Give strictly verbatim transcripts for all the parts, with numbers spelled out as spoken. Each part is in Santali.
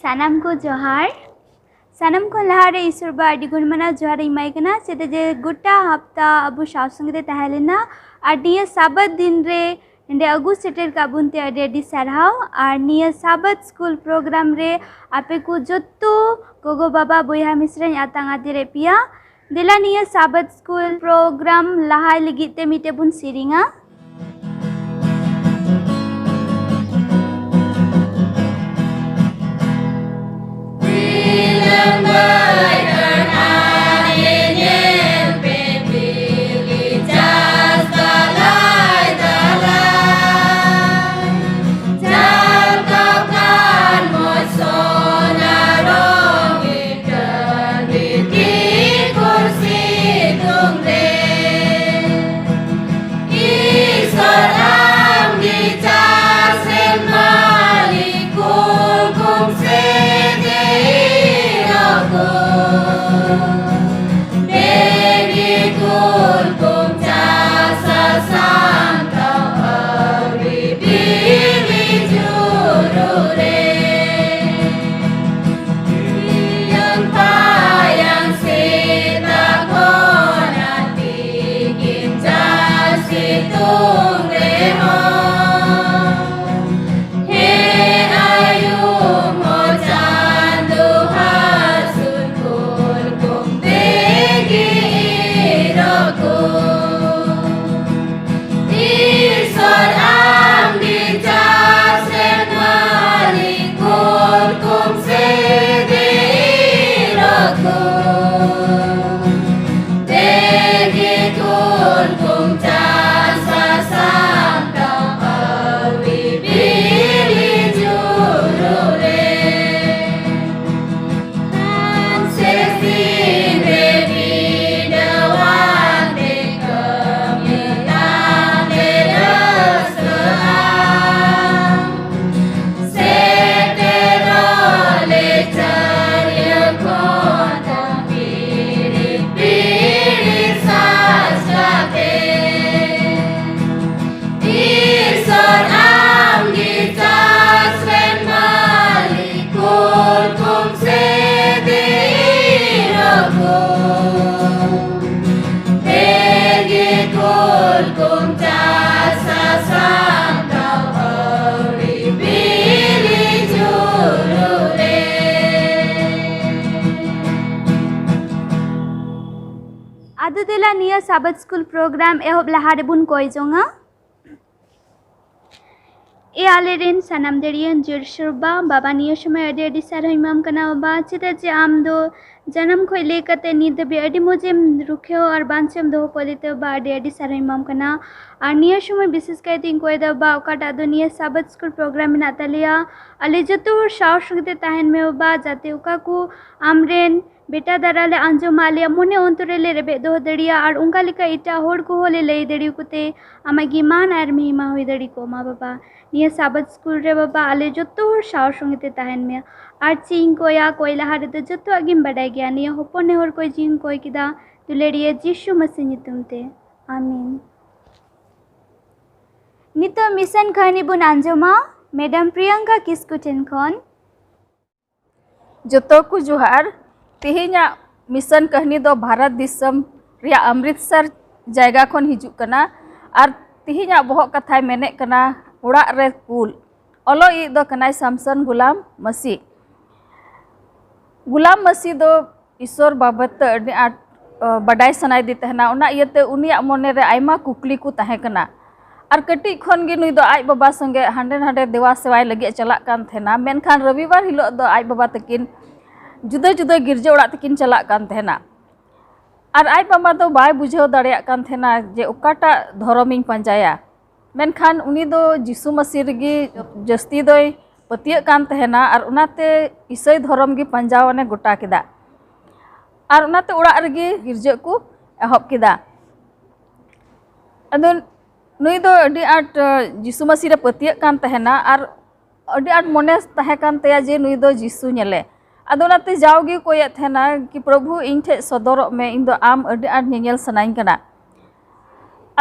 ᱥᱟᱱᱟᱢ ᱠᱚ ᱡᱚᱦᱟᱨ᱾ ᱥᱟᱱᱟᱢ ᱠᱷᱚᱱ ᱞᱟᱦᱟᱨᱮ ᱤᱥᱚᱨ ᱵᱟ ᱟᱹᱰᱤ ᱜᱩᱱ ᱢᱟᱱᱟᱣ ᱡᱚᱦᱟᱨ ᱤᱧ ᱮᱢᱟᱭ ᱠᱟᱱᱟ, ᱪᱮᱫᱟᱜ ᱡᱮ ᱜᱚᱴᱟ ᱦᱟᱯᱛᱟ ᱟᱵᱚ ᱥᱟᱶ ᱥᱚᱸᱜᱮ ᱛᱮ ᱛᱟᱦᱮᱸ ᱞᱮᱱᱟ᱾ ᱟᱨ ᱱᱤᱭᱟᱹ ᱥᱟᱵᱟᱛ ᱫᱤᱱ ᱨᱮ ᱱᱚᱰᱮ ᱟᱹᱜᱩ ᱥᱮᱴᱮᱨ ᱠᱟᱜ ᱵᱚᱱ ᱛᱮ ᱟᱹᱰᱤ ᱟᱹᱰᱤ ᱥᱟᱨᱦᱟᱣ᱾ ᱟᱨ ᱱᱤᱭᱟᱹ ᱥᱟᱵᱟᱛ ᱥᱠᱩᱞ ᱯᱨᱳᱜᱨᱟᱢ ᱨᱮ ᱟᱯᱮ ᱠᱚ ᱡᱚᱛᱚ ᱜᱚᱜᱚ ᱵᱟᱵᱟ ᱵᱚᱭᱦᱟ ᱢᱤᱥᱨᱟᱧ ᱟᱛᱟᱝ ᱟᱫᱮᱨᱮᱫ ᱯᱮᱭᱟ᱾ ᱫᱮᱞᱟ ᱱᱤᱭᱟᱹ ᱥᱟᱵᱟᱛ ᱥᱠᱩᱞ ᱯᱨᱳᱜᱨᱟᱢ ᱞᱟᱦᱟᱭ ᱞᱟᱹᱜᱤᱫ ᱛᱮ ᱢᱤᱫᱴᱮᱡ ᱵᱚᱱ ᱥᱮᱨᱮᱧᱟ᱾ ᱠᱚᱢ ᱪᱟᱥᱟ ᱥᱟᱢᱴᱟᱣ ᱟᱹᱣᱨᱤ ᱵᱤᱞᱤ ᱡᱩᱞᱩᱜ ᱨᱮ᱾ ᱟᱫᱚ ᱫᱮᱞᱟ ᱱᱤᱭᱟᱹ ᱥᱟᱵᱟᱫ ᱥᱠᱩᱞ ᱯᱨᱳᱜᱨᱟᱢ ᱮᱦᱚᱵ ᱞᱟᱦᱟ ᱨᱮᱵᱚᱱ ᱠᱚᱭ ᱡᱚᱝᱟ᱾ ᱮ ᱟᱞᱮᱨᱮᱱ ᱥᱟᱱᱟᱢ ᱫᱟᱲᱮᱭᱟᱱ ᱡᱳᱨᱥᱳᱨ ᱵᱟ, ᱵᱟᱵᱟ, ᱱᱤᱭᱟᱹ ᱥᱚᱢᱚᱭ ᱟᱹᱰᱤ ᱟᱹᱰᱤ ᱥᱟᱨᱦᱟᱣ ᱮᱢᱟᱢ ᱠᱟᱱᱟ ᱵᱟᱵᱟ, ᱪᱮᱫᱟᱜ ᱡᱮ ᱟᱢ ᱫᱚ ᱡᱟᱱᱟᱢ ᱠᱷᱚᱱ ᱞᱟᱹᱭ ᱠᱟᱛᱮ ᱱᱤᱛ ᱫᱷᱟᱹᱵᱤᱡ ᱟᱹᱰᱤ ᱢᱚᱡᱽ ᱮᱢ ᱨᱩᱠᱷᱤᱭᱟᱹ ᱟᱨ ᱵᱟᱧᱪᱟᱣ ᱮᱢ ᱫᱚᱦᱚ ᱠᱚ ᱞᱟᱹᱜᱤᱫ ᱛᱮ ᱵᱟᱵᱟ, ᱟᱹᱰᱤ ᱟᱹᱰᱤ ᱥᱟᱨᱦᱟᱣ ᱮᱢᱟᱢ ᱠᱟᱱᱟ᱾ ᱟᱨ ᱱᱤᱭᱟᱹ ᱥᱚᱢᱚᱭ ᱵᱤᱥᱮᱥ ᱠᱟᱭᱛᱮᱧ ᱠᱚᱭ ᱫᱟ ᱵᱟᱵᱟ, ᱚᱠᱟᱴᱟᱜ ᱫᱚ ᱱᱤᱭᱟᱹ ᱥᱟᱵᱟᱫ ᱥᱠᱩᱞ ᱯᱨᱳᱜᱨᱟᱢ ᱢᱮᱱᱟᱜ ᱛᱟᱞᱮᱭᱟ, ᱟᱞᱮ ᱡᱚᱛᱚ ᱦᱚᱲ ᱥᱟᱶ ᱥᱚᱸᱜᱮ ᱛᱮ ᱛᱟᱦᱮᱱ ᱢᱮ ᱵᱟᱵᱟ, ᱡᱟᱛᱮ ᱚᱠᱟ ᱠᱚ ᱟᱢᱨᱮᱱ ᱵᱮᱴᱟ ᱫᱟᱨᱟ ᱞᱮ ᱟᱸᱡᱚᱢᱟ, ᱟᱞᱮᱭᱟᱜ ᱢᱚᱱᱮ ᱚᱱᱛᱚᱨ ᱨᱮᱞᱮ ᱨᱮᱵᱮᱫ ᱫᱚᱦᱚ ᱫᱟᱲᱮᱭᱟᱜᱼᱟ ᱟᱨ ᱚᱱᱠᱟ ᱞᱮᱠᱟ ᱮᱴᱟᱜ ᱦᱚᱲ ᱠᱚᱦᱚᱸ ᱞᱮ ᱞᱟᱹᱭ ᱫᱟᱲᱮᱭᱟᱠᱚ ᱛᱮ ᱟᱢᱟᱜ ᱜᱮ ᱢᱟᱱ ᱟᱨ ᱢᱚᱦᱤᱢᱟ ᱦᱩᱭ ᱫᱟᱲᱮ ᱠᱚᱜ ᱢᱟ ᱵᱟᱵᱟ᱾ ᱱᱤᱭᱟᱹ ᱥᱟᱵᱟᱫ ᱥᱠᱩᱞ ᱨᱮ ᱵᱟᱵᱟ, ᱟᱞᱮ ᱡᱚᱛᱚ ᱦᱚᱲ ᱥᱟᱶ ᱥᱚᱸᱜᱮ ᱛᱮ ᱛᱟᱦᱮᱱ ᱢᱮ᱾ ᱟᱨ ᱪᱮᱫ ᱤᱧ ᱠᱚᱭᱟ, ᱠᱚᱭ ᱞᱟᱦᱟ ᱨᱮᱫᱚ ᱡᱚᱛᱚᱣᱟᱜ ᱜᱮᱢ ᱵᱟᱰᱟᱭ ᱜᱮᱭᱟ᱾ ᱱᱤᱭᱟᱹ ᱦᱚᱯᱚᱱ ᱱᱮᱦᱚᱨ ᱠᱚᱭ ᱡᱤᱣᱤᱧ ᱠᱚᱭ ᱠᱮᱫᱟ ᱫᱩᱞᱟᱹᱲᱤᱭᱟᱹ ᱡᱤᱥᱩ ᱢᱟᱹᱥᱤ ᱧᱩᱛᱩᱢ ᱛᱮ, ᱟᱢᱤᱱ᱾ ᱱᱤᱛᱚᱜ ᱢᱤᱥᱚᱱ ᱠᱟᱹᱦᱱᱤ ᱵᱚᱱ ᱟᱸᱡᱚᱢᱟ ᱢᱮᱰᱟᱢ ᱯᱨᱤᱭᱟᱝᱠᱟ ᱠᱤᱥᱠᱩ ᱴᱷᱮᱱ ᱠᱷᱚᱱ᱾ ᱡᱚᱛᱚ ᱠᱚ ᱡᱚᱦᱟᱨ᱾ ᱛᱮᱦᱮᱧᱟᱜ ᱢᱤᱥᱚᱱ ᱠᱟᱹᱦᱱᱤ ᱫᱚ ᱵᱷᱟᱨᱚᱛ ᱫᱤᱥᱚᱢ ᱨᱮᱭᱟᱜ ᱚᱢᱨᱤᱛᱥᱚᱨ ᱡᱟᱭᱜᱟ ᱠᱷᱚᱱ ᱦᱤᱡᱩᱜ ᱠᱟᱱᱟ᱾ ᱟᱨ ᱛᱮᱦᱮᱧᱟᱜ ᱵᱚᱦᱚᱜ ᱠᱟᱛᱷᱟᱭ ᱢᱮᱱᱮᱫ ᱠᱟᱱᱟ ᱚᱲᱟᱜ ᱨᱮ ᱠᱩᱞ᱾ ᱚᱞᱚᱜ ᱤᱡ ᱫᱚ ᱠᱟᱱᱟᱭ ᱥᱟᱢᱥᱚᱱ ᱜᱩᱞᱟᱢ ᱢᱟᱹᱥᱤ᱾ ᱜᱩᱞᱟᱢ ᱢᱟᱹᱥᱤ ᱫᱚ ᱤᱥᱚᱨ ᱵᱟᱵᱚᱫ ᱛᱮ ᱟᱹᱰᱤ ᱟᱸᱴ, ᱟ, ᱵᱟᱰᱟᱭ ᱥᱟᱱᱟᱭᱮᱫᱮ ᱛᱟᱦᱮᱱᱟ᱾ ᱚᱱᱟ ᱤᱭᱟᱹᱛᱮ ᱩᱱᱤᱭᱟᱜ ᱢᱚᱱᱮ ᱨᱮ ᱟᱭᱢᱟ ᱠᱩᱠᱞᱤ ᱠᱚ ᱛᱟᱦᱮᱸ ᱠᱟᱱᱟ᱾ ᱟᱨ ᱠᱟᱹᱴᱤᱡ ᱠᱷᱚᱱ ᱜᱮ ᱱᱩᱭ ᱫᱚ ᱟᱡ ᱵᱟᱵᱟ ᱥᱚᱸᱜᱮ ᱦᱟᱸᱰᱮ ᱱᱟᱰᱮ ᱫᱮᱣᱟ ᱥᱮᱣᱟᱭ ᱞᱟᱹᱜᱤᱫ ᱮ ᱪᱟᱞᱟᱜ ᱠᱟᱱ ᱛᱟᱦᱮᱱᱟ᱾ ᱢᱮᱱᱠᱷᱟᱱ ᱨᱚᱵᱤᱵᱟᱨ ᱦᱤᱞᱳᱜ ᱫᱚ ᱟᱡ ᱵᱟᱵᱟ ᱛᱟᱹᱠᱤᱱ ᱡᱩᱫᱟᱹ ᱡᱩᱫᱟᱹ ᱜᱤᱨᱡᱟᱹ ᱚᱲᱟᱜ ᱛᱮᱠᱤᱱ ᱪᱟᱞᱟᱜ ᱠᱟᱱ ᱛᱟᱦᱮᱱᱟ᱾ ᱟᱨ ᱟᱡ ᱵᱟᱵᱟ ᱫᱚ ᱵᱟᱭ ᱵᱩᱡᱷᱟᱹᱣ ᱫᱟᱲᱮᱭᱟᱜ ᱠᱟᱱ ᱛᱟᱦᱮᱱᱟ ᱡᱮ ᱚᱠᱟᱴᱟᱜ ᱫᱷᱚᱨᱚᱢᱤᱧ ᱯᱟᱸᱡᱟᱭᱟ᱾ ᱢᱮᱱᱠᱷᱟᱱ ᱩᱱᱤ ᱫᱚ ᱡᱤᱥᱩ ᱢᱟᱹᱥᱤ ᱨᱮᱜᱮ ᱡᱟᱹᱥᱛᱤ ᱫᱚᱭ ᱯᱟᱹᱛᱭᱟᱹᱜ ᱠᱟᱱ ᱛᱟᱦᱮᱱᱟ ᱟᱨ ᱚᱱᱟᱛᱮ ᱤᱥᱟᱹᱭ ᱫᱷᱚᱨᱚᱢ ᱜᱮ ᱯᱟᱸᱡᱟᱣ ᱮ ᱜᱚᱴᱟ ᱠᱮᱫᱟ᱾ ᱟᱨ ᱚᱱᱟᱛᱮ ᱚᱲᱟᱜ ᱨᱮᱜᱮ ᱜᱤᱨᱡᱟᱹᱜ ᱠᱚ ᱮᱦᱚᱵ ᱠᱮᱫᱟ᱾ ᱟᱫᱚ ᱱᱩᱭ ᱫᱚ ᱟᱹᱰᱤ ᱟᱸᱴ, ᱟ, ᱡᱤᱥᱩ ᱢᱟᱹᱥᱤ ᱨᱮ ᱯᱟᱹᱛᱭᱟᱹᱜ ᱠᱟᱱ ᱛᱟᱦᱮᱱᱟ ᱟᱨ ᱟᱹᱰᱤ ᱟᱸᱴ ᱢᱚᱱᱮ ᱛᱟᱦᱮᱸ ᱠᱟᱱ ᱛᱟᱭᱟ ᱡᱮ ᱱᱩᱭ ᱫᱚ ᱡᱤᱥᱩ ᱧᱮᱞᱮ᱾ ᱟᱫᱚ ᱚᱱᱟᱛᱮ ᱡᱟᱣᱜᱮ ᱠᱚᱭᱮᱫ ᱛᱟᱦᱮᱱᱟ ᱠᱤ, "ᱯᱨᱚᱵᱷᱩ, ᱤᱧ ᱴᱷᱮᱡ ᱥᱚᱫᱚᱨᱚᱜ ᱢᱮ, ᱤᱧ ᱫᱚ ᱟᱢ ᱟᱹᱰᱤ ᱟᱸᱴ ᱧᱮᱧᱮᱞ ᱥᱟᱱᱟᱧ ᱠᱟᱱᱟ᱾"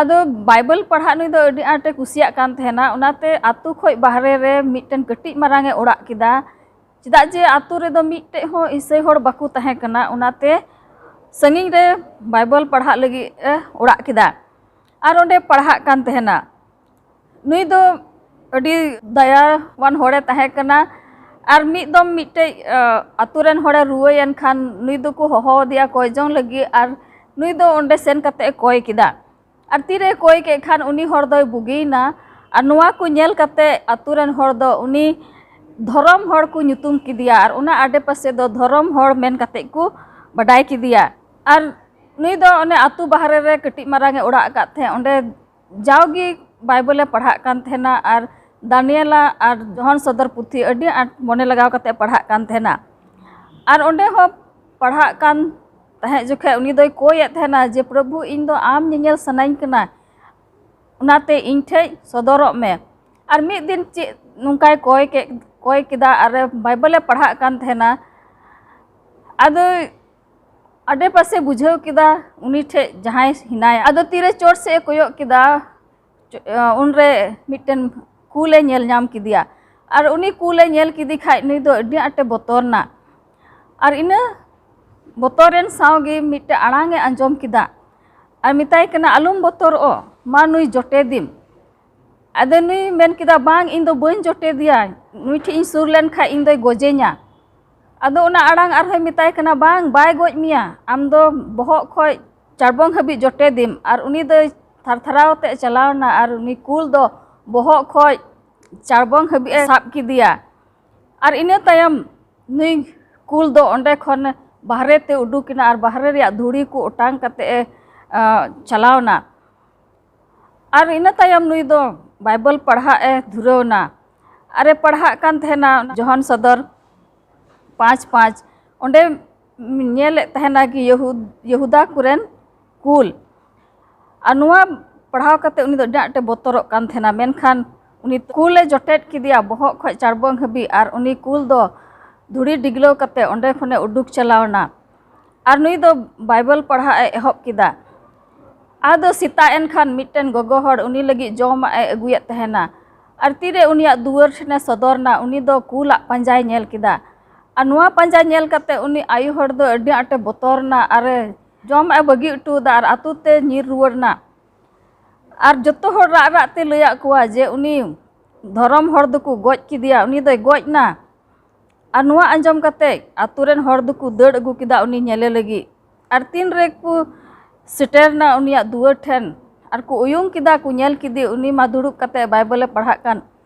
ᱟᱫᱚ ᱵᱟᱭᱵᱮᱞ ᱯᱟᱲᱦᱟᱜ ᱱᱩᱭ ᱫᱚ ᱟᱹᱰᱤ ᱟᱸᱴᱮ ᱠᱩᱥᱤᱭᱟᱜ ᱠᱟᱱ ᱛᱟᱦᱮᱱᱟ᱾ ᱚᱱᱟᱛᱮ ᱟᱛᱳ ᱠᱷᱚᱡ ᱵᱟᱦᱨᱮ ᱨᱮ ᱢᱤᱫᱴᱮᱱ ᱠᱟᱹᱴᱤᱡ ᱢᱟᱨᱟᱝ ᱮ ᱚᱲᱟᱜ ᱠᱮᱫᱟ᱾ ᱪᱮᱫᱟᱜ ᱡᱮ ᱟᱛᱳ ᱨᱮᱫᱚ ᱢᱤᱫᱴᱮᱡ ᱦᱚᱸ ᱤᱥᱟᱹᱭ ᱦᱚᱲ ᱵᱟᱠᱚ ᱛᱟᱦᱮᱸ ᱠᱟᱱᱟ, ᱚᱱᱟᱛᱮ ᱥᱟᱺᱜᱤᱧ ᱨᱮ ᱵᱟᱭᱵᱮᱞ ᱯᱟᱲᱦᱟᱜ ᱞᱟᱹᱜᱤᱫ ᱮ ᱚᱲᱟᱜ ᱠᱮᱫᱟ᱾ ᱟᱨ ᱚᱸᱰᱮ ᱯᱟᱲᱦᱟᱜ ᱠᱟᱱ ᱛᱟᱦᱮᱱᱟ᱾ ᱱᱩᱭ ᱫᱚ ᱟᱹᱰᱤ ᱫᱟᱭᱟᱣᱟᱱ ᱦᱚᱲᱮ ᱛᱟᱦᱮᱸ ᱠᱟᱱᱟ᱾ ᱟᱨ ᱢᱤᱫ ᱫᱚᱢ ᱢᱤᱫᱴᱮᱡ ᱟᱹᱛᱩ ᱨᱮᱱ ᱦᱚᱲᱮ ᱨᱩᱣᱟᱹᱭᱮᱱ ᱠᱷᱟᱱ ᱱᱩᱭ ᱫᱚᱠᱚ ᱦᱚᱦᱚ ᱟᱫᱮᱭᱟ ᱠᱚᱭ ᱡᱚᱝ ᱞᱟᱹᱜᱤᱫ᱾ ᱟᱨ ᱱᱩᱭ ᱫᱚ ᱚᱸᱰᱮ ᱥᱮᱱ ᱠᱟᱛᱮ ᱮ ᱠᱚᱭ ᱠᱮᱫᱟ᱾ ᱟᱨ ᱛᱤᱨᱮ ᱠᱚᱭ ᱠᱮᱫ ᱠᱷᱟᱱ ᱩᱱᱤ ᱦᱚᱲ ᱫᱚᱭ ᱵᱩᱜᱤᱭᱮᱱᱟ᱾ ᱟᱨ ᱱᱚᱣᱟ ᱠᱚ ᱧᱮᱞ ᱠᱟᱛᱮ ᱟᱹᱛᱩ ᱨᱮᱱ ᱦᱚᱲ ᱫᱚ ᱩᱱᱤ ᱫᱷᱚᱨᱚᱢ ᱦᱚᱲ ᱠᱚ ᱧᱩᱛᱩᱢ ᱠᱮᱫᱮᱭᱟ᱾ ᱟᱨ ᱚᱱᱟ ᱟᱰᱮᱯᱟᱥᱮ ᱫᱚ ᱫᱷᱚᱨᱚᱢ ᱦᱚᱲ ᱢᱮᱱ ᱠᱟᱛᱮ ᱠᱚ ᱵᱟᱰᱟᱭ ᱠᱮᱫᱮᱭᱟ᱾ ᱟᱨ ᱱᱩᱭ ᱫᱚ ᱚᱱᱮ ᱟᱹᱛᱩ ᱵᱟᱦᱨᱮ ᱨᱮ ᱠᱟᱹᱴᱤᱡ ᱢᱟᱨᱟᱝ ᱮ ᱚᱲᱟᱜ ᱟᱠᱟᱫ ᱛᱟᱦᱮᱸᱫ, ᱚᱸᱰᱮ ᱡᱟᱣᱜᱮ ᱵᱟᱭᱵᱮᱞ ᱮ ᱯᱟᱲᱦᱟᱜ ᱠᱟᱱ ᱛᱟᱦᱮᱱᱟ᱾ ᱟᱨ ᱫᱟᱱᱤᱭᱮᱞᱟ ᱟᱨ ᱡᱚᱦᱚᱱ ᱥᱚᱫᱚᱨ ᱯᱩᱛᱷᱤ ᱟᱹᱰᱤ ᱟᱸᱴ ᱢᱚᱱᱮ ᱞᱟᱜᱟᱣ ᱠᱟᱛᱮ ᱯᱟᱲᱦᱟᱜ ᱠᱟᱱ ᱛᱟᱦᱮᱱᱟ᱾ ᱟᱨ ᱚᱸᱰᱮ ᱦᱚᱸ ᱯᱟᱲᱦᱟᱜ ᱠᱟᱱ ᱛᱟᱦᱮᱸ ᱡᱚᱠᱷᱮᱡ ᱩᱱᱤ ᱫᱚᱭ ᱠᱚᱭᱮᱫ ᱛᱟᱦᱮᱱᱟ ᱡᱮ, "ᱯᱨᱚᱵᱷᱩ, ᱤᱧ ᱫᱚ ᱟᱢ ᱧᱮᱧᱮᱞ ᱥᱟᱱᱟᱧ ᱠᱟᱱᱟ, ᱚᱱᱟᱛᱮ ᱤᱧ ᱴᱷᱮᱡ ᱥᱚᱫᱚᱨᱚᱜ ᱢᱮ᱾" ᱟᱨ ᱢᱤᱫ ᱫᱤᱱ ᱪᱮᱫ ᱱᱚᱝᱠᱟᱭ ᱠᱚᱭ ᱠᱮᱫ, ᱠᱚᱭ ᱠᱮᱫᱟ ᱟᱨ ᱵᱟᱭᱵᱮᱞ ᱮ ᱯᱟᱲᱦᱟᱜ ᱠᱟᱱ ᱛᱟᱦᱮᱱᱟ᱾ ᱟᱫᱚ ᱟᱰᱮᱯᱟᱥᱮ ᱵᱩᱡᱷᱟᱹᱣ ᱠᱮᱫᱟ ᱩᱱᱤ ᱴᱷᱮᱡ ᱡᱟᱦᱟᱸᱭ ᱦᱮᱱᱟᱭᱟ᱾ ᱟᱫᱚ ᱛᱤᱨᱮ ᱪᱚᱴ ᱥᱮᱫ ᱮ ᱠᱚᱭᱚᱜ ᱠᱮᱫᱟ, ᱪᱚ-, ᱩᱱᱨᱮ ᱢᱤᱫᱴᱮᱱ ᱠᱩᱞᱮ ᱧᱮᱞ ᱧᱟᱢ ᱠᱮᱫᱮᱭᱟ᱾ ᱟᱨ ᱩᱱᱤ ᱠᱩᱞᱮ ᱧᱮᱞ ᱠᱮᱫᱮ ᱠᱷᱟᱡ ᱱᱩᱭ ᱫᱚ ᱟᱹᱰᱤ ᱟᱸᱴᱮ ᱵᱚᱛᱚᱨ ᱮᱱᱟ᱾ ᱟᱨ ᱤᱱᱟᱹ ᱵᱚᱛᱚᱨᱮᱱ ᱥᱟᱶ ᱜᱮ ᱢᱤᱫᱴᱮᱱ ᱟᱲᱟᱝ ᱮ ᱟᱸᱡᱚᱢ ᱠᱮᱫᱟ᱾ ᱟᱨ ᱢᱮᱛᱟᱭ ᱠᱟᱱᱟ, "ᱟᱞᱚᱢ ᱵᱚᱛᱚᱨᱚᱜ, ᱢᱟ ᱱᱩᱭ ᱡᱚᱴᱮᱫᱮᱢ᱾" ᱟᱫᱚ ᱱᱩᱭ ᱢᱮᱱ ᱠᱮᱫᱟ, "ᱵᱟᱝ, ᱤᱧ ᱫᱚ ᱵᱟᱹᱧ ᱡᱚᱴᱮᱫᱮᱭᱟ, ᱱᱩᱭ ᱴᱷᱮᱡ ᱤᱧ ᱥᱩᱨ ᱞᱮᱱ ᱠᱷᱟᱡ ᱤᱧ ᱫᱚᱭ ᱜᱚᱡᱮᱧᱟ᱾" ᱟᱫᱚ ᱚᱱᱟ ᱟᱲᱟᱝ ᱟᱨᱦᱚᱸᱭ ᱢᱮᱛᱟᱭ ᱠᱟᱱᱟ, "ᱵᱟᱝ, ᱵᱟᱭ ᱜᱚᱡ ᱢᱮᱭᱟ, ᱟᱢ ᱫᱚ ᱵᱚᱦᱚᱜ ᱠᱷᱚᱡ ᱪᱟᱲᱵᱚᱝ ᱦᱟᱹᱵᱤᱡ ᱡᱚᱴᱮᱫᱮᱢ᱾" ᱟᱨ ᱩᱱᱤ ᱫᱚᱭ ᱛᱷᱟᱨ ᱛᱷᱟᱨᱟᱣ ᱛᱮ ᱪᱟᱞᱟᱣ ᱮᱱᱟ ᱟᱨ ᱩᱱᱤ ᱠᱩᱞ ᱫᱚ ᱵᱚᱦᱚᱜ ᱠᱷᱚᱡ ᱪᱟᱲᱵᱚᱝ ᱦᱟᱹᱵᱤᱡ ᱮ ᱥᱟᱵ ᱠᱮᱫᱮᱭᱟ᱾ ᱟᱨ ᱤᱱᱟᱹ ᱛᱟᱭᱚᱢ ᱱᱩᱭ ᱠᱩᱞ ᱫᱚ ᱚᱸᱰᱮ ᱠᱷᱚᱱ ᱵᱟᱦᱨᱮ ᱛᱮ ᱩᱰᱩᱠ ᱮᱱᱟ ᱟᱨ ᱵᱟᱦᱨᱮ ᱨᱮᱭᱟᱜ ᱫᱷᱩᱲᱤ ᱠᱚ ᱚᱴᱟᱝ ᱠᱟᱛᱮ ᱮ, ᱟᱸ, ᱪᱟᱞᱟᱣ ᱮᱱᱟ᱾ ᱟᱨ ᱤᱱᱟᱹ ᱛᱟᱭᱚᱢ ᱱᱩᱭ ᱫᱚ ᱵᱟᱭᱵᱮᱞ ᱯᱟᱲᱦᱟᱜ ᱮ ᱫᱷᱩᱨᱟᱹᱣ ᱮᱱᱟ᱾ ᱟᱨ ᱮ ᱯᱟᱲᱦᱟᱜ ᱠᱟᱱ ᱛᱟᱦᱮᱱᱟ ᱡᱚᱦᱚᱱ ᱥᱚᱫᱚᱨ ᱯᱟᱸᱪ ᱯᱟᱸᱪ᱾ ᱚᱸᱰᱮ ᱧᱮᱞᱮᱫ ᱛᱟᱦᱮᱱᱟ ᱠᱤ ᱭᱟᱹᱦᱩ-, ᱭᱟᱹᱦᱩᱫᱟ ᱠᱚᱨᱮᱱ ᱠᱩᱞ᱾ ᱟᱨ ᱱᱚᱣᱟ ᱯᱟᱲᱦᱟᱣ ᱠᱟᱛᱮ ᱩᱱᱤ ᱫᱚ ᱟᱹᱰᱤ ᱟᱸᱴᱮ ᱵᱚᱛᱚᱨᱚᱜ ᱠᱟᱱ ᱛᱟᱦᱮᱱᱟ᱾ ᱢᱮᱱᱠᱷᱟᱱ ᱩᱱᱤ ᱠᱩᱞᱮ ᱡᱚᱴᱮᱫ ᱠᱮᱫᱮᱭᱟ ᱵᱚᱦᱚᱜ ᱠᱷᱚᱡ ᱪᱟᱲᱵᱚᱝ ᱦᱟᱹᱵᱤᱡ, ᱟᱨ ᱩᱱᱤ ᱠᱩᱞ ᱫᱚ ᱫᱷᱩᱲᱤ ᱰᱤᱜᱽᱞᱟᱹᱣ ᱠᱟᱛᱮ ᱚᱸᱰᱮ ᱠᱷᱚᱱᱮ ᱩᱰᱩᱠ ᱪᱟᱞᱟᱣ ᱮᱱᱟ᱾ ᱟᱨ ᱱᱩᱭ ᱫᱚ ᱵᱟᱭᱵᱮᱞ ᱯᱟᱲᱦᱟᱜ ᱮ ᱮᱦᱚᱵ ᱠᱮᱫᱟ᱾ ᱟᱫᱚ ᱥᱮᱛᱟᱜ ᱮᱱ ᱠᱷᱟᱱ ᱢᱤᱫᱴᱮᱱ ᱜᱚᱜᱚ ᱦᱚᱲ ᱩᱱᱤ ᱞᱟᱹᱜᱤᱫ ᱡᱚᱢᱟᱜ ᱮ ᱟᱹᱜᱩᱭᱮᱫ ᱛᱟᱦᱮᱱᱟ᱾ ᱟᱨ ᱛᱤᱨᱮ ᱩᱱᱤᱭᱟᱜ ᱫᱩᱣᱟᱹᱨ ᱴᱷᱮᱱᱮ ᱥᱚᱫᱚᱨ ᱮᱱᱟ, ᱩᱱᱤ ᱫᱚ ᱠᱩᱞᱟᱜ ᱯᱟᱸᱡᱟᱭ ᱧᱮᱞ ᱠᱮᱫᱟ᱾ ᱟᱨ ᱱᱚᱣᱟ ᱯᱟᱸᱡᱟ ᱧᱮᱞ ᱠᱟᱛᱮ ᱩᱱᱤ ᱟᱭᱳ ᱦᱚᱲ ᱫᱚ ᱟᱹᱰᱤ ᱟᱸᱴᱮ ᱵᱚᱛᱚᱨ ᱮᱱᱟ ᱟᱨ ᱮ ᱡᱚᱢᱟᱜ ᱮ ᱵᱟᱹᱜᱤ ᱦᱚᱴᱚ ᱟᱫᱟ ᱟᱨ ᱟᱹᱛᱩ ᱛᱮ ᱧᱤᱨ ᱨᱩᱣᱟᱹᱲ ᱮᱱᱟ᱾ ᱟᱨ ᱡᱚᱛᱚ ᱦᱚᱲ ᱨᱟᱜ ᱨᱟᱜ ᱛᱮ ᱞᱟᱹᱭᱟᱫ ᱠᱚᱣᱟ ᱡᱮ ᱩᱱᱤ ᱫᱷᱚᱨᱚᱢ ᱦᱚᱲ ᱫᱚᱠᱚ ᱜᱚᱡ ᱠᱮᱫᱮᱭᱟ, ᱩᱱᱤ ᱫᱚᱭ ᱜᱚᱡ ᱱᱟ᱾ ᱟᱨ ᱱᱚᱣᱟ ᱟᱸᱡᱚᱢ ᱠᱟᱛᱮ ᱟᱛᱳ ᱨᱮᱱ ᱦᱚᱲ ᱫᱚᱠᱚ ᱫᱟᱹᱲ ᱟᱹᱜᱩ ᱠᱮᱫᱟ ᱩᱱᱤ ᱧᱮᱞᱮ ᱞᱟᱹᱜᱤᱫ᱾ ᱟᱨ ᱛᱤᱱ ᱨᱮ ᱠᱚ ᱥᱮᱴᱮᱨ ᱱᱟ ᱩᱱᱤᱭᱟᱜ ᱫᱩᱣᱟᱹᱨ ᱴᱷᱮᱱ ᱟᱨ ᱠᱚ ᱩᱭᱩᱝ ᱠᱮᱫᱟ, ᱠᱚ ᱧᱮᱞ ᱠᱮᱫᱮ ᱩᱱᱤ ᱢᱟ ᱫᱩᱲᱩᱵ ᱠᱟᱛᱮ ᱵᱟᱭᱵᱮᱞᱮ ᱯᱟᱲᱦᱟᱜ ᱠᱟᱱ᱾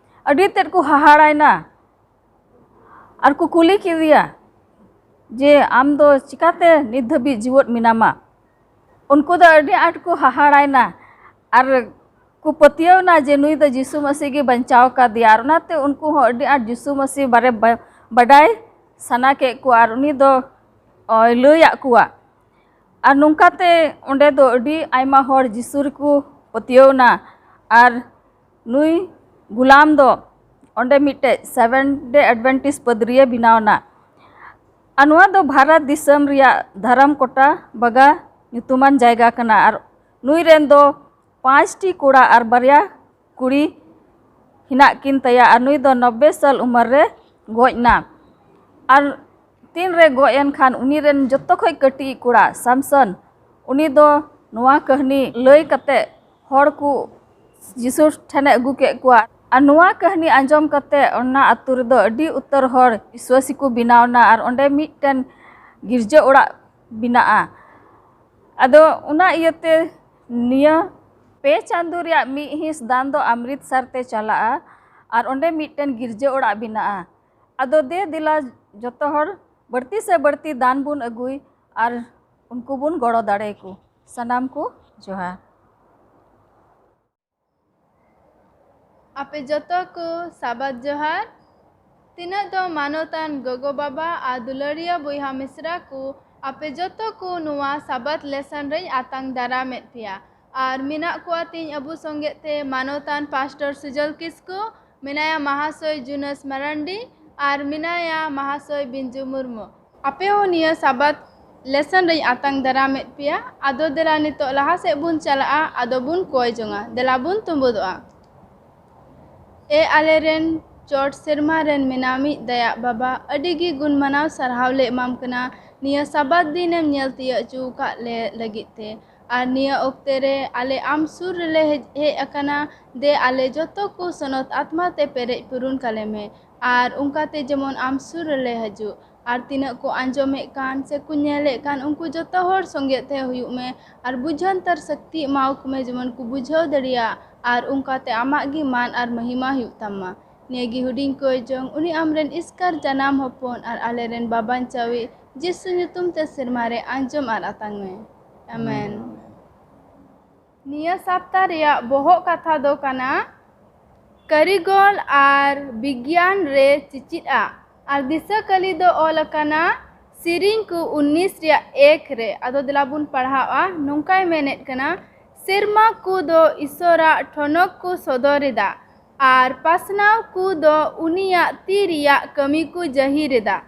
ᱟᱹᱰᱤ ᱛᱮᱫ ᱠᱚ ᱦᱟᱦᱟᱲᱟᱭᱱᱟ᱾ ᱟᱨ ᱠᱚ ᱠᱩᱞᱤ ᱠᱮᱫᱮᱭᱟ ᱡᱮ, "ᱟᱢ ᱫᱚ ᱪᱤᱠᱟᱛᱮ ᱱᱤᱛ ᱫᱷᱟᱹᱵᱤᱡ ᱡᱤᱣᱮᱫ ᱢᱮᱱᱟᱢᱟ?" ᱩᱱᱠᱩ ᱫᱚ ᱟᱹᱰᱤ ᱟᱸᱴ ᱠᱚ ᱦᱟᱦᱟᱲᱟᱭᱱᱟ ᱟᱨ ᱠᱚ ᱯᱟᱹᱛᱭᱟᱹᱣᱱᱟ ᱡᱮ ᱱᱩᱭ ᱫᱚ ᱡᱤᱥᱩ ᱢᱟᱹᱥᱤ ᱜᱮ ᱵᱟᱧᱪᱟᱣ ᱠᱟᱫᱮᱭᱟ᱾ ᱟᱨ ᱚᱱᱟᱛᱮ ᱩᱱᱠᱩ ᱦᱚᱸ ᱟᱹᱰᱤ ᱟᱸᱴ ᱡᱤᱥᱩ ᱢᱟᱹᱥᱤ ᱵᱟᱨᱮ ᱵᱟ-, ᱵᱟᱰᱟᱭ ᱥᱟᱱᱟ ᱠᱮᱫ ᱠᱚᱣᱟ ᱟᱨ ᱩᱱᱤ ᱫᱚ, ᱚ, ᱞᱟᱹᱭᱟᱫ ᱠᱚᱣᱟ᱾ ᱟᱨ ᱱᱚᱝᱠᱟᱛᱮ ᱚᱸᱰᱮ ᱫᱚ ᱟᱹᱰᱤ ᱟᱭᱢᱟ ᱦᱚᱲ ᱡᱤᱥᱩ ᱨᱮᱠᱚ ᱯᱟᱹᱛᱭᱟᱹᱣᱱᱟ᱾ ᱟᱨ ᱱᱩᱭ ᱜᱩᱞᱟᱢ ᱫᱚ ᱚᱸᱰᱮ ᱢᱤᱫᱴᱮᱡ Seventh Day Adventist ᱯᱟᱹᱫᱽᱨᱤᱭᱮ ᱵᱮᱱᱟᱣᱱᱟ᱾ ᱟᱨ ᱱᱚᱣᱟ ᱫᱚ ᱵᱷᱟᱨᱚᱛ ᱫᱤᱥᱚᱢ ᱨᱮᱭᱟᱜ ᱫᱷᱟᱨᱟᱢ ᱠᱳᱴᱟ ᱵᱟᱜᱟ ᱧᱩᱛᱩᱢᱟᱱ ᱡᱟᱭᱜᱟ ᱠᱟᱱᱟ᱾ ᱟᱨ ᱱᱩᱭ ᱨᱮᱱ ᱫᱚ ᱯᱟᱸᱪᱴᱤ ᱠᱚᱲᱟ ᱟᱨ ᱵᱟᱨᱭᱟ ᱠᱩᱲᱤ ᱦᱮᱱᱟᱜ ᱠᱤᱱ ᱛᱟᱭᱟ᱾ ᱟᱨ ᱱᱩᱭ ᱫᱚ ᱱᱚᱵᱵᱳᱭ ᱥᱟᱞ ᱩᱢᱮᱨ ᱨᱮ ᱜᱚᱡ ᱮᱱᱟ᱾ ᱟᱨ ᱛᱤᱱ ᱨᱮ ᱜᱚᱡ ᱮᱱ ᱠᱷᱟᱱ, ᱩᱱᱤ ᱨᱮᱱ ᱡᱚᱛᱚ ᱠᱷᱚᱡ ᱠᱟᱹᱴᱤᱡ ᱠᱚᱲᱟ ᱥᱟᱢᱥᱚᱱ, ᱩᱱᱤ ᱫᱚ ᱱᱚᱣᱟ ᱠᱟᱹᱦᱱᱤ ᱞᱟᱹᱭ ᱠᱟᱛᱮ ᱦᱚᱲ ᱠᱚ ᱡᱤᱥᱩ ᱴᱷᱮᱱᱮ ᱟᱹᱜᱩ ᱠᱮᱫ ᱠᱚᱣᱟ᱾ ᱟᱨ ᱱᱚᱣᱟ ᱠᱟᱹᱦᱱᱤ ᱟᱸᱡᱚᱢ ᱠᱟᱛᱮ ᱚᱱᱟ ᱟᱹᱛᱩ ᱨᱮᱫᱚ ᱟᱹᱰᱤ ᱩᱛᱟᱹᱨ ᱦᱚᱲ ᱵᱤᱥᱣᱟᱥᱤ ᱠᱚ ᱵᱮᱱᱟᱣ ᱮᱱᱟ ᱟᱨ ᱚᱸᱰᱮ ᱢᱤᱫᱴᱮᱱ ᱜᱤᱨᱡᱟᱹ ᱚᱲᱟᱜ ᱵᱮᱱᱟᱜᱼᱟ᱾ ᱟᱫᱚ ᱚᱱᱟ ᱤᱭᱟᱹᱛᱮ ᱱᱤᱭᱟᱹ ᱯᱮ ᱪᱟᱸᱫᱳ ᱨᱮᱭᱟᱜ ᱢᱤᱫ ᱦᱤᱸᱥ ᱫᱟᱱ ᱫᱚ ᱟᱢᱨᱤᱛᱥᱟᱨ ᱛᱮ ᱪᱟᱞᱟᱜᱼᱟ ᱟᱨ ᱚᱸᱰᱮ ᱢᱤᱫᱴᱮᱱ ᱜᱤᱨᱡᱟᱹ ᱚᱲᱟᱜ ᱵᱮᱱᱟᱜᱼᱟ᱾ ᱟᱫᱚ ᱫᱮ ᱫᱮᱞᱟ ᱡᱚᱛᱚ ᱦᱚᱲ ᱵᱟᱹᱲᱛᱤ ᱥᱮ ᱵᱟᱹᱲᱛᱤ ᱫᱟᱱ ᱵᱚᱱ ᱟᱹᱜᱩᱭ ᱟᱨ ᱩᱱᱠᱩ ᱵᱚᱱ ᱜᱚᱲᱚ ᱫᱟᱲᱮᱭᱟᱠᱚ᱾ ᱥᱟᱱᱟᱢ ᱠᱚ ᱡᱚᱦᱟᱨ᱾ ᱟᱯᱮ ᱡᱚᱛᱚ ᱠᱚ ᱥᱟᱵᱟᱫ ᱡᱚᱦᱟᱨ᱾ ᱛᱤᱱᱟᱹᱜ ᱫᱚ ᱢᱟᱱᱚᱛᱟᱱ ᱜᱚᱜᱚ ᱵᱟᱵᱟ ᱟᱨ ᱫᱩᱞᱟᱹᱲᱤᱭᱟᱹ ᱵᱚᱭᱦᱟ ᱢᱤᱥᱨᱟ ᱠᱚ, ᱟᱯᱮ ᱡᱚᱛᱚ ᱠᱚ ᱱᱚᱣᱟ ᱥᱟᱵᱟᱫ lesson ᱨᱮᱧ ᱟᱛᱟᱝ ᱫᱟᱨᱟᱢᱮᱫ ᱯᱮᱭᱟ᱾ ᱟᱨ ᱢᱮᱱᱟᱜ ᱠᱚᱣᱟ ᱛᱤᱧ ᱟᱵᱚ ᱥᱚᱸᱜᱮ ᱛᱮ ᱢᱟᱱᱚᱛᱟᱱ pastor ᱥᱩᱡᱚᱞ ᱠᱤᱥᱠᱩ, ᱢᱮᱱᱟᱭᱟ ᱢᱟᱦᱟᱥᱚᱭ ᱡᱩᱱᱟᱹᱥ ᱢᱟᱨᱟᱱᱰᱤ ᱟᱨ ᱢᱮᱱᱟᱭᱟ ᱢᱟᱦᱟᱥᱚᱭ ᱵᱤᱧᱡᱩ ᱢᱩᱨᱢᱩ᱾ ᱟᱯᱮ ᱦᱚᱸ ᱱᱤᱭᱟᱹ ᱥᱟᱵᱟᱫ lesson ᱨᱮᱧ ᱟᱛᱟᱝ ᱫᱟᱨᱟᱢᱮᱫ ᱯᱮᱭᱟ᱾ ᱟᱫᱚ ᱫᱮᱞᱟ ᱱᱤᱛᱚᱜ ᱞᱟᱦᱟ ᱥᱮᱫ ᱵᱚᱱ ᱪᱟᱞᱟᱜᱼᱟ, ᱟᱫᱚ ᱵᱚᱱ ᱠᱚᱭ ᱡᱚᱝᱟ᱾ ᱫᱮᱞᱟ ᱵᱚᱱ ᱛᱩᱢᱵᱩᱫᱚᱜᱼᱟ᱾ ᱮ ᱟᱞᱮ ᱨᱮᱱ ᱪᱚᱴ ᱥᱮᱨᱢᱟ ᱨᱮᱱ ᱢᱮᱱᱟᱢᱤᱡ ᱫᱟᱭᱟᱜ ᱵᱟᱵᱟ, ᱟᱹᱰᱤ ᱜᱮ ᱜᱩᱱ ᱢᱟᱱᱟᱣ ᱥᱟᱨᱦᱟᱣ ᱞᱮ ᱮᱢᱟᱢ ᱠᱟᱱᱟ ᱱᱤᱭᱟᱹ ᱥᱟᱵᱟᱫ ᱫᱤᱱᱮᱢ ᱧᱮᱞ ᱛᱤᱭᱟᱹᱜ ᱦᱚᱪᱚ ᱟᱠᱟᱫ ᱞᱮ ᱞᱟᱹᱜᱤᱫ ᱛᱮ᱾ ᱟᱨ ᱱᱤᱭᱟᱹ ᱚᱠᱛᱮ ᱨᱮ ᱟᱞᱮ ᱟᱢ ᱥᱩᱨ ᱨᱮᱞᱮ ᱦᱮᱡ, ᱦᱮᱡ ᱟᱠᱟᱱᱟ᱾ ᱫᱮ ᱟᱞᱮ ᱡᱚᱛᱚ ᱠᱚ ᱥᱚᱱᱚᱛ ᱟᱛᱢᱟ ᱛᱮ ᱯᱮᱨᱮᱡ ᱯᱩᱨᱩᱱ ᱠᱟᱞᱮ ᱢᱮ, ᱟᱨ ᱚᱱᱠᱟᱛᱮ ᱡᱮᱢᱚᱱ ᱟᱢ ᱥᱩᱨ ᱨᱮᱞᱮ ᱦᱤᱡᱩᱜ᱾ ᱟᱨ ᱛᱤᱱᱟᱹᱜ ᱠᱚ ᱟᱸᱡᱚᱢᱮᱫ ᱠᱟᱱ ᱥᱮ ᱠᱚ ᱧᱮᱞᱮᱫ ᱠᱟᱱ, ᱩᱱᱠᱩ ᱡᱚᱛᱚ ᱦᱚᱲ ᱥᱚᱸᱜᱮ ᱛᱮ ᱦᱩᱭᱩᱜ ᱢᱮ, ᱟᱨ ᱵᱩᱡᱷᱟᱹᱱᱛᱟᱨ ᱥᱚᱠᱛᱤ ᱮᱢᱟᱣᱟᱠᱚ ᱢᱮ, ᱡᱮᱢᱚᱱ ᱠᱚ ᱵᱩᱡᱷᱟᱹᱣ ᱫᱟᱲᱮᱭᱟᱜ, ᱟᱨ ᱚᱱᱠᱟᱛᱮ ᱟᱢᱟᱜ ᱜᱮ ᱢᱟᱱ ᱟᱨ ᱢᱚᱦᱤᱢᱟ ᱦᱩᱭᱩᱜ ᱛᱟᱢᱟ᱾ ᱱᱤᱭᱟᱹ ᱜᱮ ᱦᱩᱰᱤᱧ ᱠᱚᱭ ᱡᱚᱝ, ᱩᱱᱤ ᱟᱢᱨᱮᱱ ᱮᱥᱠᱟᱨ ᱡᱟᱱᱟᱢ ᱦᱚᱯᱚᱱ ᱟᱨ ᱟᱞᱮᱨᱮᱱ ᱵᱟᱵᱟᱧᱪᱟᱣᱤᱡ ᱡᱤᱥᱩ ᱧᱩᱛᱩᱢ ᱛᱮ ᱥᱮᱨᱢᱟ ᱨᱮ ᱟᱸᱡᱚᱢ ᱟᱨ ᱟᱛᱟᱝ ᱢᱮ᱾ ᱟᱢᱮᱱ᱾ ᱱᱤᱭᱟᱹ ᱥᱟᱯᱛᱟ ᱨᱮᱭᱟᱜ ᱵᱚᱦᱚᱜ ᱠᱟᱛᱷᱟ ᱫᱚ ᱠᱟᱱᱟ ᱠᱟᱹᱨᱤᱜᱚᱞ ᱟᱨ ᱵᱤᱜᱽᱭᱟᱱ ᱨᱮ ᱪᱮᱪᱮᱫ ᱟᱜ᱾ ᱟᱨ ᱫᱤᱥᱟᱹ ᱠᱟᱹᱞᱤ ᱫᱚ ᱚᱞ ᱟᱠᱟᱱᱟ ᱥᱮᱨᱮᱧ ᱠᱚ ᱩᱱᱤᱥ ᱨᱮᱭᱟᱜ ᱮᱠ ᱨᱮ᱾ ᱟᱫᱚ ᱫᱮᱞᱟ ᱵᱚᱱ ᱯᱟᱲᱦᱟᱣᱟ᱾ ᱱᱚᱝᱠᱟᱭ ᱢᱮᱱᱮᱫ ᱠᱟᱱᱟ, ᱥᱮᱨᱢᱟ ᱠᱚ ᱫᱚ ᱤᱥᱚᱨᱟᱜ ᱴᱷᱚᱱᱚᱠ ᱠᱚ ᱥᱚᱫᱚᱨ ᱮᱫᱟ, ᱟᱨ ᱯᱟᱥᱱᱟᱣ ᱠᱚ ᱫᱚ ᱩᱱᱤᱭᱟᱜ ᱛᱤ ᱨᱮᱭᱟᱜ ᱠᱟᱹᱢᱤ ᱠᱚ ᱡᱟᱹᱦᱤᱨ ᱮᱫᱟ᱾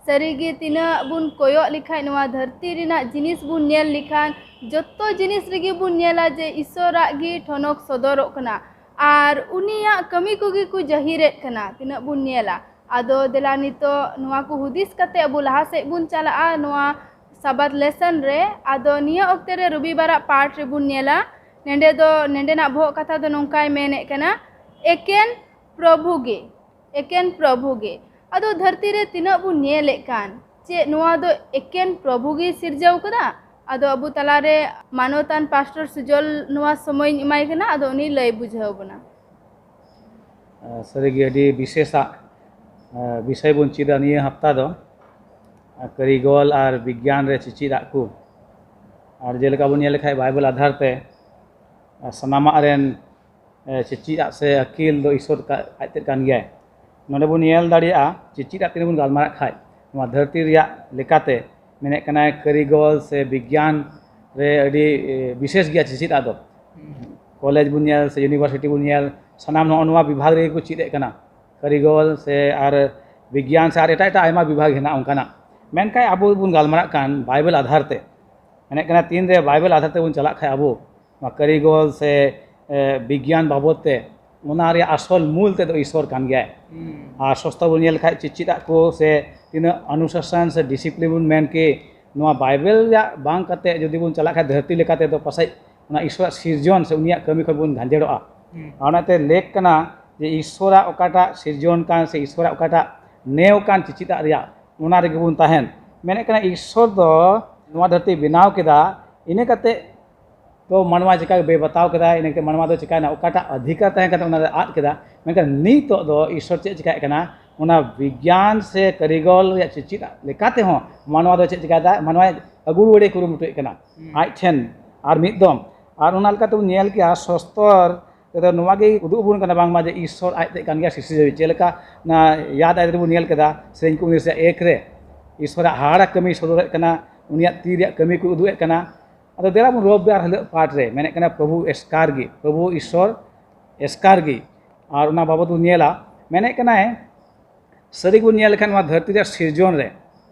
ᱥᱟᱹᱨᱤᱜᱮ ᱛᱤᱱᱟᱹᱜ ᱵᱚᱱ ᱠᱚᱭᱚᱜ ᱞᱮᱠᱷᱟᱱ, ᱱᱚᱣᱟ ᱫᱷᱟᱹᱨᱛᱤ ᱨᱮᱱᱟᱜ ᱡᱤᱱᱤᱥ ᱵᱚᱱ ᱧᱮᱞ ᱞᱮᱠᱷᱟᱱ, ᱡᱚᱛᱚ ᱡᱤᱱᱤᱥ ᱨᱮᱜᱮ ᱵᱚᱱ ᱧᱮᱞᱟ ᱡᱮ ᱤᱥᱚᱨᱟᱜ ᱜᱮ ᱴᱷᱚᱱᱚᱠ ᱥᱚᱫᱚᱨᱚᱜ ᱠᱟᱱᱟ ᱟᱨ ᱩᱱᱤᱭᱟᱜ ᱠᱟᱹᱢᱤ ᱠᱚᱜᱮ ᱠᱚ ᱡᱟᱹᱦᱤᱨᱮᱫ ᱠᱟᱱᱟ᱾ ᱛᱤᱱᱟᱹᱜ ᱵᱚᱱ ᱧᱮᱞᱟ᱾ ᱟᱫᱚ ᱫᱮᱞᱟ ᱱᱤᱛᱚᱜ ᱱᱚᱣᱟ ᱠᱚ ᱦᱩᱫᱤᱥ ᱠᱟᱛᱮ ᱟᱵᱚ ᱞᱟᱦᱟ ᱥᱮᱫ ᱵᱚᱱ ᱪᱟᱞᱟᱜᱼᱟ ᱱᱚᱣᱟ ᱥᱟᱵᱟᱛ ᱞᱮᱥᱚᱱ ᱨᱮ᱾ ᱟᱫᱚ ᱱᱤᱭᱟᱹ ᱚᱠᱛᱮ ᱨᱮ ᱨᱚᱵᱤᱵᱟᱨᱟᱜ ᱯᱟᱴ ᱨᱮᱵᱚᱱ ᱧᱮᱞᱟ᱾ ᱱᱮᱰᱮ ᱫᱚ, ᱱᱮᱰᱮᱱᱟᱜ ᱵᱚᱦᱚᱜ ᱠᱟᱛᱷᱟ ᱫᱚ ᱱᱚᱝᱠᱟᱭ ᱢᱮᱱᱮᱫ ᱠᱟᱱᱟ, ᱮᱠᱮᱱ ᱯᱨᱚᱵᱷᱩ ᱜᱮ, ᱮᱠᱮᱱ ᱯᱨᱚᱵᱷᱩ ᱜᱮ᱾ ᱟᱫᱚ ᱫᱷᱟᱹᱨᱛᱤ ᱨᱮ ᱛᱤᱱᱟᱹᱜ ᱵᱚᱱ ᱧᱮᱞᱮᱫ ᱠᱟᱱ, ᱪᱮᱫ ᱱᱚᱣᱟ ᱫᱚ ᱮᱠᱮᱱ ᱯᱨᱚᱵᱷᱩ ᱜᱮᱭ ᱥᱤᱨᱡᱟᱹᱣ ᱠᱟᱫᱟ? ᱟᱫᱚ ᱟᱵᱚ ᱛᱟᱞᱟᱨᱮ ᱢᱟᱱᱚᱛᱟᱱ ᱯᱟᱥᱴᱚᱨ ᱥᱩᱡᱚᱞ ᱱᱚᱣᱟ ᱥᱚᱢᱚᱭᱤᱧ ᱮᱢᱟᱭ ᱠᱟᱱᱟ, ᱟᱫᱚ ᱩᱱᱤ ᱞᱟᱹᱭ ᱵᱩᱡᱷᱟᱹᱣ ᱵᱚᱱᱟ᱾ ᱟᱨ ᱥᱟᱹᱨᱤᱜᱮ ᱟᱹᱰᱤ ᱵᱤᱥᱮᱥᱟᱜ, ᱟᱨ ᱵᱤᱥᱚᱭ ᱵᱚᱱ ᱪᱮᱫᱟ ᱱᱤᱭᱟᱹ ᱦᱟᱯᱛᱟ ᱫᱚ, ᱟᱨ ᱠᱟᱹᱨᱤᱜᱚᱞ ᱟᱨ ᱵᱤᱜᱽᱭᱟᱱ ᱨᱮ ᱪᱮᱪᱮᱫ ᱟᱜ ᱠᱚ᱾ ᱟᱨ ᱡᱮᱞᱮᱠᱟ ᱵᱚᱱ ᱧᱮᱞ ᱞᱮᱠᱷᱟᱡ ᱵᱟᱭᱵᱮᱞ ᱟᱫᱷᱟᱨ ᱛᱮ, ᱟᱨ ᱥᱟᱱᱟᱢᱟᱜ ᱨᱮᱱ, ᱮ, ᱪᱮᱪᱮᱫ ᱟᱜ ᱥᱮ ᱟᱹᱠᱤᱞ ᱫᱚ ᱤᱥᱚᱨ ᱠᱟ-, ᱟᱡ ᱛᱮᱫ ᱠᱟᱱ ᱜᱮᱭᱟᱭ᱾ ᱱᱚᱰᱮ ᱵᱚᱱ ᱧᱮᱞ ᱫᱟᱲᱮᱭᱟᱜᱼᱟ, ᱪᱮᱪᱮᱫ ᱟᱜ ᱛᱤᱱᱟᱹᱜ ᱵᱚᱱ ᱜᱟᱞᱢᱟᱨᱟᱜ ᱠᱷᱟᱡ, ᱱᱚᱣᱟ ᱫᱷᱟᱹᱨᱛᱤ ᱨᱮᱭᱟᱜ ᱞᱮᱠᱟᱛᱮ ᱢᱮᱱᱮᱫ ᱠᱟᱱᱟᱭ ᱠᱟᱹᱨᱤᱜᱚᱞ ᱥᱮ ᱵᱤᱜᱽᱭᱟᱱ ᱨᱮ ᱟᱹᱰᱤ, ᱮ, ᱵᱤᱥᱮᱥ ᱜᱮᱭᱟ ᱪᱮᱪᱮᱫ ᱟᱜ ᱫᱚ᱾ ᱠᱚᱞᱮᱡᱽ ᱵᱚᱱ ᱧᱮᱞ ᱥᱮ ᱤᱭᱩᱱᱤᱵᱷᱟᱨᱥᱤᱴᱤ ᱵᱚᱱ ᱧᱮᱞ, ᱥᱟᱱᱟᱢ ᱱᱚᱜᱼᱚ ᱱᱚᱣᱟ ᱵᱤᱵᱷᱟᱜᱽ ᱨᱮᱜᱮ ᱠᱚ ᱪᱮᱫ ᱮᱫ ᱠᱟᱱᱟ, ᱠᱟᱹᱨᱤᱜᱚᱞ ᱥᱮ ᱟᱨ ᱵᱤᱜᱽᱭᱟᱱ ᱥᱮ ᱟᱨ ᱮᱴᱟᱜ ᱮᱴᱟᱜ ᱟᱭᱢᱟ ᱵᱤᱵᱷᱟᱜᱽ ᱦᱮᱱᱟᱜᱼᱟ ᱚᱱᱠᱟᱱᱟᱜ᱾ ᱢᱮᱱᱠᱷᱟᱱ ᱟᱵᱚ ᱵᱚᱱ ᱜᱟᱞᱢᱟᱨᱟᱜ ᱠᱟᱱ ᱵᱟᱭᱵᱮᱞ ᱟᱫᱷᱟᱨ ᱛᱮ, ᱢᱮᱱᱮᱫ ᱠᱟᱱᱟ ᱛᱤᱱᱨᱮ ᱵᱟᱭᱵᱮᱞ ᱟᱫᱷᱟᱨ ᱛᱮᱵᱚᱱ ᱪᱟᱞᱟᱜ ᱠᱷᱟᱡ ᱟᱵᱚ ᱱᱚᱣᱟ ᱠᱟᱹᱨᱤᱜᱚᱞ ᱥᱮ, ᱮ, ᱵᱤᱜᱽᱭᱟᱱ ᱵᱟᱵᱚᱫ ᱛᱮ, ᱚᱱᱟ ᱨᱮᱭᱟᱜ ᱟᱥᱚᱞ ᱢᱩᱞ ᱛᱮᱫᱚ ᱤᱥᱚᱨ ᱠᱟᱱ ᱜᱮᱭᱟᱭ᱾ ᱟᱨ ᱥᱚᱥᱛᱟ ᱵᱚᱱ ᱧᱮᱞ ᱠᱷᱟᱡ ᱪᱮᱪᱮᱫ ᱟᱜ ᱠᱚ ᱥᱮ ᱛᱤᱱᱟᱹᱜ ᱚᱱᱩᱥᱟᱥᱚᱱ ᱥᱮ ᱰᱤᱥᱤᱯᱞᱤᱱ ᱵᱚᱱ ᱢᱮᱱ ᱠᱮ, ᱱᱚᱣᱟ ᱵᱟᱭᱵᱮᱞ ᱨᱮᱭᱟᱜ ᱵᱟᱝ ᱠᱟᱛᱮ ᱡᱩᱫᱤ ᱵᱚᱱ ᱪᱟᱞᱟᱜ ᱠᱷᱟᱱ, ᱫᱷᱟᱹᱨᱛᱤ ᱞᱮᱠᱟ ᱛᱮᱫᱚ ᱯᱟᱥᱮᱡ ᱚᱱᱟ ᱤᱥᱥᱚᱨᱟᱜ ᱥᱤᱨᱡᱚᱱ ᱥᱮ ᱩᱱᱤᱭᱟᱜ ᱠᱟᱹᱢᱤ ᱠᱷᱚᱱ ᱵᱚᱱ ᱜᱷᱟᱸᱡᱮᱲᱚᱜᱼᱟ᱾ ᱟᱨ ᱚᱱᱟᱛᱮ ᱞᱮᱠ ᱠᱟᱱᱟ ᱡᱮ ᱤᱥᱥᱚᱨᱟᱜ ᱚᱠᱟᱴᱟᱜ ᱥᱤᱨᱡᱚᱱ ᱠᱟᱱ ᱥᱮ ᱤᱥᱥᱚᱨᱟᱜ ᱚᱠᱟᱴᱟᱜ ᱱᱮᱣ ᱠᱟᱱ ᱪᱮᱪᱮᱫᱟᱜ ᱨᱮᱭᱟᱜ, ᱚᱱᱟ ᱨᱮᱜᱮ ᱵᱚᱱ ᱛᱟᱦᱮᱱ᱾ ᱢᱮᱱᱮᱫ ᱠᱟᱱᱟ, ᱤᱥᱥᱚᱨ ᱫᱚ ᱱᱚᱣᱟ ᱫᱷᱟᱹᱨᱛᱤ ᱵᱮᱱᱟᱣ ᱠᱮᱫᱟ, ᱤᱱᱟᱹ ᱠᱟᱛᱮ ᱛᱚ ᱢᱟᱱᱣᱟ ᱪᱤᱠᱟ ᱵᱮ ᱵᱟᱛᱟᱣ ᱠᱮᱫᱟ, ᱤᱱᱟᱹ ᱠᱟᱛᱮ ᱢᱟᱱᱣᱟ ᱫᱚ ᱪᱤᱠᱟᱭᱱᱟ, ᱚᱠᱟᱴᱟᱜ ᱚᱫᱷᱤᱠᱟᱨ ᱛᱟᱦᱮᱸ ᱠᱟᱱᱟ ᱚᱱᱟ ᱫᱚ ᱟᱫ ᱠᱮᱫᱟ᱾ ᱢᱮᱱᱠᱷᱟᱱ ᱱᱤᱛᱚᱜ ᱫᱚ ᱤᱥᱥᱚᱨ ᱪᱮᱫ ᱪᱤᱠᱟᱭᱮᱫ ᱠᱟᱱᱟ, ᱚᱱᱟ ᱵᱤᱜᱽᱜᱟᱱ ᱥᱮ ᱠᱟᱹᱨᱤᱜᱚᱞ ᱨᱮᱭᱟᱜ ᱪᱮᱪᱮᱫ ᱞᱮᱠᱟ ᱛᱮᱦᱚᱸ ᱢᱟᱱᱣᱟ ᱫᱚ ᱪᱮᱫ ᱪᱤᱠᱟᱭᱮᱫᱟ, ᱢᱟᱱᱣᱟᱭ ᱟᱹᱜᱩ ᱨᱩᱣᱟᱹᱲᱮ ᱠᱩᱨᱩᱢᱩᱴᱩᱭᱮᱫ ᱠᱟᱱᱟ ᱟᱡ ᱴᱷᱮᱱ ᱟᱨ ᱢᱤᱫ ᱫᱚᱢ᱾ ᱟᱨ ᱚᱱᱟ ᱞᱮᱠᱟᱛᱮ ᱵᱚᱱ ᱧᱮᱞ ᱠᱮᱜᱼᱟ, ᱥᱚᱥᱛᱚᱨ ᱨᱮᱫᱚ ᱱᱚᱣᱟ ᱜᱮ ᱩᱫᱩᱜ ᱟᱵᱚᱱ ᱠᱟᱱᱟ ᱵᱟᱝᱢᱟ ᱡᱮ ᱤᱥᱥᱚᱨ ᱟᱡ ᱛᱮᱫ ᱠᱟᱱ ᱜᱮᱭᱟ ᱥᱤᱨᱡᱟᱹᱣᱤᱡ᱾ ᱪᱮᱫ ᱞᱮᱠᱟ ᱚᱱᱟ ᱭᱟᱫ ᱟᱭ ᱨᱮᱵᱚᱱ ᱧᱮᱞ ᱠᱮᱫᱟ, ᱥᱮᱨᱮᱧ ᱠᱚ ᱩᱱᱤᱥ ᱮᱠ ᱨᱮ ᱤᱥᱥᱚᱨᱟᱜ ᱦᱟᱦᱟᱲᱟ ᱠᱟᱹᱢᱤ ᱥᱚᱫᱚᱨᱮᱫ ᱠᱟᱱᱟ, ᱩᱱᱤᱭᱟᱜ ᱛᱤ ᱨᱮᱭᱟᱜ ᱠᱟᱹᱢᱤ ᱠᱚ ᱩᱫᱩᱜ ᱮᱫ ᱠᱟᱱᱟ᱾ ᱟᱫᱚ ᱫᱮᱞᱟ ᱵᱚᱱ ᱨᱚᱵᱤᱵᱟᱨ ᱦᱤᱞᱳᱜ ᱯᱟᱴ ᱨᱮ ᱢᱮᱱᱮᱫ ᱠᱟᱱᱟ, ᱯᱨᱚᱵᱷᱩ ᱮᱥᱠᱟᱨ ᱜᱮ, ᱯᱨᱚᱵᱷᱩ ᱤᱥᱥᱚᱨ ᱮᱥᱠᱟᱨ ᱜᱮ᱾ ᱟᱨ ᱚᱱᱟ ᱵᱟᱵᱚᱫ ᱵᱚᱱ ᱧᱮᱞᱟ, ᱢᱮᱱᱮᱫ ᱠᱟᱱᱟᱭ, ᱥᱟᱹᱨᱤ ᱜᱮᱵᱚᱱ ᱧᱮᱞ ᱞᱮᱠᱷᱟᱱ ᱱᱚᱣᱟ ᱫᱷᱟᱹᱨᱛᱤ ᱨᱮᱭᱟᱜ ᱥᱤᱨᱡᱚᱱ ᱨᱮ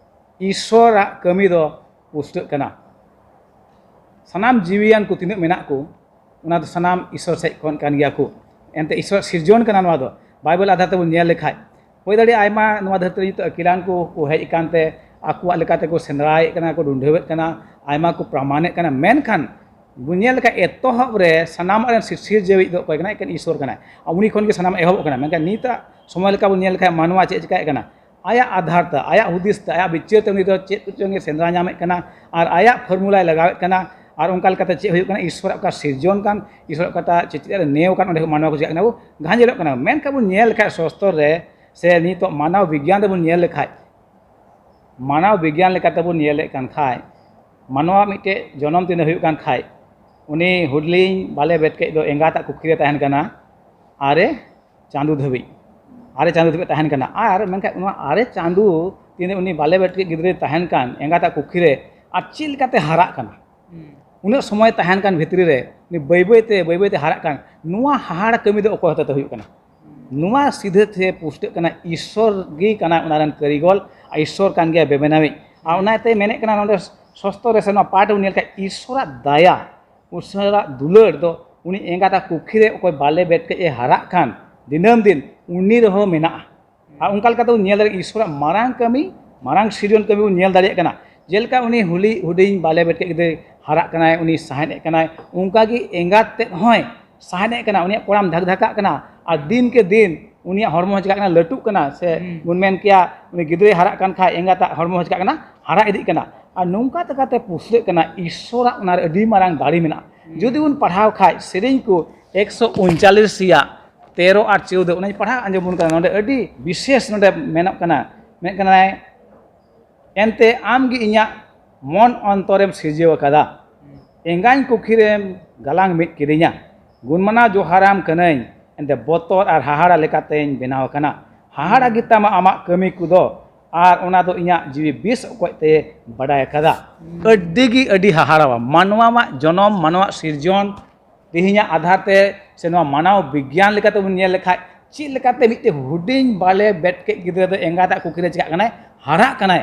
ᱤᱥᱥᱚᱨᱟᱜ ᱠᱟᱹᱢᱤ ᱫᱚ ᱯᱩᱥᱴᱟᱹᱜ ᱠᱟᱱᱟ᱾ ᱥᱟᱱᱟᱢ ᱡᱤᱣᱤᱭᱟᱱ ᱠᱚ ᱛᱤᱱᱟᱹᱜ ᱢᱮᱱᱟᱜ ᱠᱚ, ᱚᱱᱟ ᱫᱚ ᱥᱟᱱᱟᱢ ᱤᱥᱥᱚᱨ ᱥᱮᱫ ᱠᱷᱚᱱ ᱠᱟᱱ ᱜᱮᱭᱟ ᱠᱚ᱾ ᱮᱱᱛᱮ ᱤᱥᱥᱚᱨᱟᱜ ᱥᱤᱨᱡᱚᱱ ᱠᱟᱱᱟ ᱱᱚᱣᱟ ᱫᱚ, ᱵᱟᱭᱵᱮᱞ ᱟᱫᱷᱟᱨ ᱛᱮᱵᱚᱱ ᱧᱮᱞ ᱞᱮᱠᱷᱟᱡ᱾ ᱦᱩᱭ ᱫᱟᱲᱮᱭᱟᱜᱼᱟ ᱟᱭᱢᱟ ᱱᱚᱣᱟ ᱫᱷᱟᱹᱨᱛᱤ ᱨᱮ ᱱᱤᱛᱚᱜ ᱟᱹᱠᱤᱞᱟᱱ ᱠᱚ ᱠᱚ ᱦᱮᱡ ᱟᱠᱟᱱ ᱛᱮ ᱟᱠᱚᱣᱟᱜ ᱞᱮᱠᱟ ᱛᱮᱠᱚ ᱥᱮᱸᱫᱽᱨᱟᱭᱮᱫ ᱠᱟᱱᱟ, ᱠᱚ ᱰᱩᱸᱰᱷᱟᱹᱣᱮᱫ ᱠᱟᱱᱟ, ᱟᱭᱢᱟ ᱠᱚ ᱯᱨᱚᱢᱟᱱᱮᱫ ᱠᱟᱱᱟ, ᱢᱮᱱᱠᱷᱟᱱ ᱵᱚᱱ ᱧᱮᱞ ᱞᱮᱠᱷᱟᱡ ᱮᱛᱚᱦᱚᱵ ᱨᱮ ᱥᱟᱱᱟᱢᱟᱜ ᱨᱮᱱ ᱥᱤᱨ-, ᱥᱤᱨᱡᱟᱹᱣᱤᱡ ᱫᱚ ᱚᱠᱚᱭ ᱠᱟᱱᱟᱭ? ᱮᱠᱮᱱ ᱤᱥᱥᱚᱨ ᱠᱟᱱᱟᱭ᱾ ᱟᱨ ᱩᱱᱤ ᱠᱷᱚᱱ ᱜᱮ ᱥᱟᱱᱟᱢᱟᱜ ᱮᱦᱚᱵᱚᱜ ᱠᱟᱱᱟ᱾ ᱢᱮᱱᱠᱷᱟᱱ ᱱᱤᱛᱟᱜ ᱥᱚᱢᱚᱭ ᱞᱮᱠᱟ ᱵᱚᱱ ᱧᱮᱞ ᱞᱮᱠᱷᱟᱡ ᱢᱟᱱᱣᱟ ᱪᱮᱫ ᱪᱤᱠᱟᱹᱭᱮᱫ ᱠᱟᱱᱟ? ᱟᱭᱟᱜ ᱟᱫᱷᱟᱨ ᱛᱮ, ᱟᱭᱟᱜ ᱦᱩᱫᱤᱥ ᱛᱮ, ᱟᱭᱟᱜ ᱵᱤᱪᱟᱹᱨ ᱛᱮ ᱩᱱᱤ ᱫᱚ ᱪᱮᱫ ᱠᱚᱪᱚᱝ ᱮ ᱥᱮᱸᱫᱽᱨᱟ ᱧᱟᱢᱮᱫ ᱠᱟᱱᱟ ᱟᱨ ᱟᱭᱟᱜ ᱯᱷᱚᱨᱢᱩᱞᱟᱭ ᱞᱟᱜᱟᱣᱮᱫ ᱠᱟᱱᱟ᱾ ᱟᱨ ᱚᱱᱠᱟ ᱞᱮᱠᱟᱛᱮ ᱪᱮᱫ ᱦᱩᱭᱩᱜ ᱠᱟᱱᱟ? ᱤᱥᱥᱚᱨᱟᱜ ᱚᱠᱟ ᱥᱤᱨᱡᱚᱱ ᱠᱟᱱ, ᱤᱥᱥᱚᱨᱟᱜ ᱚᱠᱟᱴᱟᱜ ᱪᱮᱪᱮᱫ ᱨᱮ ᱱᱮᱣ ᱠᱟᱱ, ᱚᱸᱰᱮ ᱠᱷᱚᱱ ᱢᱟᱱᱣᱟ ᱠᱚ ᱪᱤᱠᱟᱹᱜ ᱠᱟᱱᱟ? ᱵᱚ ᱜᱷᱟᱸᱡᱮᱞᱚᱜ ᱠᱟᱱᱟ᱾ ᱢᱮᱱᱠᱷᱟᱱ ᱵᱚᱱ ᱧᱮᱞ ᱞᱮᱠᱷᱟᱡ ᱥᱚᱥᱛᱚᱨ ᱨᱮ ᱥᱮ ᱱᱤᱛᱚᱜ ᱢᱟᱱᱟᱣ ᱵᱤᱜᱽᱜᱟᱱ ᱨᱮᱵᱚᱱ ᱧᱮᱞ ᱞᱮᱠᱷᱟᱡ, ᱢᱟᱱᱟᱣ ᱵᱤᱜᱽᱜᱟᱱ ᱞᱮᱠᱟᱛᱮ ᱵᱚᱱ ᱧᱮᱞᱮᱫ ᱠᱟᱱ ᱠᱷᱟᱡ, ᱢᱟᱱᱣᱟ ᱢᱤᱫᱴᱮᱡ ᱡᱚᱱᱚᱢ ᱛᱤᱱᱟᱹᱜ ᱦᱩᱭᱩᱜ ᱠᱟᱱ ᱠᱷᱟᱡ, ᱩᱱᱤ ᱦᱩᱰᱤᱧ ᱵᱟᱞᱮ ᱵᱮᱴᱠᱮᱡ ᱫᱚ ᱮᱸᱜᱟᱛᱟᱜ ᱠᱩᱠᱷᱤ ᱨᱮ ᱛᱟᱦᱮᱱ ᱠᱟᱱᱟ ᱟᱨᱮ ᱪᱟᱸᱫᱚ ᱫᱷᱟᱹᱵᱤᱡ᱾ ᱟᱨᱮ ᱪᱟᱸᱫᱚ ᱫᱷᱟᱹᱵᱤᱡ ᱛᱟᱦᱮᱱ ᱠᱟᱱᱟ᱾ ᱟᱨ ᱢᱮᱱᱠᱷᱟᱱ ᱱᱚᱣᱟ ᱟᱨᱮ ᱪᱟᱸᱫᱚ ᱛᱤᱱᱟᱹᱜ ᱩᱱᱤ ᱵᱟᱞᱮ ᱵᱮᱴᱠᱮᱡ ᱜᱤᱫᱽᱨᱟᱹᱭ ᱛᱟᱦᱮᱱ ᱠᱟᱱ ᱮᱸᱜᱟᱛᱟᱜ ᱠᱩᱠᱷᱤ ᱨᱮ, ᱟᱨ ᱪᱮᱫ ᱞᱮᱠᱟᱛᱮ ᱦᱟᱨᱟᱜ ᱠᱟᱱᱟ, ᱩᱱᱟᱹᱜ ᱥᱚᱢᱚᱭ ᱛᱟᱦᱮᱱ ᱠᱟᱱ ᱵᱷᱤᱛᱨᱤ ᱨᱮ ᱩᱱᱤ ᱵᱟᱹᱭ ᱵᱟᱹᱭ ᱛᱮ, ᱵᱟᱹᱭ ᱵᱟᱹᱭ ᱛᱮ ᱦᱟᱨᱟᱜ ᱠᱟᱱ, ᱱᱚᱣᱟ ᱦᱟᱦᱟᱲᱟ ᱠᱟᱹᱢᱤ ᱫᱚ ᱚᱠᱚᱭ ᱦᱚᱛᱮᱛᱮ ᱦᱩᱭᱩᱜ ᱠᱟᱱᱟ? ᱱᱚᱣᱟ ᱥᱤᱫᱷᱟᱹ ᱛᱮ ᱯᱩᱥᱴᱟᱹᱜ ᱠᱟᱱᱟ, ᱤᱥᱥᱚᱨ ᱜᱮ ᱠᱟᱱᱟᱭ ᱚᱱᱟ ᱨᱮᱱ ᱠᱟᱹᱨᱤᱜᱚᱞ, ᱟᱨ ᱤᱥᱥᱚᱨ ᱠᱟᱱ ᱜᱮᱭᱟ ᱵᱮᱵᱮᱱᱟᱣᱤᱡ᱾ ᱟᱨ ᱚᱱᱟᱛᱮ ᱢᱮᱱᱮᱫ ᱠᱟᱱᱟ ᱱᱚᱰᱮ ᱥᱚᱥᱛᱚ ᱨᱮ ᱥᱮ ᱱᱚᱣᱟ ᱯᱟᱴ ᱵᱚᱱ ᱧᱮᱞ ᱠᱷᱟᱡ, ᱤᱥᱥᱚᱨᱟᱜ ᱫᱟᱭᱟ, ᱤᱥᱥᱚᱨᱟᱜ ᱫᱩᱞᱟᱹᱲ ᱫᱚ ᱩᱱᱤ ᱮᱸᱜᱟᱛᱟᱜ ᱠᱩᱠᱷᱤ ᱨᱮ ᱚᱠᱚᱭ ᱵᱟᱞᱮ ᱵᱮᱴᱠᱮᱡ ᱮ ᱦᱟᱨᱟᱜ ᱠᱟᱱ ᱫᱤᱱᱟᱹᱢ ᱫᱤᱱ, ᱩᱱᱤ ᱨᱮᱦᱚᱸ ᱢᱮᱱᱟᱜᱼᱟ᱾ ᱟᱨ ᱚᱱᱠᱟ ᱞᱮᱠᱟᱛᱮ ᱵᱚᱱ ᱧᱮᱞ ᱫᱟᱲᱮᱭᱟᱜᱼᱟ, ᱤᱥᱥᱚᱨᱟᱜ ᱢᱟᱨᱟᱝ ᱠᱟᱹᱢᱤ, ᱢᱟᱨᱟᱝ ᱥᱤᱨᱡᱚᱱ ᱠᱟᱹᱢᱤ ᱵᱚᱱ ᱧᱮᱞ ᱫᱟᱲᱮᱭᱟᱜ ᱠᱟᱱᱟ᱾ ᱡᱮᱞᱮᱠᱟ ᱩᱱᱤ ᱦᱩᱞᱤ ᱦᱩᱰᱤᱧ ᱵᱟᱞᱮ ᱵᱮᱴᱠᱮᱡ ᱜᱤᱫᱽᱨᱟᱹᱭ ᱦᱟᱨᱟᱜ ᱠᱟᱱᱟᱭ, ᱩᱱᱤ ᱥᱟᱦᱮᱫ ᱮᱫ ᱠᱟᱱᱟᱭ, ᱚᱱᱠᱟᱜᱮ ᱮᱸᱜᱟᱛ ᱛᱮᱫ ᱦᱚᱸᱭ ᱥᱟᱦᱮᱫ ᱮᱫ ᱠᱟᱱᱟ, ᱩᱱᱤᱭᱟᱜ ᱠᱚᱲᱟᱢ ᱫᱷᱟᱠ ᱫᱷᱟᱠᱟᱜ ᱠᱟᱱᱟ᱾ ᱟᱨ ᱫᱤᱱ ᱠᱮ ᱫᱤᱱ ᱩᱱᱤᱭᱟᱜ ᱦᱚᱲᱢᱚ ᱦᱚᱸ ᱪᱤᱠᱟᱜ ᱠᱟᱱᱟ, ᱞᱟᱹᱴᱩᱜ ᱠᱟᱱᱟ, ᱥᱮ ᱦᱩᱸ᱾ ᱵᱚᱱ ᱢᱮᱱ ᱠᱮᱭᱟ ᱩᱱᱤ ᱜᱤᱫᱽᱨᱟᱹᱭ ᱦᱟᱨᱟᱜ ᱠᱟᱱ ᱠᱷᱟᱡ ᱮᱸᱜᱟᱛᱟᱜ ᱦᱚᱲᱢᱚ ᱦᱚᱸ ᱪᱤᱠᱟᱜ ᱠᱟᱱᱟ, ᱦᱟᱨᱟ ᱤᱫᱤᱜ ᱠᱟᱱᱟ᱾ ᱟᱨ ᱱᱚᱝᱠᱟ ᱛᱟᱠᱟᱛᱮ ᱯᱩᱥᱞᱟᱹᱜ ᱠᱟᱱᱟ, ᱤᱥᱥᱚᱨᱟᱜ ᱚᱱᱟᱨᱮ ᱟᱹᱰᱤ ᱢᱟᱨᱟᱝ ᱫᱟᱲᱮ ᱢᱮᱱᱟᱜᱼᱟ᱾ ᱦᱩᱸ᱾ ᱡᱩᱫᱤ ᱵᱚᱱ ᱯᱟᱲᱦᱟᱣ ᱠᱷᱟᱡ ᱥᱮᱨᱮᱧ ᱠᱚ ᱮᱠᱥᱚ ᱩᱱᱪᱟᱞᱤᱥ ᱨᱮᱭᱟᱜ ᱛᱮᱨᱚ ᱟᱨ ᱪᱳᱫᱚ, ᱚᱱᱟᱧ ᱯᱟᱲᱦᱟᱣ ᱟᱸᱡᱚᱢ ᱵᱚᱱ ᱠᱟᱱᱟ, ᱱᱚᱰᱮ ᱟᱹᱰᱤ ᱵᱤᱥᱮᱥ ᱱᱚᱰᱮ ᱢᱮᱱᱚᱜ ᱠᱟᱱᱟ, ᱢᱮᱱ ᱠᱟᱱᱟᱭ, ᱮᱱᱛᱮ ᱟᱢ ᱜᱮ ᱤᱧᱟᱹᱜ ᱢᱚᱱ ᱚᱱᱛᱚᱨᱮᱢ ᱥᱤᱨᱡᱟᱹᱣ ᱟᱠᱟᱫᱟ᱾ ᱮᱸᱜᱟᱧ ᱠᱩᱠᱷᱤᱨᱮᱢ ᱜᱟᱞᱟᱝ ᱢᱤᱫ ᱠᱤᱫᱤᱧᱟ᱾ ᱜᱩᱱᱢᱟᱱᱟᱣ ᱡᱚᱦᱟᱨᱟᱢ ᱠᱟᱹᱱᱟᱹᱧ, ᱮᱱᱛᱮ ᱵᱚᱛᱚᱨ ᱟᱨ ᱦᱟᱦᱟᱲᱟ ᱞᱮᱠᱟᱛᱮᱧ ᱵᱮᱱᱟᱣ ᱟᱠᱟᱱᱟ᱾ ᱦᱟᱦᱟᱲᱟ ᱜᱮ ᱛᱟᱢᱟ ᱟᱢᱟᱜ ᱠᱟᱹᱢᱤ ᱠᱚᱫᱚ, ᱟᱨ ᱚᱱᱟ ᱫᱚ ᱤᱧᱟᱹᱜ ᱡᱤᱣᱤ ᱵᱮᱥ ᱚᱠᱚᱡ ᱛᱮ ᱵᱟᱰᱟᱭ ᱟᱠᱟᱫᱟ᱾ ᱦᱩᱸ᱾ ᱟᱹᱰᱤ ᱜᱮ ᱟᱹᱰᱤ ᱦᱟᱦᱟᱲᱟᱣᱟ ᱢᱟᱱᱣᱟᱣᱟᱜ ᱡᱚᱱᱚᱢ, ᱢᱟᱱᱣᱟᱣᱟᱜ ᱥᱤᱨᱡᱚᱱ, ᱛᱮᱦᱮᱧᱟᱜ ᱟᱫᱷᱟᱨ ᱛᱮ ᱥᱮ ᱱᱚᱣᱟ ᱢᱟᱱᱟᱣ ᱵᱤᱜᱽᱜᱟᱱ ᱞᱮᱠᱟᱛᱮ ᱵᱚᱱ ᱧᱮᱞ ᱞᱮᱠᱷᱟᱡ, ᱪᱮᱫ ᱞᱮᱠᱟᱛᱮ ᱢᱤᱫᱴᱮᱱ ᱦᱩᱰᱤᱧ ᱵᱟᱞᱮ ᱵᱮᱴᱠᱮᱡ ᱜᱤᱫᱽᱨᱟᱹ ᱫᱚ ᱮᱸᱜᱟᱛᱟᱜ ᱠᱩᱠᱷᱤ ᱨᱮ ᱪᱤᱠᱟᱜ ᱠᱟᱱᱟᱭ, ᱦᱟᱨᱟᱜ ᱠᱟᱱᱟᱭ᱾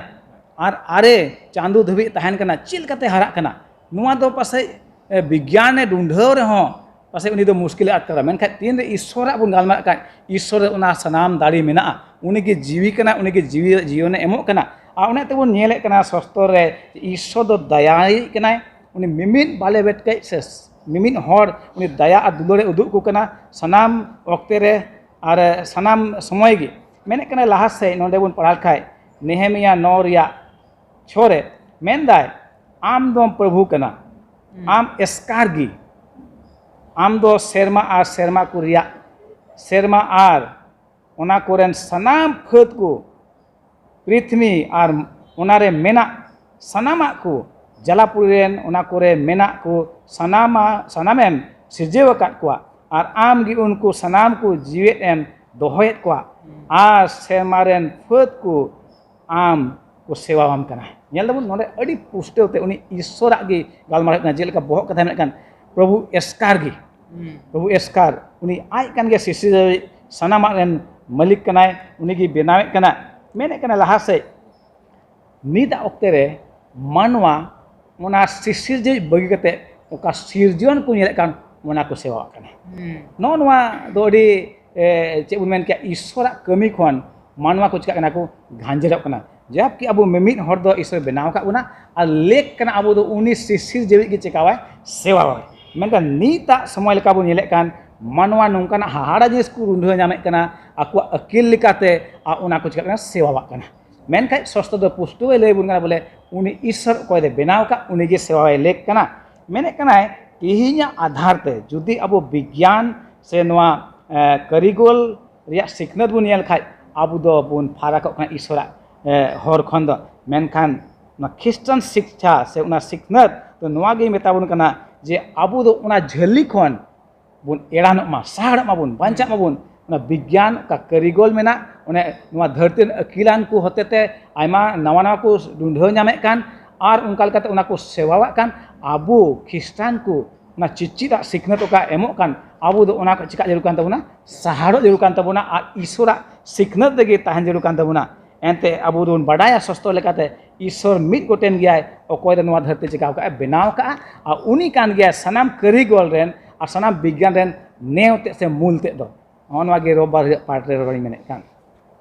ᱟᱨ ᱟᱨᱮ ᱪᱟᱸᱫᱚ ᱫᱷᱟᱹᱵᱤᱡ ᱛᱟᱦᱮᱱ ᱠᱟᱱᱟ, ᱪᱮᱫ ᱞᱮᱠᱟᱛᱮ ᱦᱟᱨᱟᱜ ᱠᱟᱱᱟ? ᱱᱚᱣᱟ ᱫᱚ ᱯᱟᱥᱮᱡ, ᱮ, ᱵᱤᱜᱽᱜᱟᱱᱮ ᱰᱩᱸᱰᱷᱟᱹᱣ ᱨᱮᱦᱚᱸ ᱯᱟᱥᱮᱡ ᱩᱱᱤ ᱫᱚ ᱢᱩᱥᱠᱤᱞᱮ ᱟᱴᱠᱟᱨᱟ᱾ ᱢᱮᱱᱠᱷᱟᱱ ᱛᱤᱱᱨᱮ ᱤᱥᱥᱚᱨᱟᱜ ᱵᱚᱱ ᱜᱟᱞᱢᱟᱨᱟᱜ ᱠᱷᱟᱡ, ᱤᱥᱥᱚᱨ ᱨᱮ ᱚᱱᱟ ᱥᱟᱱᱟᱢ ᱫᱟᱲᱮ ᱢᱮᱱᱟᱜᱼᱟ᱾ ᱩᱱᱤ ᱜᱮ ᱡᱤᱣᱤ ᱠᱟᱱᱟ, ᱩᱱᱤ ᱜᱮ ᱡᱤᱣᱤ, ᱡᱤᱭᱚᱱᱮ ᱮᱢᱚᱜ ᱠᱟᱱᱟ᱾ ᱟᱨ ᱚᱱᱟ ᱛᱮᱵᱚᱱ ᱧᱮᱞᱮᱫ ᱠᱟᱱᱟ ᱥᱚᱥᱛᱚᱨ ᱨᱮ ᱤᱥᱥᱚᱨ ᱫᱚ ᱫᱟᱭᱟᱭᱤᱡ ᱠᱟᱱᱟᱭ᱾ ᱩᱱᱤ ᱢᱤᱢᱤᱫ ᱵᱟᱞᱮ ᱵᱮᱴᱠᱮᱡ ᱥᱮ ᱢᱤᱢᱤᱫ ᱦᱚᱲ ᱩᱱᱤ ᱫᱟᱭᱟ ᱟᱨ ᱫᱩᱞᱟᱹᱲᱮ ᱩᱫᱩᱜ ᱟᱠᱚ ᱠᱟᱱᱟ ᱥᱟᱱᱟᱢ ᱚᱠᱛᱮ ᱨᱮ ᱟᱨ ᱥᱟᱱᱟᱢ ᱥᱚᱢᱚᱭ ᱜᱮ᱾ ᱢᱮᱱᱮᱫ ᱠᱟᱱᱟᱭ ᱞᱟᱦᱟ ᱥᱮᱫ, ᱱᱚᱰᱮ ᱵᱚᱱ ᱯᱟᱲᱦᱟᱣ ᱞᱮᱠᱷᱟᱡ ᱱᱮᱦᱮᱢᱤᱭᱟ ᱱᱚ ᱨᱮᱭᱟᱜ ᱪᱷᱚ ᱨᱮ ᱢᱮᱱᱫᱟᱭ, ᱟᱢ ᱫᱚᱢ ᱯᱨᱚᱵᱷᱩ ᱠᱟᱱᱟ, ᱦᱩᱸ᱾ ᱟᱢ ᱮᱥᱠᱟᱨ ᱜᱮ, ᱟᱢ ᱫᱚ ᱥᱮᱨᱢᱟ ᱟᱨ ᱥᱮᱨᱢᱟ ᱠᱚ ᱨᱮᱭᱟᱜ, ᱥᱮᱨᱢᱟ ᱟᱨ ᱚᱱᱟ ᱠᱚᱨᱮᱱ ᱥᱟᱱᱟᱢ ᱯᱷᱟᱹᱫᱽ ᱠᱚ, ᱯᱨᱤᱛᱷᱤᱵᱤ ᱟᱨ ᱚᱱᱟᱨᱮ ᱢᱮᱱᱟᱜ ᱥᱟᱱᱟᱢᱟᱜ ᱠᱚ, ᱡᱟᱞᱟᱯᱩᱨᱤ ᱨᱮᱱ ᱚᱱᱟ ᱠᱚᱨᱮ ᱢᱮᱱᱟᱜ ᱠᱚ ᱥᱟᱱᱟᱢᱟ-, ᱥᱟᱱᱟᱢᱮᱢ ᱥᱤᱨᱡᱟᱹᱣ ᱟᱠᱟᱫ ᱠᱚᱣᱟ, ᱟᱨ ᱟᱢ ᱜᱮ ᱩᱱᱠᱩ ᱥᱟᱱᱟᱢ ᱠᱚ ᱡᱤᱣᱮᱫ ᱮᱢ ᱫᱚᱦᱚᱭᱮᱫ ᱠᱚᱣᱟ, ᱟᱨ ᱥᱮᱨᱢᱟ ᱨᱮᱱ ᱯᱷᱟᱹᱫᱽ ᱠᱚ ᱟᱢ ᱠᱚ ᱥᱮᱵᱟᱣᱟᱢ ᱠᱟᱱᱟ᱾ ᱧᱮᱞ ᱫᱟᱵᱚᱱ ᱱᱚᱰᱮ ᱟᱹᱰᱤ ᱯᱩᱥᱴᱟᱹᱣ ᱛᱮ ᱩᱱᱤ ᱤᱥᱥᱚᱨᱟᱜ ᱜᱮ ᱜᱟᱞᱢᱟᱨᱟᱣ ᱦᱩᱭᱩᱜ ᱠᱟᱱᱟ, ᱡᱮᱞᱮᱠᱟ ᱵᱚᱦᱚᱜ ᱠᱟᱛᱷᱟ ᱢᱮᱱᱮᱫ ᱠᱟᱱ, ᱯᱨᱚᱵᱷᱩ ᱮᱥᱠᱟᱨ ᱜᱮ᱾ ᱦᱩᱸ᱾ ᱯᱨᱚᱵᱷᱩ ᱮᱥᱠᱟᱨ, ᱩᱱᱤ ᱟᱡ ᱠᱟᱱ ᱜᱮᱭᱟ ᱥᱤᱥᱤᱨ ᱥᱟᱱᱟᱢᱟᱜ ᱨᱮᱱ ᱢᱟᱹᱞᱤᱠ ᱠᱟᱱᱟᱭ, ᱩᱱᱤ ᱜᱮ ᱵᱮᱱᱟᱣᱮᱫ ᱠᱟᱱᱟ, ᱢᱮᱱᱮᱫ ᱠᱟᱱᱟ ᱞᱟᱦᱟ ᱥᱮᱫ᱾ ᱱᱤᱛᱟᱜ ᱚᱠᱛᱮ ᱨᱮ ᱢᱟᱱᱣᱟ ᱚᱱᱟ ᱥᱤᱥᱤᱨᱡᱟᱹᱣ ᱵᱟᱹᱜᱤ ᱠᱟᱛᱮ ᱚᱠᱟ ᱥᱤᱨᱡᱚᱱ ᱠᱚ ᱧᱮᱞᱮᱫ ᱠᱟᱱ, ᱚᱱᱟ ᱠᱚ ᱥᱮᱵᱟᱣᱟᱜ ᱠᱟᱱᱟ᱾ ᱦᱩᱸ᱾ ᱱᱚᱜᱼᱚ ᱱᱚᱣᱟ ᱫᱚ ᱟᱹᱰᱤ, ᱮ, ᱪᱮᱫ ᱵᱚᱱ ᱢᱮᱱ ᱠᱮᱭᱟ, ᱤᱥᱥᱚᱨᱟᱜ ᱠᱟᱹᱢᱤ ᱠᱷᱚᱱ ᱢᱟᱱᱣᱟ ᱠᱚ ᱪᱤᱠᱟᱜ ᱠᱟᱱᱟ, ᱠᱚ ᱜᱷᱟᱸᱡᱮᱨᱚᱜ ᱠᱟᱱᱟ᱾ ᱡᱟᱵᱠᱤ ᱟᱵᱚ ᱢᱤᱢᱤᱫ ᱦᱚᱲ ᱫᱚ ᱤᱥᱚᱨ ᱵᱮᱱᱟᱣ ᱟᱠᱟᱫ ᱵᱚᱱᱟ, ᱟᱨ ᱞᱮᱠ ᱠᱟᱱᱟ ᱟᱵᱚ ᱫᱚ ᱩᱱᱤ ᱥᱤᱥᱤᱨ ᱡᱮᱣᱮᱫ ᱜᱮ ᱪᱮᱠᱟᱣᱟᱭ ᱥᱮᱵᱟᱣᱟᱭ᱾ ᱢᱮᱱᱠᱷᱟᱱ ᱱᱤᱛᱟᱜ ᱥᱚᱢᱚᱭ ᱞᱮᱠᱟ ᱵᱚᱱ ᱧᱮᱞᱮᱫ ᱠᱟᱱ ᱢᱟᱱᱣᱟ ᱱᱚᱝᱠᱟᱱᱟᱜ ᱦᱟᱦᱟᱲᱟ ᱡᱤᱱᱤᱥ ᱠᱚ ᱨᱩᱸᱰᱷᱟᱹ ᱧᱟᱢᱮᱫ ᱠᱟᱱᱟ ᱟᱠᱚᱣᱟᱜ ᱟᱹᱠᱤᱞ ᱞᱮᱠᱟᱛᱮ, ᱟᱨ ᱚᱱᱟ ᱠᱚ ᱪᱤᱠᱟᱹᱜ ᱠᱟᱱᱟ, ᱥᱮᱵᱟᱣᱟᱜ ᱠᱟᱱᱟ᱾ ᱢᱮᱱᱠᱷᱟᱱ ᱥᱚᱥᱛᱚ ᱫᱚ ᱯᱩᱥᱴᱟᱹᱣ ᱮ ᱞᱟᱹᱭ ᱟᱵᱚᱱ ᱠᱟᱱᱟ ᱵᱚᱞᱮ ᱩᱱᱤ ᱤᱥᱚᱨ ᱚᱠᱚᱭ ᱫᱚ ᱵᱮᱱᱟᱣ ᱟᱠᱟᱫ ᱩᱱᱤ ᱜᱮ ᱥᱮᱵᱟᱣᱟᱭ ᱞᱮᱠ ᱠᱟᱱᱟ᱾ ᱢᱮᱱᱮᱫ ᱠᱟᱱᱟᱭ ᱛᱮᱦᱮᱧᱟᱜ ᱟᱫᱷᱟᱨ ᱛᱮ ᱡᱩᱫᱤ ᱟᱵᱚ ᱵᱤᱜᱽᱜᱟᱱ ᱥᱮ ᱱᱚᱣᱟ ᱮ, ᱠᱟᱹᱨᱤᱜᱚᱞ ᱨᱮᱭᱟᱜ ᱥᱤᱠᱷᱱᱟᱹᱛ ᱵᱚᱱ ᱧᱮᱞ ᱠᱷᱟᱡ ᱟᱵᱚ ᱫᱚ ᱵᱚᱱ ᱯᱷᱟᱨᱟᱠᱚᱜ ᱠᱟᱱᱟ ᱤᱥᱚᱨᱟᱜ ᱮ, ᱦᱚᱨ ᱠᱷᱚᱱ ᱫᱚ᱾ ᱢᱮᱱᱠᱷᱟᱱ ᱚᱱᱟ ᱠᱷᱨᱤᱥᱴᱟᱱ ᱥᱤᱠᱪᱷᱟ ᱥᱮ ᱚᱱᱟ ᱥᱤᱠᱷᱱᱟᱹᱛ ᱫᱚ ᱱᱚᱣᱟ ᱜᱮ ᱢᱮᱛᱟ ᱵᱚᱱ ᱠᱟᱱᱟ ᱡᱮ ᱟᱵᱚ ᱫᱚ ᱚᱱᱟ ᱡᱷᱟᱹᱞᱤ ᱠᱷᱚᱱ ᱵᱚᱱ ᱮᱲᱟᱱᱚᱜ ᱢᱟ, ᱥᱟᱦᱟᱲᱚᱜ ᱢᱟᱵᱚᱱ, ᱵᱟᱧᱪᱟᱜ ᱢᱟᱵᱚᱱ᱾ ᱚᱱᱟ ᱵᱤᱜᱽᱜᱟᱱ ᱚᱠᱟ ᱠᱟᱹᱨᱤᱜᱚᱞ ᱢᱮᱱᱟᱜ, ᱚᱱᱮ ᱱᱚᱣᱟ ᱫᱷᱟᱹᱨᱛᱤ ᱨᱮᱱ ᱟᱹᱠᱤᱞᱟᱱ ᱠᱚ ᱦᱚᱛᱮᱛᱮ ᱟᱭᱢᱟ ᱱᱟᱣᱟ ᱱᱟᱣᱟ ᱠᱚ ᱰᱩᱸᱰᱷᱟᱹᱣ ᱧᱟᱢᱮᱫ ᱠᱟᱱ, ᱟᱨ ᱚᱱᱠᱟ ᱞᱮᱠᱟᱛᱮ ᱚᱱᱟ ᱠᱚ ᱥᱮᱵᱟᱣᱟᱜ ᱠᱟᱱ, ᱟᱵᱚ ᱠᱷᱨᱤᱥᱴᱟᱱ ᱠᱚ ᱚᱱᱟ ᱪᱮᱪᱮᱫᱟᱜ ᱥᱤᱠᱷᱱᱟᱹᱛ ᱚᱠᱟ ᱮᱢᱚᱜ ᱠᱟᱱ, ᱟᱵᱚ ᱫᱚ ᱚᱱᱟ ᱠᱚ ᱪᱮᱠᱟ ᱡᱟᱹᱨᱩᱲ ᱠᱟᱱ ᱛᱟᱵᱚᱱᱟ, ᱥᱟᱦᱟᱲᱚᱜ ᱡᱟᱹᱨᱩᱲ ᱠᱟᱱ ᱛᱟᱵᱚᱱᱟ, ᱟᱨ ᱤᱥᱚᱨᱟᱜ ᱥᱤᱠᱷᱱᱟᱹᱛ ᱨᱮᱜᱮ ᱛᱟᱦᱮᱱ ᱡᱟᱹᱨᱩᱲ ᱠᱟᱱ ᱛᱟᱵᱚᱱᱟ᱾ ᱮᱱᱛᱮ ᱟᱵᱚ ᱫᱚᱵᱚᱱ ᱵᱟᱰᱟᱭᱟ ᱥᱚᱥᱛᱚ ᱞᱮᱠᱟᱛᱮ ᱤᱥᱚᱨ ᱢᱤᱫ ᱜᱚᱴᱮᱱ ᱜᱮᱭᱟᱭ, ᱚᱠᱚᱭ ᱫᱚ ᱱᱚᱣᱟ ᱫᱷᱟᱹᱨᱛᱤ ᱪᱮᱠᱟᱣ ᱠᱟᱜᱼᱟ, ᱵᱮᱱᱟᱣ ᱠᱟᱜᱼᱟ, ᱟᱨ ᱩᱱᱤ ᱠᱟᱱ ᱜᱮᱭᱟᱭ ᱥᱟᱱᱟᱢ ᱠᱟᱹᱨᱤᱜᱚᱞ ᱨᱮᱱ ᱟᱨ ᱥᱟᱱᱟᱢ ᱵᱤᱜᱽᱜᱟᱱ ᱨᱮᱱ ᱱᱮᱣ ᱛᱮᱫ ᱥᱮ ᱢᱩᱞ ᱛᱮᱫ ᱫᱚ᱾ ᱱᱚᱜᱼᱚ ᱱᱚᱣᱟ ᱜᱮ ᱨᱳᱵᱵᱟᱨ ᱦᱤᱞᱳᱜ ᱯᱟᱴ ᱨᱮ ᱨᱚᱲᱤᱧ ᱢᱮᱱᱮᱫ ᱠᱟᱱ᱾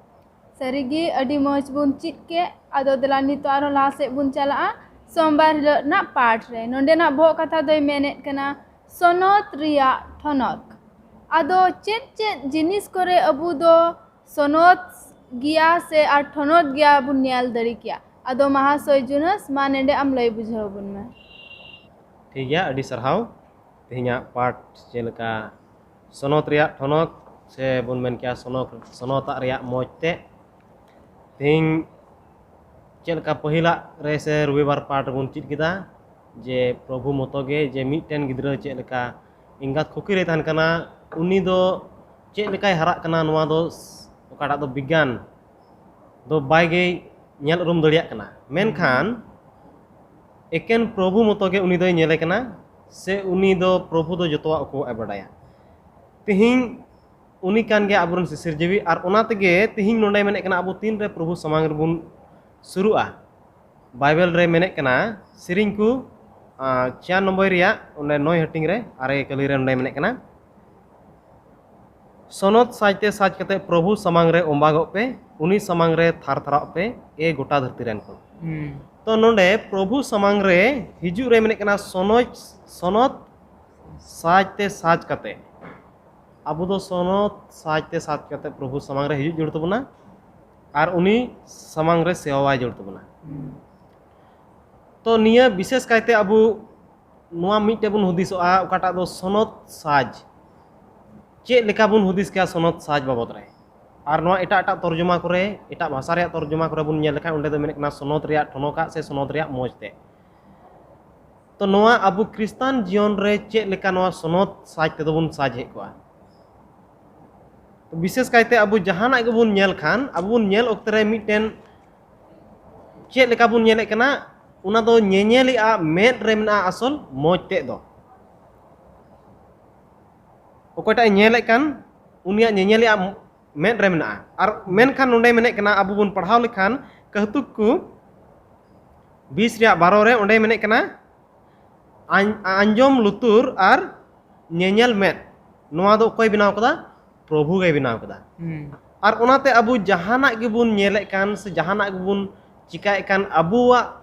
ᱥᱟᱹᱨᱤᱜᱮ ᱟᱹᱰᱤ ᱢᱚᱡᱽ ᱵᱚᱱ ᱪᱮᱫ ᱠᱮᱫ᱾ ᱟᱫᱚ ᱫᱮᱞᱟ ᱱᱤᱛᱚᱜ ᱟᱨᱦᱚᱸ ᱞᱟᱦᱟ ᱥᱮᱫ ᱵᱚᱱ ᱪᱟᱞᱟᱜᱼᱟ ᱥᱳᱢᱵᱟᱨ ᱦᱤᱞᱳᱜ ᱨᱮᱱᱟᱜ ᱯᱟᱴ ᱨᱮ᱾ ᱱᱚᱸᱰᱮᱱᱟᱜ ᱵᱚᱦᱚᱜ ᱠᱟᱛᱷᱟ ᱫᱚᱭ ᱢᱮᱱᱮᱫ ᱠᱟᱱᱟ ᱥᱚᱱᱚᱛ ᱨᱮᱭᱟᱜ ᱴᱷᱚᱱᱚᱠ᱾ ᱟᱫᱚ ᱪᱮᱫ ᱪᱮᱫ ᱡᱤᱱᱤᱥ ᱠᱚᱨᱮ ᱟᱵᱚ ᱫᱚ ᱥᱚᱱᱚᱛ ᱜᱮᱭᱟ ᱥᱮ ᱟᱨ ᱴᱷᱚᱱᱚᱛ ᱜᱮᱭᱟ ᱵᱚᱱ ᱧᱮᱞ ᱫᱟᱲᱮ ᱠᱮᱭᱟ? ᱟᱫᱚ ᱢᱟᱦᱟᱥᱚᱭ ᱡᱩᱱᱟᱹᱥ, ᱢᱟ ᱱᱚᱸᱰᱮ ᱟᱢ ᱞᱟᱹᱭ ᱵᱩᱡᱷᱟᱹᱣ ᱟᱵᱚᱱ ᱢᱮ᱾ ᱴᱷᱤᱠ ᱜᱮᱭᱟ, ᱟᱹᱰᱤ ᱥᱟᱨᱦᱟᱣ᱾ ᱛᱮᱦᱮᱧᱟᱜ ᱯᱟᱴ ᱪᱮᱫ ᱞᱮᱠᱟ ᱥᱚᱱᱚᱛ ᱨᱮᱭᱟᱜ ᱴᱷᱚᱱᱚᱠ ᱥᱮ ᱵᱚᱱ ᱢᱮᱱ ᱠᱮᱭᱟ ᱥᱚᱱᱚᱛ, ᱥᱚᱱᱚᱛᱟᱜ ᱨᱮᱭᱟᱜ ᱢᱚᱡᱽ ᱛᱮ᱾ ᱛᱮᱦᱮᱧ ᱪᱮᱫ ᱞᱮᱠᱟ ᱯᱟᱹᱦᱤᱞᱟᱜ ᱨᱮ ᱥᱮ ᱨᱚᱵᱤᱵᱟᱨ ᱯᱟᱴ ᱨᱮᱵᱚᱱ ᱪᱮᱫ ᱠᱮᱫᱟ ᱡᱮ ᱯᱨᱚᱵᱷᱩ ᱢᱚᱛᱚ ᱜᱮ, ᱡᱮ ᱢᱤᱫᱴᱮᱱ ᱜᱤᱫᱽᱨᱟᱹ ᱪᱮᱫ ᱞᱮᱠᱟ ᱮᱸᱜᱟᱛ ᱠᱷᱚᱠᱤ ᱨᱮᱭ ᱛᱟᱦᱮᱱ ᱠᱟᱱᱟ, ᱩᱱᱤ ᱫᱚ ᱪᱮᱫ ᱞᱮᱠᱟᱭ ᱦᱟᱨᱟᱜ ᱠᱟᱱᱟ, ᱱᱚᱣᱟ ᱫᱚ ᱚᱠᱟᱴᱟᱜ ᱫᱚ ᱵᱤᱜᱽᱜᱟᱱ ᱫᱚ ᱵᱟᱭ ᱜᱮᱭ ᱧᱮᱞ ᱩᱨᱩᱢ ᱫᱟᱲᱮᱭᱟᱜ ᱠᱟᱱᱟ, ᱢᱮᱱᱠᱷᱟᱱ ᱮᱠᱮᱱ ᱯᱨᱚᱵᱷᱩ ᱢᱚᱛᱚ ᱜᱮ ᱩᱱᱤ ᱫᱚᱭ ᱧᱮᱞᱮ ᱠᱟᱱᱟ, ᱥᱮ ᱩᱱᱤ ᱫᱚ ᱯᱨᱚᱵᱷᱩ ᱫᱚ ᱡᱚᱛᱚᱣᱟᱜ ᱠᱚ ᱵᱟᱰᱟᱭᱟ᱾ ᱛᱮᱦᱮᱧ ᱩᱱᱤ ᱠᱟᱱ ᱜᱮᱭᱟ ᱟᱵᱚᱨᱮᱱ ᱥᱤᱥᱤᱨ ᱡᱤᱣᱤ, ᱟᱨ ᱚᱱᱟ ᱛᱮᱜᱮ ᱛᱮᱦᱮᱧ ᱱᱚᱰᱮ ᱢᱮᱱᱮᱫ ᱠᱟᱱᱟ ᱟᱵᱚ ᱛᱤᱱᱨᱮ ᱯᱨᱚᱵᱷᱩ ᱥᱟᱢᱟᱝ ᱨᱮᱵᱚᱱ ᱥᱩᱨᱩᱜᱼᱟ᱾ ᱵᱟᱭᱵᱮᱞ ᱨᱮ ᱢᱮᱱᱮᱫ ᱠᱟᱱᱟ, ᱥᱮᱨᱮᱧ ᱠᱚ, ᱟᱸ, ᱪᱷᱤᱭᱟᱱᱚᱵᱵᱳᱭ ᱨᱮᱭᱟᱜ ᱚᱸᱰᱮ ᱱᱚᱭ ᱦᱟᱹᱴᱤᱧ ᱨᱮ, ᱟᱨᱮ ᱠᱟᱹᱞᱤ ᱨᱮ ᱱᱚᱰᱮ ᱢᱮᱱᱮᱫ ᱠᱟᱱᱟ, ᱥᱚᱱᱚᱛ ᱥᱟᱡᱽ ᱛᱮ ᱥᱟᱡᱽ ᱠᱟᱛᱮ ᱯᱨᱚᱵᱷᱩ ᱥᱟᱢᱟᱝ ᱨᱮ ᱚᱢᱵᱟᱜᱚᱜ ᱯᱮ, ᱩᱱᱤ ᱥᱟᱢᱟᱝ ᱨᱮ ᱛᱷᱟᱨ ᱛᱷᱟᱨᱟᱜ ᱯᱮ, ᱮ ᱜᱚᱴᱟ ᱫᱷᱟᱹᱨᱛᱤ ᱨᱮᱱ ᱠᱚ᱾ ᱦᱩᱸ᱾ ᱛᱚ ᱱᱚᱰᱮ ᱯᱨᱚᱵᱷᱩ ᱥᱟᱢᱟᱝ ᱨᱮ ᱦᱤᱡᱩᱜ ᱨᱮ ᱢᱮᱱᱮᱫ ᱠᱟᱱᱟ ᱥᱚᱱᱚᱡ-, ᱥᱚᱱᱚᱛ ᱥᱟᱡᱽ ᱛᱮ ᱥᱟᱡᱽ ᱠᱟᱛᱮ᱾ ᱟᱵᱚ ᱫᱚ ᱥᱚᱱᱚᱛ ᱥᱟᱡᱽ ᱛᱮ ᱥᱟᱡᱽ ᱠᱟᱛᱮ ᱯᱨᱚᱵᱷᱩ ᱥᱟᱢᱟᱝ ᱨᱮ ᱦᱤᱡᱩᱜ ᱡᱟᱹᱨᱩᱲ ᱛᱟᱵᱚᱱᱟ ᱟᱨ ᱩᱱᱤ ᱥᱟᱢᱟᱝ ᱨᱮ ᱥᱮᱣᱟᱭ ᱡᱟᱹᱨᱩᱲ ᱛᱟᱵᱚᱱᱟ᱾ ᱦᱩᱸ᱾ ᱛᱚ ᱱᱤᱭᱟᱹ ᱵᱤᱥᱮᱥ ᱠᱟᱭᱛᱮ ᱟᱵᱚ ᱱᱚᱣᱟ ᱢᱤᱫᱴᱮᱡ ᱵᱚᱱ ᱦᱩᱫᱤᱥᱚᱜᱼᱟ, ᱚᱠᱟᱴᱟᱜ ᱫᱚ ᱥᱚᱱᱚᱛ ᱥᱟᱡᱽ᱾ ᱪᱮᱫ ᱞᱮᱠᱟ ᱵᱚᱱ ᱦᱩᱫᱤᱥ ᱠᱮᱭᱟ ᱥᱚᱱᱚᱛ ᱥᱟᱡᱽ ᱵᱟᱵᱚᱫ ᱨᱮ? ᱟᱨ ᱱᱚᱣᱟ ᱮᱴᱟᱜ ᱮᱴᱟᱜ ᱛᱚᱨᱡᱚᱢᱟ ᱠᱚᱨᱮ, ᱮᱴᱟᱜ ᱵᱷᱟᱥᱟ ᱨᱮᱭᱟᱜ ᱛᱚᱨᱡᱚᱢᱟ ᱠᱚᱨᱮ ᱵᱚᱱ ᱧᱮᱞ ᱞᱮᱠᱷᱟᱱ, ᱚᱸᱰᱮ ᱫᱚ ᱢᱮᱱᱮᱫ ᱠᱟᱱᱟ ᱥᱚᱱᱚᱛ ᱨᱮᱭᱟᱜ ᱴᱷᱚᱱᱚᱠᱟᱜ ᱥᱮ ᱥᱚᱱᱚᱛ ᱨᱮᱭᱟᱜ ᱢᱚᱡᱽ ᱛᱮ᱾ ᱛᱚ ᱱᱚᱣᱟ ᱟᱵᱚ ᱠᱷᱨᱤᱥᱴᱟᱱ ᱡᱤᱭᱚᱱ ᱨᱮ ᱪᱮᱫ ᱞᱮᱠᱟ ᱱᱚᱣᱟ ᱥᱚᱱᱚᱛ ᱥᱟᱡᱽ ᱛᱮᱫᱚ ᱵᱚᱱ ᱥᱟᱡᱽ ᱦᱮᱡ ᱠᱚᱜᱼᱟ? ᱛᱚ ᱵᱤᱥᱮᱥ ᱠᱟᱭᱛᱮ ᱟᱵᱚ ᱡᱟᱦᱟᱱᱟᱜ ᱜᱮᱵᱚᱱ ᱧᱮᱞ ᱠᱷᱟᱱ, ᱟᱵᱚ ᱵᱚᱱ ᱧᱮᱞ ᱚᱠᱛᱮ ᱨᱮ ᱢᱤᱫᱴᱮᱱ ᱪᱮᱫ ᱞᱮᱠᱟ ᱵᱚᱱ ᱧᱮᱞᱮᱫ ᱠᱟᱱᱟ, ᱚᱱᱟ ᱫᱚ ᱧᱮᱧᱮᱞᱤᱡ ᱟᱜ ᱢᱮᱫ ᱨᱮ ᱢᱮᱱᱟᱜᱼᱟ ᱟᱥᱚᱞ ᱢᱚᱡᱽ ᱛᱮᱫ ᱫᱚ᱾ ᱚᱠᱚᱭᱴᱟᱜ ᱮ ᱧᱮᱞᱮᱫ ᱠᱟᱱ, ᱩᱱᱤᱭᱟᱜ ᱧᱮᱧᱮᱞᱤᱡ ᱟᱜ ᱢᱮᱫ ᱨᱮ ᱢᱮᱱᱟᱜᱼᱟ᱾ ᱟᱨ ᱢᱮᱱᱠᱷᱟᱱ ᱱᱚᱰᱮ ᱢᱮᱱᱮᱫ ᱠᱟᱱᱟ, ᱟᱵᱚ ᱵᱚᱱ ᱯᱟᱲᱦᱟᱣ ᱞᱮᱠᱷᱟᱱ ᱠᱟᱹᱦᱛᱩᱠ ᱠᱚ ᱵᱤᱥ ᱨᱮᱭᱟᱜ ᱵᱟᱨᱚ ᱨᱮ, ᱚᱸᱰᱮ ᱢᱮᱱᱮᱫ ᱠᱟᱱᱟ, ᱟᱸ-, ᱟᱸᱡᱚᱢ ᱞᱩᱛᱩᱨ ᱟᱨ ᱧᱮᱧᱮᱞ ᱢᱮᱫ, ᱱᱚᱣᱟ ᱫᱚ ᱚᱠᱚᱭ ᱵᱮᱱᱟᱣ ᱠᱟᱫᱟ? ᱯᱨᱚᱵᱷᱩ ᱜᱮᱭ ᱵᱮᱱᱟᱣ ᱠᱟᱫᱟ᱾ ᱦᱩᱸ᱾ ᱟᱨ ᱚᱱᱟᱛᱮ ᱟᱵᱚ ᱡᱟᱦᱟᱱᱟᱜ ᱜᱮᱵᱚᱱ ᱧᱮᱞᱮᱫ ᱠᱟᱱ ᱥᱮ ᱡᱟᱦᱟᱱᱟᱜ ᱜᱮᱵᱚᱱ ᱪᱤᱠᱟᱭᱮᱫ ᱠᱟᱱ, ᱟᱵᱚᱣᱟᱜ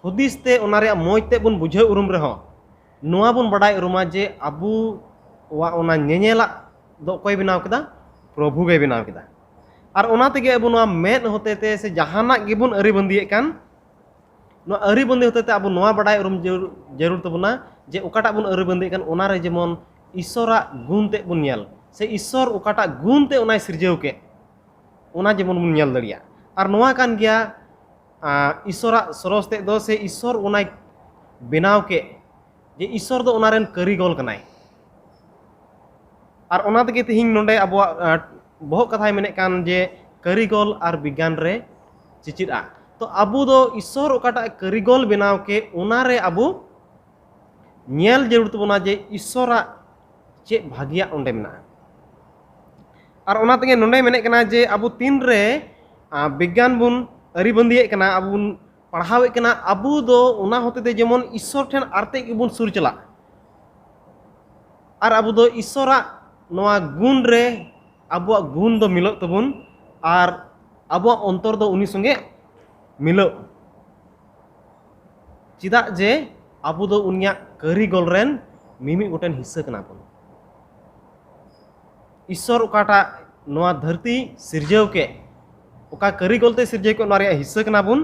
ᱦᱩᱫᱤᱥ ᱛᱮ ᱚᱱᱟ ᱨᱮᱭᱟᱜ ᱢᱚᱡᱽ ᱛᱮ ᱵᱚᱱ ᱵᱩᱡᱷᱟᱹᱣ ᱩᱨᱩᱢ ᱨᱮᱦᱚᱸ, ᱱᱚᱣᱟ ᱵᱚᱱ ᱵᱟᱰᱟᱭ ᱩᱨᱩᱢᱟ ᱡᱮ ᱟᱵᱚᱣᱟᱜ ᱚᱱᱟ ᱧᱮᱧᱮᱞᱟᱜ ᱫᱚ ᱚᱠᱚᱭ ᱵᱮᱱᱟᱣ ᱠᱮᱫᱟ? ᱯᱨᱚᱵᱷᱩ ᱜᱮᱭ ᱵᱮᱱᱟᱣ ᱠᱮᱫᱟ᱾ ᱟᱨ ᱚᱱᱟ ᱛᱮᱜᱮ ᱟᱵᱚ ᱱᱚᱣᱟ ᱢᱮᱫ ᱦᱚᱛᱮ ᱛᱮ ᱥᱮ ᱡᱟᱦᱟᱱᱟᱜ ᱜᱮᱵᱚᱱ ᱟᱹᱨᱤ ᱵᱟᱸᱫᱤᱭᱮᱫ ᱠᱟᱱ, ᱱᱚᱣᱟ ᱟᱹᱨᱤ ᱵᱟᱸᱫᱤ ᱦᱚᱛᱮ ᱛᱮ ᱟᱵᱚ ᱱᱚᱣᱟ ᱵᱟᱰᱟᱭ ᱩᱨᱩᱢ ᱡᱟᱹᱨᱩ-, ᱡᱟᱹᱨᱩᱲ ᱛᱟᱵᱚᱱᱟ ᱡᱮ ᱚᱠᱟᱴᱟᱜ ᱵᱚᱱ ᱟᱹᱨᱤ ᱵᱟᱸᱫᱤᱭᱮᱫ ᱠᱟᱱ, ᱚᱱᱟ ᱨᱮ ᱡᱮᱢᱚᱱ ᱤᱥᱥᱚᱨᱟᱜ ᱜᱩᱱ ᱛᱮᱫ ᱵᱚᱱ ᱧᱮᱞ, ᱥᱮ ᱤᱥᱥᱚᱨ ᱚᱠᱟᱴᱟᱜ ᱜᱩᱱ ᱛᱮ ᱚᱱᱟᱭ ᱥᱤᱨᱡᱟᱹᱣ ᱠᱮᱫ, ᱚᱱᱟ ᱡᱮᱢᱚᱱ ᱵᱚᱱ ᱧᱮᱞ ᱫᱟᱲᱮᱭᱟᱜ᱾ ᱟᱨ ᱱᱚᱣᱟ ᱠᱟᱱ ᱜᱮᱭᱟ, ᱟᱸ, ᱤᱥᱥᱚᱨᱟᱜ ᱥᱚᱨᱚᱥ ᱛᱮᱫ ᱫᱚ, ᱥᱮ ᱤᱥᱥᱚᱨ ᱚᱱᱟᱭ ᱵᱮᱱᱟᱣ ᱠᱮᱫ, ᱡᱮ ᱤᱥᱥᱚᱨ ᱫᱚ ᱚᱱᱟ ᱨᱮᱱ ᱠᱟᱹᱨᱤᱜᱚᱞ ᱠᱟᱱᱟᱭ᱾ ᱟᱨ ᱚᱱᱟ ᱛᱮᱜᱮ ᱛᱮᱦᱮᱧ ᱱᱚᱰᱮ ᱟᱵᱚᱣᱟᱜ, ᱟᱸ, ᱵᱚᱦᱚᱜ ᱠᱟᱛᱷᱟᱭ ᱢᱮᱱᱮᱫ ᱠᱟᱱ ᱡᱮ ᱠᱟᱹᱨᱤᱜᱚᱞ ᱟᱨ ᱵᱤᱜᱽᱜᱟᱱ ᱨᱮ ᱪᱮᱪᱮᱫᱼᱟ᱾ ᱛᱚ ᱟᱵᱚ ᱫᱚ ᱤᱥᱥᱚᱨ ᱚᱠᱟᱴᱟᱜ ᱠᱟᱹᱨᱤᱜᱚᱞ ᱵᱮᱱᱟᱣ ᱠᱮᱫ, ᱚᱱᱟ ᱨᱮ ᱟᱵᱚ ᱧᱮᱞ ᱡᱟᱹᱨᱩᱲ ᱛᱟᱵᱚᱱᱟ ᱡᱮ ᱤᱥᱥᱚᱨᱟᱜ ᱪᱮᱫ ᱵᱷᱟᱹᱜᱤᱭᱟᱜ ᱚᱸᱰᱮ ᱢᱮᱱᱟᱜᱼᱟ᱾ ᱟᱨ ᱚᱱᱟ ᱛᱮᱜᱮ ᱱᱚᱰᱮ ᱢᱮᱱᱮᱫ ᱠᱟᱱᱟ ᱡᱮ ᱟᱵᱚ ᱛᱤᱱᱨᱮ, ᱟᱸ, ᱵᱤᱜᱽᱜᱟᱱ ᱵᱚᱱ ᱟᱹᱨᱤᱵᱟᱸᱫᱤᱭᱮᱫ ᱠᱟᱱᱟ, ᱟᱵᱚ ᱵᱚᱱ ᱯᱟᱲᱦᱟᱣᱮᱫ ᱠᱟᱱᱟ, ᱟᱵᱚ ᱫᱚ ᱚᱱᱟ ᱦᱚᱛᱮ ᱛᱮ ᱡᱮᱢᱚᱱ ᱤᱥᱥᱚᱨ ᱴᱷᱮᱱ ᱟᱨ ᱛᱮᱫ ᱜᱮᱵᱚᱱ ᱥᱩᱨ ᱪᱟᱞᱟᱜ᱾ ᱟᱨ ᱟᱵᱚ ᱫᱚ ᱤᱥᱥᱚᱨᱟᱜ ᱱᱚᱣᱟ ᱜᱩᱱ ᱨᱮ ᱟᱵᱚᱣᱟᱜ ᱜᱩᱱ ᱫᱚ ᱢᱤᱞᱟᱹᱜ ᱛᱟᱵᱚᱱ ᱟᱨ ᱟᱵᱚᱣᱟᱜ ᱚᱱᱛᱚᱨ ᱫᱚ ᱩᱱᱤ ᱥᱚᱸᱜᱮ ᱢᱤᱞᱟᱹᱜ᱾ ᱪᱮᱫᱟᱜ ᱡᱮ ᱟᱵᱚ ᱫᱚ ᱩᱱᱤᱭᱟᱜ ᱠᱟᱹᱨᱤᱜᱚᱞ ᱨᱮᱱ ᱢᱤᱢᱤᱫ ᱜᱚᱴᱮᱱ ᱦᱤᱥᱥᱟᱹ ᱠᱟᱱᱟ ᱵᱚᱱ᱾ ᱤᱥᱥᱚᱨ ᱚᱠᱟᱴᱟᱜ ᱱᱚᱣᱟ ᱫᱷᱟᱹᱨᱛᱤ ᱥᱤᱨᱡᱟᱹᱣ ᱠᱮᱫ, ᱚᱠᱟ ᱠᱟᱹᱨᱤᱜᱚᱞ ᱛᱮ ᱥᱤᱨᱡᱟᱹᱣ ᱠᱮᱫ, ᱱᱚᱣᱟ ᱨᱮᱭᱟᱜ ᱦᱤᱥᱥᱟᱹ ᱠᱟᱱᱟ ᱵᱚᱱ᱾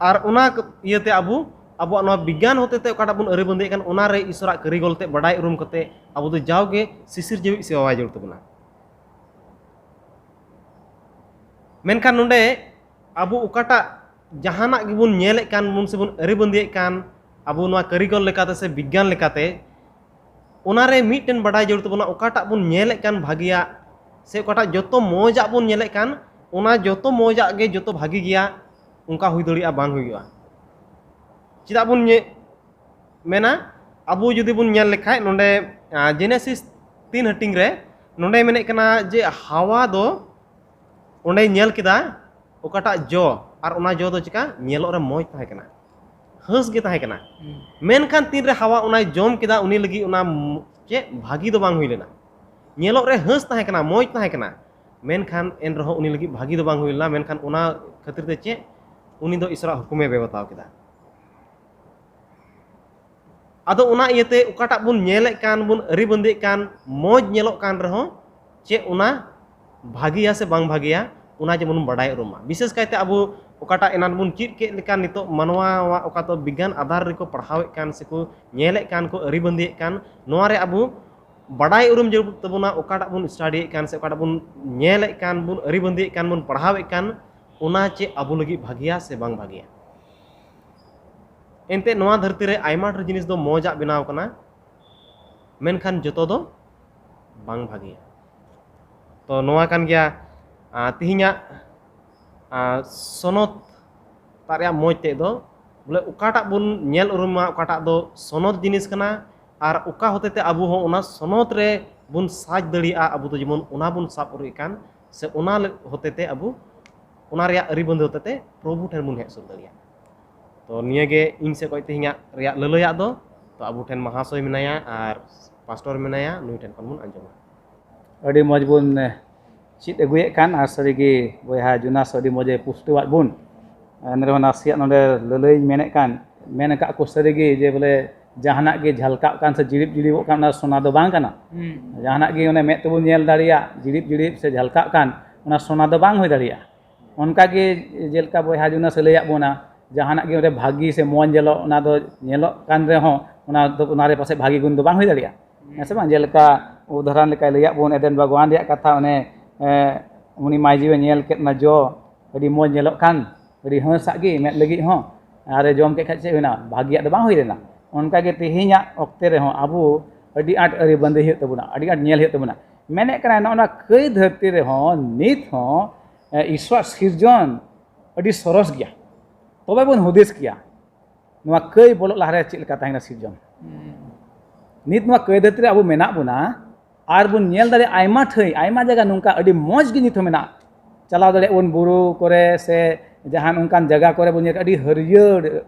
ᱟᱨ ᱚᱱᱟ ᱤᱭᱟᱹᱛᱮ ᱟᱵᱚ ᱟᱵᱚᱣᱟᱜ ᱱᱚᱣᱟ ᱵᱤᱜᱽᱜᱟᱱ ᱦᱚᱛᱮᱛᱮ ᱚᱠᱟᱴᱟᱜ ᱵᱚᱱ ᱟᱹᱨᱤ ᱵᱟᱸᱫᱮᱭᱮᱫ ᱠᱟᱱ, ᱚᱱᱟ ᱨᱮ ᱤᱥᱥᱚᱨᱟᱜ ᱠᱟᱹᱨᱤᱜᱚᱞ ᱛᱮ ᱵᱟᱰᱟᱭ ᱩᱨᱩᱢ ᱠᱟᱛᱮ ᱟᱵᱚ ᱫᱚ ᱡᱟᱣᱜᱮ ᱥᱤᱥᱤᱨ ᱡᱤᱣᱤ ᱥᱮᱵᱟᱭ ᱡᱟᱹᱨᱩᱲ ᱛᱟᱵᱚᱱᱟ᱾ ᱢᱮᱱᱠᱷᱟᱱ ᱱᱚᱰᱮ ᱟᱵᱚ ᱚᱠᱟᱴᱟᱜ ᱡᱟᱦᱟᱱᱟᱜ ᱜᱮᱵᱚᱱ ᱧᱮᱞᱮᱫ ᱠᱟᱱ ᱵᱚᱱ ᱥᱮᱵᱚᱱ ᱟᱹᱨᱤ ᱵᱟᱸᱫᱮᱭᱮᱫ ᱠᱟᱱ, ᱟᱵᱚ ᱱᱚᱣᱟ ᱠᱟᱹᱨᱤᱜᱚᱞ ᱞᱮᱠᱟᱛᱮ ᱥᱮ ᱵᱤᱜᱽᱜᱟᱱ ᱞᱮᱠᱟᱛᱮ, ᱚᱱᱟ ᱨᱮ ᱢᱤᱫᱴᱮᱱ ᱵᱟᱰᱟᱭ ᱡᱟᱹᱨᱩᱲ ᱛᱟᱵᱚᱱᱟ, ᱚᱠᱟᱴᱟᱜ ᱵᱚᱱ ᱧᱮᱞᱮᱫ ᱠᱟᱱ ᱵᱷᱟᱹᱜᱤᱭᱟᱜ ᱥᱮ ᱚᱠᱟᱴᱟᱜ ᱡᱚᱛᱚ ᱢᱚᱡᱟᱜ ᱵᱚᱱ ᱧᱮᱞᱮᱫ ᱠᱟᱱ, ᱚᱱᱟ ᱡᱚᱛᱚ ᱢᱚᱡᱟᱜ ᱜᱮ ᱡᱚᱛᱚ ᱵᱷᱟᱹᱜᱤ ᱜᱮᱭᱟ, ᱚᱱᱠᱟ ᱦᱩᱭ ᱫᱟᱲᱮᱭᱟᱜᱼᱟ, ᱵᱟᱝ ᱦᱩᱭᱩᱜᱼᱟ᱾ ᱪᱮᱫᱟᱜ ᱵᱚᱱ ᱧᱮ-, ᱢᱮᱱᱟ, ᱟᱵᱚ ᱡᱩᱫᱤ ᱵᱚᱱ ᱧᱮᱞ ᱞᱮᱠᱷᱟᱡ ᱱᱚᱰᱮ, ᱟ, ᱡᱮᱱᱮᱥᱤᱥ ᱛᱤᱱ ᱦᱟᱹᱴᱤᱧ ᱨᱮ ᱱᱚᱰᱮ ᱢᱮᱱᱮᱫ ᱠᱟᱱᱟ ᱡᱮ ᱦᱟᱣᱟ ᱫᱚ ᱚᱸᱰᱮᱭ ᱧᱮᱞ ᱠᱮᱫᱟ ᱚᱠᱟᱴᱟᱜ ᱡᱚ, ᱟᱨ ᱚᱱᱟ ᱡᱚ ᱫᱚ ᱪᱮᱠᱟ ᱧᱮᱞᱚᱜ ᱨᱮ ᱢᱚᱡᱽ ᱛᱟᱦᱮᱸ ᱠᱟᱱᱟ, ᱦᱟᱹᱥ ᱜᱮ ᱛᱟᱦᱮᱸ ᱠᱟᱱᱟ᱾ ᱦᱩᱸ᱾ ᱢᱮᱱᱠᱷᱟᱱ ᱛᱤᱱᱨᱮ ᱦᱟᱣᱟ ᱚᱱᱟᱭ ᱡᱚᱢ ᱠᱮᱫᱟ, ᱩᱱᱤ ᱞᱟᱹᱜᱤᱫ ᱚᱱᱟ ᱢ-, ᱪᱮᱫ ᱵᱷᱟᱹᱜᱤ ᱫᱚ ᱵᱟᱝ ᱦᱩᱭ ᱞᱮᱱᱟ᱾ ᱧᱮᱞᱚᱜ ᱨᱮ ᱦᱟᱹᱥ ᱛᱟᱦᱮᱸ ᱠᱟᱱᱟ, ᱢᱚᱡᱽ ᱛᱟᱦᱮᱸ ᱠᱟᱱᱟ, ᱢᱮᱱᱠᱷᱟᱱ ᱮᱱ ᱨᱮᱦᱚᱸ ᱩᱱᱤ ᱞᱟᱹᱜᱤᱫ ᱵᱷᱟᱹᱜᱤ ᱫᱚ ᱵᱟᱝ ᱦᱩᱭ ᱞᱮᱱᱟ᱾ ᱢᱮᱱᱠᱷᱟᱱ ᱚᱱᱟ ᱠᱷᱟᱹᱛᱤᱨ ᱛᱮ ᱪᱮᱫ, ᱩᱱᱤ ᱫᱚ ᱤᱥᱚᱨᱟᱜ ᱦᱩᱠᱩᱢᱮ ᱵᱮᱵᱚᱛᱟᱣ ᱠᱮᱫᱟ᱾ ᱟᱫᱚ ᱚᱱᱟ ᱤᱭᱟᱹᱛᱮ ᱚᱠᱟᱴᱟᱜ ᱵᱚᱱ ᱧᱮᱞᱮᱫ ᱠᱟᱱ, ᱵᱚᱱ ᱟᱹᱨᱤ ᱵᱟᱸᱫᱮᱭᱮᱫ ᱠᱟᱱ, ᱢᱚᱡᱽ ᱧᱮᱞᱚᱜ ᱠᱟᱱ ᱨᱮᱦᱚᱸ ᱪᱮᱫ ᱚᱱᱟ ᱵᱷᱟᱹᱜᱤᱭᱟ ᱥᱮ ᱵᱟᱝ ᱵᱷᱟᱹᱜᱤᱭᱟ, ᱚᱱᱟ ᱡᱮᱢᱚᱱ ᱵᱚᱱ ᱵᱟᱰᱟᱭ ᱩᱨᱩᱢ ᱢᱟ᱾ ᱵᱤᱥᱮᱥ ᱠᱟᱭᱛᱮ ᱟᱵᱚ ᱚᱠᱟᱴᱟᱜ ᱮᱱᱟᱱ ᱵᱚᱱ ᱪᱮᱫ ᱠᱮᱫ ᱞᱮᱠᱟ, ᱱᱤᱛᱚᱜ ᱢᱟᱱᱣᱟᱣᱟᱜ ᱚᱠᱟ ᱫᱚ ᱵᱤᱜᱽᱜᱟᱱ ᱟᱫᱷᱟᱨ ᱨᱮᱠᱚ ᱯᱟᱲᱦᱟᱣᱮᱫ ᱠᱟᱱ ᱥᱮᱠᱚ ᱧᱮᱞᱮᱫ ᱠᱟᱱ, ᱠᱚ ᱟᱹᱨᱤ ᱵᱟᱸᱫᱮᱭᱮᱫ ᱠᱟᱱ, ᱱᱚᱣᱟ ᱨᱮ ᱟᱵᱚ ᱵᱟᱰᱟᱭ ᱩᱨᱩᱢ ᱡᱟᱹᱨᱩᱲ ᱛᱟᱵᱚᱱᱟ, ᱚᱠᱟᱴᱟᱜ ᱵᱚᱱ ᱥᱴᱟᱰᱤᱭᱮᱫ ᱠᱟᱱ ᱥᱮ ᱚᱠᱟᱴᱟᱜ ᱵᱚᱱ ᱧᱮᱞᱮᱫ ᱠᱟᱱ, ᱵᱚᱱ ᱟᱹᱨᱤ ᱵᱟᱸᱫᱮᱭᱮᱫ ᱠᱟᱱ, ᱵᱚᱱ ᱯᱟᱲᱦᱟᱣᱮᱫ ᱠᱟᱱ, ᱚᱱᱟ ᱪᱮᱫ ᱟᱵᱚ ᱞᱟᱹᱜᱤᱫ ᱵᱷᱟᱹᱜᱤᱭᱟ ᱥᱮ ᱵᱟᱝ ᱵᱷᱟᱹᱜᱤᱭᱟ᱾ ᱮᱱᱛᱮᱫ ᱱᱚᱣᱟ ᱫᱷᱟᱹᱨᱛᱤ ᱨᱮ ᱟᱭᱢᱟ ᱰᱷᱮᱨ ᱡᱤᱱᱤᱥ ᱫᱚ ᱢᱚᱡᱟᱜ ᱵᱮᱱᱟᱣ ᱠᱟᱱᱟ, ᱢᱮᱱᱠᱷᱟᱱ ᱡᱚᱛᱚ ᱫᱚ ᱵᱟᱝ ᱵᱷᱟᱹᱜᱤᱭᱟ᱾ ᱛᱚ ᱱᱚᱣᱟ ᱠᱟᱱ ᱜᱮᱭᱟ, ᱟ, ᱛᱤᱦᱤᱧᱟᱜ, ᱟ, ᱥᱚᱱᱚᱛ ᱛᱟᱜ ᱨᱮᱭᱟᱜ ᱢᱚᱡᱽ ᱛᱮᱫ ᱫᱚ, ᱵᱚᱞᱮ ᱚᱠᱟᱴᱟᱜ ᱵᱚᱱ ᱧᱮᱞ ᱩᱨᱩᱢᱟ, ᱚᱠᱟᱴᱟᱜ ᱫᱚ ᱥᱚᱱᱚᱛ ᱡᱤᱱᱤᱥ ᱠᱟᱱᱟ, ᱟᱨ ᱚᱠᱟ ᱦᱚᱛᱮᱛᱮ ᱟᱵᱚ ᱦᱚᱸ ᱚᱱᱟ ᱥᱚᱱᱚᱛ ᱨᱮ ᱵᱚᱱ ᱥᱟᱡᱽ ᱫᱟᱲᱮᱭᱟᱜᱼᱟ, ᱟᱵᱚ ᱫᱚ ᱡᱮᱢᱚᱱ ᱚᱱᱟ ᱵᱚᱱ ᱥᱟᱵ ᱩᱨᱩᱡ ᱠᱟᱱ, ᱥᱮ ᱚᱱᱟ ᱞᱮ-, ᱦᱚᱛᱮᱛᱮ ᱟᱵᱚ ᱚᱱᱟ ᱨᱮᱭᱟᱜ ᱟᱹᱨᱤ ᱵᱟᱸᱫᱮ ᱦᱚᱛᱮᱛᱮ ᱯᱨᱚᱵᱷᱩ ᱴᱷᱮᱱ ᱵᱚᱱ ᱦᱮᱡ ᱥᱩᱨ ᱫᱟᱲᱮᱭᱟᱜᱼᱟ᱾ ᱛᱚ ᱱᱤᱭᱟᱹ ᱜᱮ ᱤᱧ ᱥᱮᱫ ᱠᱷᱚᱱ ᱛᱮᱦᱮᱧᱟᱜ ᱨᱮᱭᱟᱜ ᱞᱟᱹᱞᱟᱹᱭᱟᱜ ᱫᱚ᱾ ᱛᱚ ᱟᱵᱚ ᱴᱷᱮᱱ ᱢᱟᱦᱟᱥᱚᱭ ᱢᱮᱱᱟᱭᱟ ᱟᱨ ᱯᱟᱥᱴᱚᱨ ᱢᱮᱱᱟᱭᱟ, ᱱᱩᱭ ᱴᱷᱮᱱ ᱠᱷᱚᱱ ᱵᱚᱱ ᱟᱸᱡᱚᱢᱟ᱾ ᱟᱹᱰᱤ ᱢᱚᱡᱽ ᱵᱚᱱ, ᱮ, ᱪᱮᱫ ᱟᱹᱜᱩᱭᱮᱫ ᱠᱟᱱ, ᱟᱨ ᱥᱟᱹᱨᱤᱜᱮ ᱵᱚᱭᱦᱟ ᱡᱩᱱᱟᱥ ᱟᱹᱰᱤ ᱢᱚᱡᱮ ᱯᱩᱥᱴᱟᱹᱣᱟᱫ ᱵᱚᱱ᱾ ᱮᱱ ᱨᱮᱦᱚᱸ ᱱᱟᱥᱮᱭᱟᱜ ᱱᱚᱰᱮ ᱞᱟᱹᱞᱟᱹᱭᱤᱧ ᱢᱮᱱᱮᱫ ᱠᱟᱱ, ᱢᱮᱱ ᱟᱠᱟᱫ ᱠᱚ ᱥᱟᱹᱨᱤᱜᱮ ᱡᱮ ᱵᱚᱞᱮ ᱡᱟᱦᱟᱱᱟᱜ ᱜᱮ ᱡᱷᱟᱞᱠᱟᱜ ᱠᱟᱱ ᱥᱮ ᱡᱤᱲᱤᱵ ᱡᱤᱲᱤᱵᱚᱜ ᱠᱟᱱ, ᱚᱱᱟ ᱥᱚᱱᱟ ᱫᱚ ᱵᱟᱝ ᱠᱟᱱᱟ᱾ ᱦᱩᱸ᱾ ᱡᱟᱦᱟᱱᱟᱜ ᱜᱮ ᱚᱱᱮ ᱢᱮᱫ ᱛᱮᱵᱚᱱ ᱧᱮᱞ ᱫᱟᱲᱮᱭᱟᱜ, ᱡᱤᱲᱤᱵ ᱡᱤᱲᱤᱵ ᱥᱮ ᱡᱷᱟᱞᱠᱟᱜ ᱠᱟᱱ, ᱚᱱᱟ ᱥᱚᱱᱟ ᱫᱚ ᱵᱟᱝ ᱦᱩᱭ ᱫᱟᱲᱮᱭᱟᱜᱼᱟ᱾ ᱚᱱᱠᱟ ᱜᱮ ᱡᱮᱞᱮᱠᱟ ᱵᱚᱭᱦᱟ ᱡᱩᱱᱟᱥ ᱮ ᱞᱟᱹᱭᱟᱫ ᱵᱚᱱᱟ, ᱡᱟᱦᱟᱱᱟᱜ ᱜᱮ ᱚᱸᱰᱮ ᱵᱷᱟᱹᱜᱤ ᱥᱮ ᱢᱚᱡᱽ ᱧᱮᱞᱚᱜ, ᱚᱱᱟ ᱫᱚ ᱧᱮᱞᱚᱜ ᱠᱟᱱ ᱨᱮᱦᱚᱸ, ᱚᱱᱟ ᱫᱚ, ᱚᱱᱟ ᱨᱮ ᱯᱟᱥᱮᱡ ᱵᱷᱟᱹᱜᱤ ᱜᱩᱱ ᱫᱚ ᱵᱟᱝ ᱦᱩᱭ ᱫᱟᱲᱮᱭᱟᱜᱼᱟ᱾ ᱦᱮᱸ ᱥᱮ ᱵᱟᱝ? ᱡᱮᱞᱮᱠᱟ ᱩᱫᱟᱦᱚᱨᱚᱱ ᱞᱮᱠᱟᱭ ᱞᱟᱹᱭᱟᱫ ᱵᱚᱱ, ᱮᱫᱮᱱ ᱵᱟᱜᱽᱣᱟᱱ ᱨᱮᱭᱟᱜ ᱠᱟᱛᱷᱟ, ᱚᱱᱮ, ᱮ, ᱩᱱᱤ ᱢᱟᱹᱭ ᱡᱤᱣᱤ ᱧᱮᱞ ᱠᱮᱫ ᱚᱱᱟ ᱡᱚ, ᱟᱹᱰᱤ ᱢᱚᱡᱽ ᱧᱮᱞᱚᱜ ᱠᱟᱱ, ᱟᱹᱰᱤ ᱦᱟᱹᱥᱟᱜ ᱜᱮ ᱢᱮᱫ ᱞᱟᱹᱜᱤᱫ ᱦᱚᱸ, ᱟᱨᱮ ᱡᱚᱢ ᱠᱮᱫ ᱠᱷᱟᱡ ᱪᱮᱫ ᱦᱩᱭᱱᱟ? ᱵᱷᱟᱹᱜᱤᱭᱟᱜ ᱫᱚ ᱵᱟᱝ ᱦᱩᱭ ᱞᱮᱱᱟ᱾ ᱚᱱᱠᱟᱜᱮ ᱛᱮᱦᱮᱧᱟᱜ ᱚᱠᱛᱮ ᱨᱮᱦᱚᱸ ᱟᱵᱚ ᱟᱹᱰᱤ ᱟᱸᱴ ᱟᱹᱨᱤ ᱵᱟᱸᱫᱮ ᱦᱩᱭᱩᱜ ᱛᱟᱵᱚᱱᱟ, ᱟᱹᱰᱤ ᱟᱸᱴ ᱧᱮᱞ ᱦᱩᱭᱩᱜ ᱛᱟᱵᱚᱱᱟ᱾ ᱢᱮᱱᱮᱫ ᱠᱟᱱᱟᱭ, ᱱᱚᱜᱼᱚ ᱱᱚᱣᱟ ᱠᱟᱹᱭ ᱫᱷᱟᱹᱨᱛᱤ ᱨᱮᱦᱚᱸ ᱱᱤᱛ ᱦᱚᱸ, ᱮ, ᱤᱥᱣᱟᱨ ᱥᱤᱨᱡᱚᱱ ᱟᱹᱰᱤ ᱥᱚᱨᱚᱥ ᱜᱮᱭᱟ᱾ ᱛᱚᱵᱮ ᱵᱚᱱ ᱦᱩᱫᱤᱥ ᱠᱮᱭᱟ, ᱱᱚᱣᱟ ᱠᱟᱹᱭ ᱵᱚᱞᱚᱜ ᱞᱟᱦᱟᱨᱮ ᱪᱮᱫ ᱞᱮᱠᱟ ᱛᱟᱦᱮᱸ ᱠᱟᱱᱟ ᱥᱤᱨᱡᱚᱱ? ᱦᱩᱸ᱾ ᱱᱤᱛ ᱱᱚᱣᱟ ᱠᱟᱹᱭ ᱫᱷᱟᱹᱨᱛᱤ ᱨᱮ ᱟᱵᱚ ᱢᱮᱱᱟᱜ ᱵᱚᱱᱟ, ᱟᱨ ᱵᱚᱱ ᱧᱮᱞ ᱫᱟᱲᱮᱭᱟᱜᱼᱟ ᱟᱭᱢᱟ ᱴᱷᱟᱹᱭ, ᱟᱭᱢᱟ ᱡᱟᱭᱜᱟ ᱱᱚᱝᱠᱟ ᱟᱹᱰᱤ ᱢᱚᱡᱽ ᱜᱮ ᱱᱤᱛ ᱦᱚᱸ ᱢᱮᱱᱟᱜᱼᱟ᱾ ᱪᱟᱞᱟᱣ ᱫᱟᱲᱮᱭᱟᱜ ᱵᱚᱱ ᱵᱩᱨᱩ ᱠᱚᱨᱮ ᱥᱮ ᱡᱟᱦᱟᱱ ᱚᱱᱠᱟᱱ ᱡᱟᱭᱜᱟ ᱠᱚᱨᱮ ᱵᱚᱱ ᱧᱮᱞ, ᱟᱹᱰᱤ ᱦᱟᱹᱨᱭᱟᱹᱲ,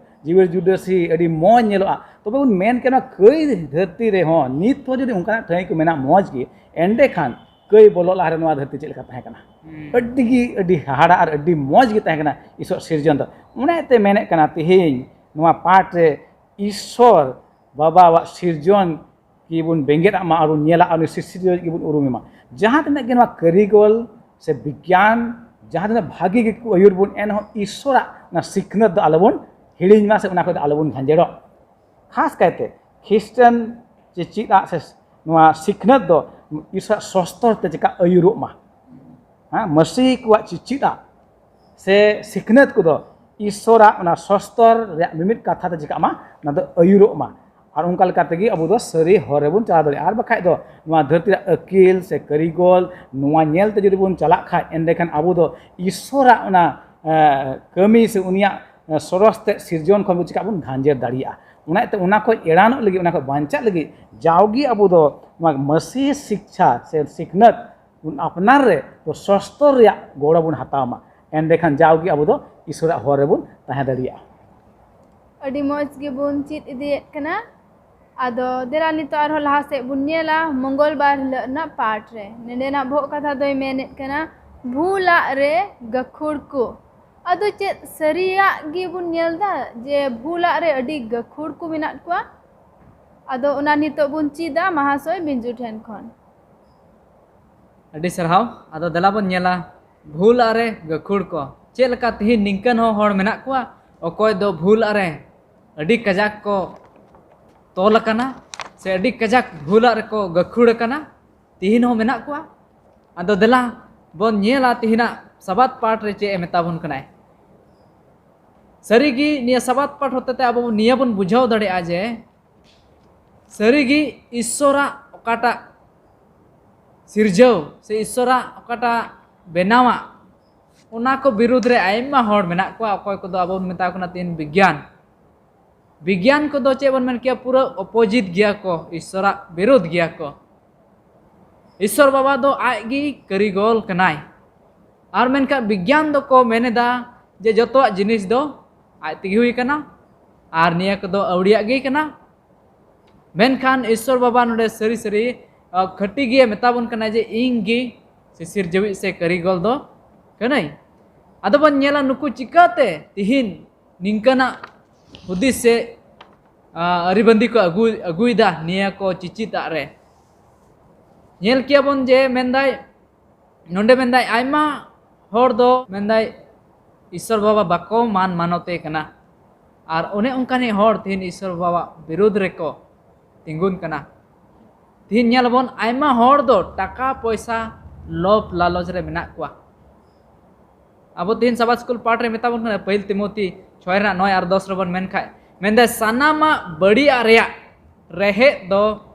ᱡᱤᱣᱤ ᱡᱩᱰᱟᱹᱥᱤ, ᱟᱹᱰᱤ ᱢᱚᱡᱽ ᱧᱮᱞᱚᱜᱼᱟ᱾ ᱛᱚᱵᱮ ᱵᱚᱱ ᱢᱮᱱ ᱠᱮᱭᱟ ᱱᱚᱣᱟ ᱠᱟᱹᱭ ᱫᱷᱟᱹᱨᱛᱤ ᱨᱮᱦᱚᱸ ᱱᱤᱛ ᱦᱚᱸ ᱡᱩᱫᱤ ᱚᱱᱠᱟᱱᱟᱜ ᱴᱷᱟᱹᱭ ᱠᱚ ᱢᱮᱱᱟᱜ ᱢᱚᱡᱽ ᱜᱮ, ᱮᱸᱰᱮᱠᱷᱟᱱ ᱠᱟᱹᱭ ᱵᱚᱞᱚᱜ ᱞᱟᱦᱟᱨᱮ ᱱᱚᱣᱟ ᱫᱷᱟᱹᱨᱛᱤ ᱪᱮᱫ ᱞᱮᱠᱟ ᱛᱟᱦᱮᱸ ᱠᱟᱱᱟ? ᱦᱩᱸ᱾ ᱟᱹᱰᱤ ᱜᱮ, ᱟᱹᱰᱤ ᱦᱟᱦᱟᱲᱟ ᱟᱨ ᱟᱹᱰᱤ ᱢᱚᱡᱽ ᱜᱮ ᱛᱟᱦᱮᱸ ᱠᱟᱱᱟ ᱤᱥᱚᱨ ᱥᱤᱨᱡᱚᱱ ᱫᱚ᱾ ᱚᱱᱟᱛᱮ ᱢᱮᱱᱮᱫ ᱠᱟᱱᱟ ᱛᱮᱦᱮᱧ ᱱᱚᱣᱟ ᱯᱟᱴ ᱨᱮ ᱤᱥᱚᱨ ᱵᱟᱵᱟᱣᱟᱜ ᱥᱤᱨᱡᱚᱱ ᱜᱮᱵᱚᱱ ᱵᱮᱸᱜᱮᱫ ᱟᱜ ᱢᱟ ᱟᱨ ᱵᱚᱱ ᱧᱮᱞᱟ, ᱟᱨ ᱩᱱᱤ ᱥᱨᱤᱥᱴᱤ ᱜᱮᱵᱚᱱ ᱩᱨᱩᱢᱮ ᱢᱟ᱾ ᱡᱟᱦᱟᱸ ᱛᱤᱱᱟᱹᱜ ᱜᱮ ᱱᱚᱣᱟ ᱠᱟᱹᱨᱤᱜᱚᱞ ᱥᱮ ᱵᱤᱜᱽᱜᱟᱱ, ᱡᱟᱦᱟᱸ ᱛᱤᱱᱟᱹᱜ ᱵᱷᱟᱹᱜᱤ ᱜᱮᱠᱚ ᱟᱹᱭᱩᱨ ᱵᱚᱱ, ᱮᱱᱦᱚᱸ ᱤᱥᱚᱨᱟᱜ ᱚᱱᱟ ᱥᱤᱠᱷᱱᱟᱹᱛ ᱫᱚ ᱟᱞᱚᱵᱚᱱ ᱦᱤᱲᱤᱧ ᱢᱟ ᱥᱮ ᱚᱱᱟ ᱠᱷᱚᱱ ᱫᱚ ᱟᱞᱚᱵᱚᱱ ᱜᱷᱟᱸᱡᱮᱲᱚᱜ᱾ ᱠᱷᱟᱥ ᱠᱟᱭᱛᱮ ᱠᱷᱨᱤᱥᱴᱟᱱ ᱪᱮᱪᱮᱫ ᱟᱜ ᱥᱮ ᱱᱚᱣᱟ ᱥᱤᱠᱷᱱᱟᱹᱛ ᱫᱚ ᱤᱥᱚᱨᱟᱜ ᱥᱚᱥᱛᱚᱨ ᱛᱮ ᱪᱮᱠᱟ ᱟᱹᱭᱩᱨᱚᱜ ᱢᱟ, ᱦᱮᱸ, ᱢᱟᱹᱥᱤ ᱠᱚᱣᱟᱜ ᱪᱮᱪᱮᱫ ᱟᱜ ᱥᱮ ᱥᱤᱠᱷᱱᱟᱹᱛ ᱠᱚᱫᱚ ᱤᱥᱚᱨᱟᱜ ᱚᱱᱟ ᱥᱚᱥᱛᱚᱨ ᱨᱮᱭᱟᱜ ᱢᱤᱢᱤᱫ ᱠᱟᱛᱷᱟ ᱛᱮ ᱪᱮᱠᱟᱜ ᱢᱟ, ᱚᱱᱟ ᱫᱚ ᱟᱹᱭᱩᱨᱚᱜ ᱢᱟ᱾ ᱟᱨ ᱚᱱᱠᱟ ᱞᱮᱠᱟ ᱛᱮᱜᱮ ᱟᱵᱚ ᱫᱚ ᱥᱟᱹᱨᱤ ᱦᱚᱨ ᱨᱮᱵᱚᱱ ᱪᱟᱞᱟᱣ ᱫᱟᱲᱮᱭᱟᱜᱼᱟ᱾ ᱟᱨ ᱵᱟᱠᱷᱟᱡ ᱫᱚ ᱱᱚᱣᱟ ᱫᱷᱟᱹᱨᱛᱤ ᱨᱮᱭᱟᱜ ᱟᱹᱠᱤᱞ ᱥᱮ ᱠᱟᱹᱨᱤᱜᱚᱞ, ᱱᱚᱣᱟ ᱧᱮᱞ ᱛᱮ ᱡᱩᱫᱤ ᱵᱚᱱ ᱪᱟᱞᱟᱜ ᱠᱷᱟᱡ, ᱮᱸᱰᱮᱠᱷᱟᱱ ᱟᱵᱚ ᱫᱚ ᱤᱥᱚᱨᱟᱜ ᱚᱱᱟ, ᱮ, ᱠᱟᱹᱢᱤ ᱥᱮ ᱩᱱᱤᱭᱟᱜ, ᱮ, ᱥᱚᱨᱚᱥ ᱛᱮ ᱥᱤᱨᱡᱚᱱ ᱠᱷᱚᱱ ᱵᱚᱱ ᱪᱮᱠᱟ ᱵᱚᱱ ᱜᱷᱟᱸᱡᱮᱨ ᱫᱟᱲᱮᱭᱟᱜᱼᱟ᱾ ᱚᱱᱟ ᱤᱭᱟᱹᱛᱮ ᱚᱱᱟ ᱠᱷᱚᱱ ᱮᱲᱟᱱᱚᱜ ᱞᱟᱹᱜᱤᱫ, ᱚᱱᱟ ᱠᱷᱚᱱ ᱵᱟᱧᱪᱟᱜ ᱞᱟᱹᱜᱤᱫ ᱡᱟᱣᱜᱮ ᱟᱵᱚ ᱫᱚ ᱱᱚᱣᱟ ᱢᱟᱹᱥᱤ ᱥᱤᱠᱪᱷᱟ ᱥᱮ ᱥᱤᱠᱷᱱᱟᱹᱛ ᱟᱯᱱᱟᱨ ᱨᱮ ᱫᱚ ᱥᱚᱥᱛᱚᱨ ᱨᱮᱭᱟᱜ ᱜᱚᱲᱚ ᱵᱚᱱ ᱦᱟᱛᱟᱣ ᱢᱟ᱾ ᱮᱸᱰᱮᱠᱷᱟᱱ ᱡᱟᱣᱜᱮ ᱟᱵᱚ ᱫᱚ ᱤᱥᱚᱨᱟᱜ ᱦᱚᱨ ᱨᱮᱵᱚᱱ ᱛᱟᱦᱮᱸ ᱫᱟᱲᱮᱭᱟᱜᱼᱟ᱾ ᱟᱹᱰᱤ ᱢᱚᱡᱽ ᱜᱮᱵᱚᱱ ᱪᱮᱫ ᱤᱫᱤᱭᱮᱫ ᱠᱟᱱᱟ᱾ ᱟᱫᱚ ᱫᱮᱞᱟ ᱱᱤᱛᱚᱜ ᱟᱨᱦᱚᱸ ᱞᱟᱦᱟ ᱥᱮᱫ ᱵᱚᱱ ᱧᱮᱞᱟ ᱢᱚᱝᱜᱚᱞ ᱵᱟᱨ ᱦᱤᱞᱳᱜ ᱨᱮᱱᱟᱜ ᱯᱟᱴ ᱨᱮ᱾ ᱱᱚᱰᱮᱱᱟᱜ ᱵᱚᱦᱚᱜ ᱠᱟᱛᱷᱟ ᱫᱚᱭ ᱢᱮᱱᱮᱫ ᱠᱟᱱᱟ ᱵᱷᱩᱞᱟᱜ ᱨᱮ ᱜᱟᱹᱠᱷᱩᱲ ᱠᱚ᱾ ᱟᱫᱚ ᱪᱮᱫ ᱥᱟᱹᱨᱤᱭᱟᱜ ᱜᱮᱵᱚᱱ ᱧᱮᱞ ᱮᱫᱟ ᱡᱮ ᱵᱷᱩᱞᱟᱜ ᱨᱮ ᱟᱹᱰᱤ ᱜᱟᱹᱠᱷᱩᱲ ᱠᱚ ᱢᱮᱱᱟᱜ ᱠᱚᱣᱟ? ᱟᱫᱚ ᱚᱱᱟ ᱱᱤᱛᱚᱜ ᱵᱚᱱ ᱪᱮᱫᱟ ᱢᱟᱦᱟᱥᱚᱭ ᱵᱤᱧᱡᱩ ᱴᱷᱮᱱ ᱠᱷᱚᱱ᱾ ᱟᱹᱰᱤ ᱥᱟᱨᱦᱟᱣ᱾ ᱟᱫᱚ ᱫᱮᱞᱟ ᱵᱚᱱ ᱧᱮᱞᱟ ᱵᱷᱩᱞᱟᱜ ᱨᱮ ᱜᱟᱹᱠᱷᱩᱲ ᱠᱚ᱾ ᱪᱮᱫ ᱞᱮᱠᱟ ᱛᱤᱦᱤᱧ ᱱᱤᱝᱠᱟᱹᱱ ᱦᱚᱸ ᱦᱚᱲ ᱢᱮᱱᱟᱜ ᱠᱚᱣᱟ ᱚᱠᱚᱭ ᱫᱚ ᱵᱷᱩᱞᱟᱜ ᱨᱮ ᱟᱹᱰᱤ ᱠᱟᱡᱟᱠ ᱠᱚ ᱛᱚᱞ ᱟᱠᱟᱱᱟ ᱥᱮ ᱟᱹᱰᱤ ᱠᱟᱡᱟᱠ ᱵᱷᱩᱞᱟᱜ ᱨᱮᱠᱚ ᱜᱟᱹᱠᱷᱩᱲ ᱟᱠᱟᱱᱟ, ᱛᱤᱦᱤᱧ ᱦᱚᱸ ᱢᱮᱱᱟᱜ ᱠᱚᱣᱟ᱾ ᱟᱫᱚ ᱫᱮᱞᱟ ᱵᱚᱱ ᱧᱮᱞᱟ ᱛᱤᱦᱤᱧᱟᱜ ᱥᱟᱵᱟᱫ ᱯᱟᱴ ᱨᱮ ᱪᱮᱫ ᱮ ᱢᱮᱛᱟ ᱵᱚᱱ ᱠᱟᱱᱟᱭ᱾ ᱥᱟᱹᱨᱤᱜᱮ ᱱᱤᱭᱟᱹ ᱥᱟᱵᱟᱫ ᱯᱟᱴ ᱦᱚᱛᱮᱛᱮ ᱟᱵᱚ ᱱᱤᱭᱟᱹ ᱵᱚᱱ ᱵᱩᱡᱷᱟᱹᱣ ᱫᱟᱲᱮᱭᱟᱜᱼᱟ ᱡᱮ ᱥᱟᱹᱨᱤᱜᱮ ᱤᱥᱥᱚᱨᱟᱜ ᱚᱠᱟᱴᱟᱜ ᱥᱤᱨᱡᱟᱹᱣ ᱥᱮ ᱤᱥᱥᱚᱨᱟᱜ ᱚᱠᱟᱴᱟᱜ ᱵᱮᱱᱟᱣᱟᱜ, ᱚᱱᱟ ᱠᱚ ᱵᱤᱨᱩᱫᱽ ᱨᱮ ᱟᱭᱢᱟ ᱦᱚᱲ ᱢᱮᱱᱟᱜ ᱠᱚᱣᱟ᱾ ᱚᱠᱚᱭ ᱠᱚᱫᱚ ᱟᱵᱚ ᱵᱚᱱ ᱢᱮᱛᱟ ᱠᱚ ᱠᱟᱱᱟ ᱛᱤᱦᱤᱧ ᱵᱤᱜᱽᱜᱟᱱ᱾ ᱵᱤᱜᱽᱜᱟᱱ ᱠᱚᱫᱚ ᱪᱮᱫ ᱵᱚᱱ ᱢᱮᱱ ᱠᱮᱭᱟ, ᱯᱩᱨᱟᱹ ᱚᱯᱳᱡᱤᱴ ᱜᱮᱭᱟ ᱠᱚ, ᱤᱥᱥᱚᱨᱟᱜ ᱵᱤᱨᱩᱫᱽ ᱜᱮᱭᱟ ᱠᱚ᱾ ᱤᱥᱥᱚᱨ ᱵᱟᱵᱟ ᱫᱚ ᱟᱡ ᱜᱮ ᱠᱟᱹᱨᱤᱜᱚᱞ ᱠᱟᱱᱟᱭ᱾ ᱟᱨ ᱢᱮᱱᱠᱷᱟᱱ ᱵᱤᱜᱽᱜᱟᱱ ᱫᱚᱠᱚ ᱢᱮᱱ ᱮᱫᱟ ᱡᱮ ᱡᱚᱛᱚᱣᱟᱜ ᱡᱤᱱᱤᱥ ᱫᱚ ᱟᱡ ᱛᱮᱜᱮ ᱦᱩᱭ ᱠᱟᱱᱟ ᱟᱨ ᱱᱤᱭᱟᱹ ᱠᱚᱫᱚ ᱟᱹᱣᱲᱤᱭᱟᱜ ᱜᱮ ᱠᱟᱱᱟ᱾ ᱢᱮᱱᱠᱷᱟᱱ ᱤᱥᱥᱚᱨ ᱵᱟᱵᱟ ᱱᱚᱰᱮ ᱥᱟᱹᱨᱤ ᱥᱟᱹᱨᱤ, ᱟ, ᱠᱷᱟᱹᱴᱤ ᱜᱮ ᱢᱮᱛᱟ ᱵᱚᱱ ᱠᱟᱱᱟ ᱡᱮ ᱤᱧ ᱜᱮ ᱥᱤᱥᱤᱨ ᱡᱟᱹᱣᱤᱡ ᱥᱮ ᱠᱟᱹᱨᱤᱜᱚᱞ ᱫᱚ ᱠᱟᱹᱱᱟᱹᱧ᱾ ᱟᱫᱚ ᱵᱚᱱ ᱧᱮᱞᱟ ᱱᱩᱠᱩ ᱪᱤᱠᱟᱹᱛᱮ ᱛᱤᱦᱤᱧ ᱱᱤᱝᱠᱟᱹᱱᱟᱜ ᱦᱩᱫᱤᱥ ᱥᱮ, ᱟ, ᱟᱹᱨᱤᱵᱟᱸᱫᱤ ᱠᱚ ᱟᱹᱜᱩ ᱟᱹᱜᱩᱭᱮᱫᱟ ᱱᱤᱭᱟᱹ ᱠᱚ ᱪᱤᱪᱤᱛᱟᱜ ᱨᱮ᱾ ᱧᱮᱞ ᱠᱮᱭᱟ ᱵᱚᱱ ᱡᱮ ᱢᱮᱱᱫᱟᱭ, ᱱᱚᱰᱮ ᱢᱮᱱᱫᱟᱭ ᱟᱭᱢᱟ ᱦᱚᱲ ᱫᱚ ᱢᱮᱱᱫᱟᱭ ᱤᱥᱥᱚᱨ ᱵᱟᱵᱟ ᱵᱟᱠᱚ ᱢᱟᱱ ᱢᱟᱱᱚᱛᱮ ᱠᱟᱱᱟ᱾ ᱟᱨ ᱚᱱᱮ ᱚᱱᱠᱟᱱᱤᱡ ᱦᱚᱲ ᱛᱤᱦᱤᱧ ᱤᱥᱥᱚᱨ ᱵᱟᱵᱟᱣᱟᱜ ᱵᱤᱨᱩᱫᱽ ᱨᱮᱠᱚ ᱛᱤᱸᱜᱩᱱ ᱠᱟᱱᱟ᱾ ᱛᱤᱦᱤᱧ ᱧᱮᱞ ᱟᱵᱚᱱ ᱟᱭᱢᱟ ᱦᱚᱲ ᱫᱚ ᱴᱟᱠᱟ ᱯᱚᱭᱥᱟ ᱞᱚᱵᱷ ᱞᱟᱞᱚᱪ ᱨᱮ ᱢᱮᱱᱟᱜ ᱠᱚᱣᱟ᱾ ᱟᱵᱚ ᱛᱤᱦᱤᱧ ᱥᱟᱵᱟᱫ ᱥᱠᱩᱞ ᱯᱟᱴ ᱨᱮ ᱢᱮᱛᱟ ᱵᱚᱱ ᱠᱟᱱᱟ, ᱯᱟᱹᱦᱤᱞ ᱛᱤᱢᱳᱛᱤ ᱪᱷᱚᱭ ᱨᱮᱱᱟᱜ ᱱᱚᱭ ᱟᱨ ᱫᱚᱥ ᱨᱮᱵᱚᱱ ᱢᱮᱱ ᱠᱷᱟᱡ, ᱢᱮᱱᱫᱟᱭ ᱥᱟᱱᱟᱢᱟᱜ ᱵᱟᱹᱲᱤᱡᱟᱜ ᱨᱮᱭᱟᱜ ᱨᱮᱦᱮᱫ ᱫᱚ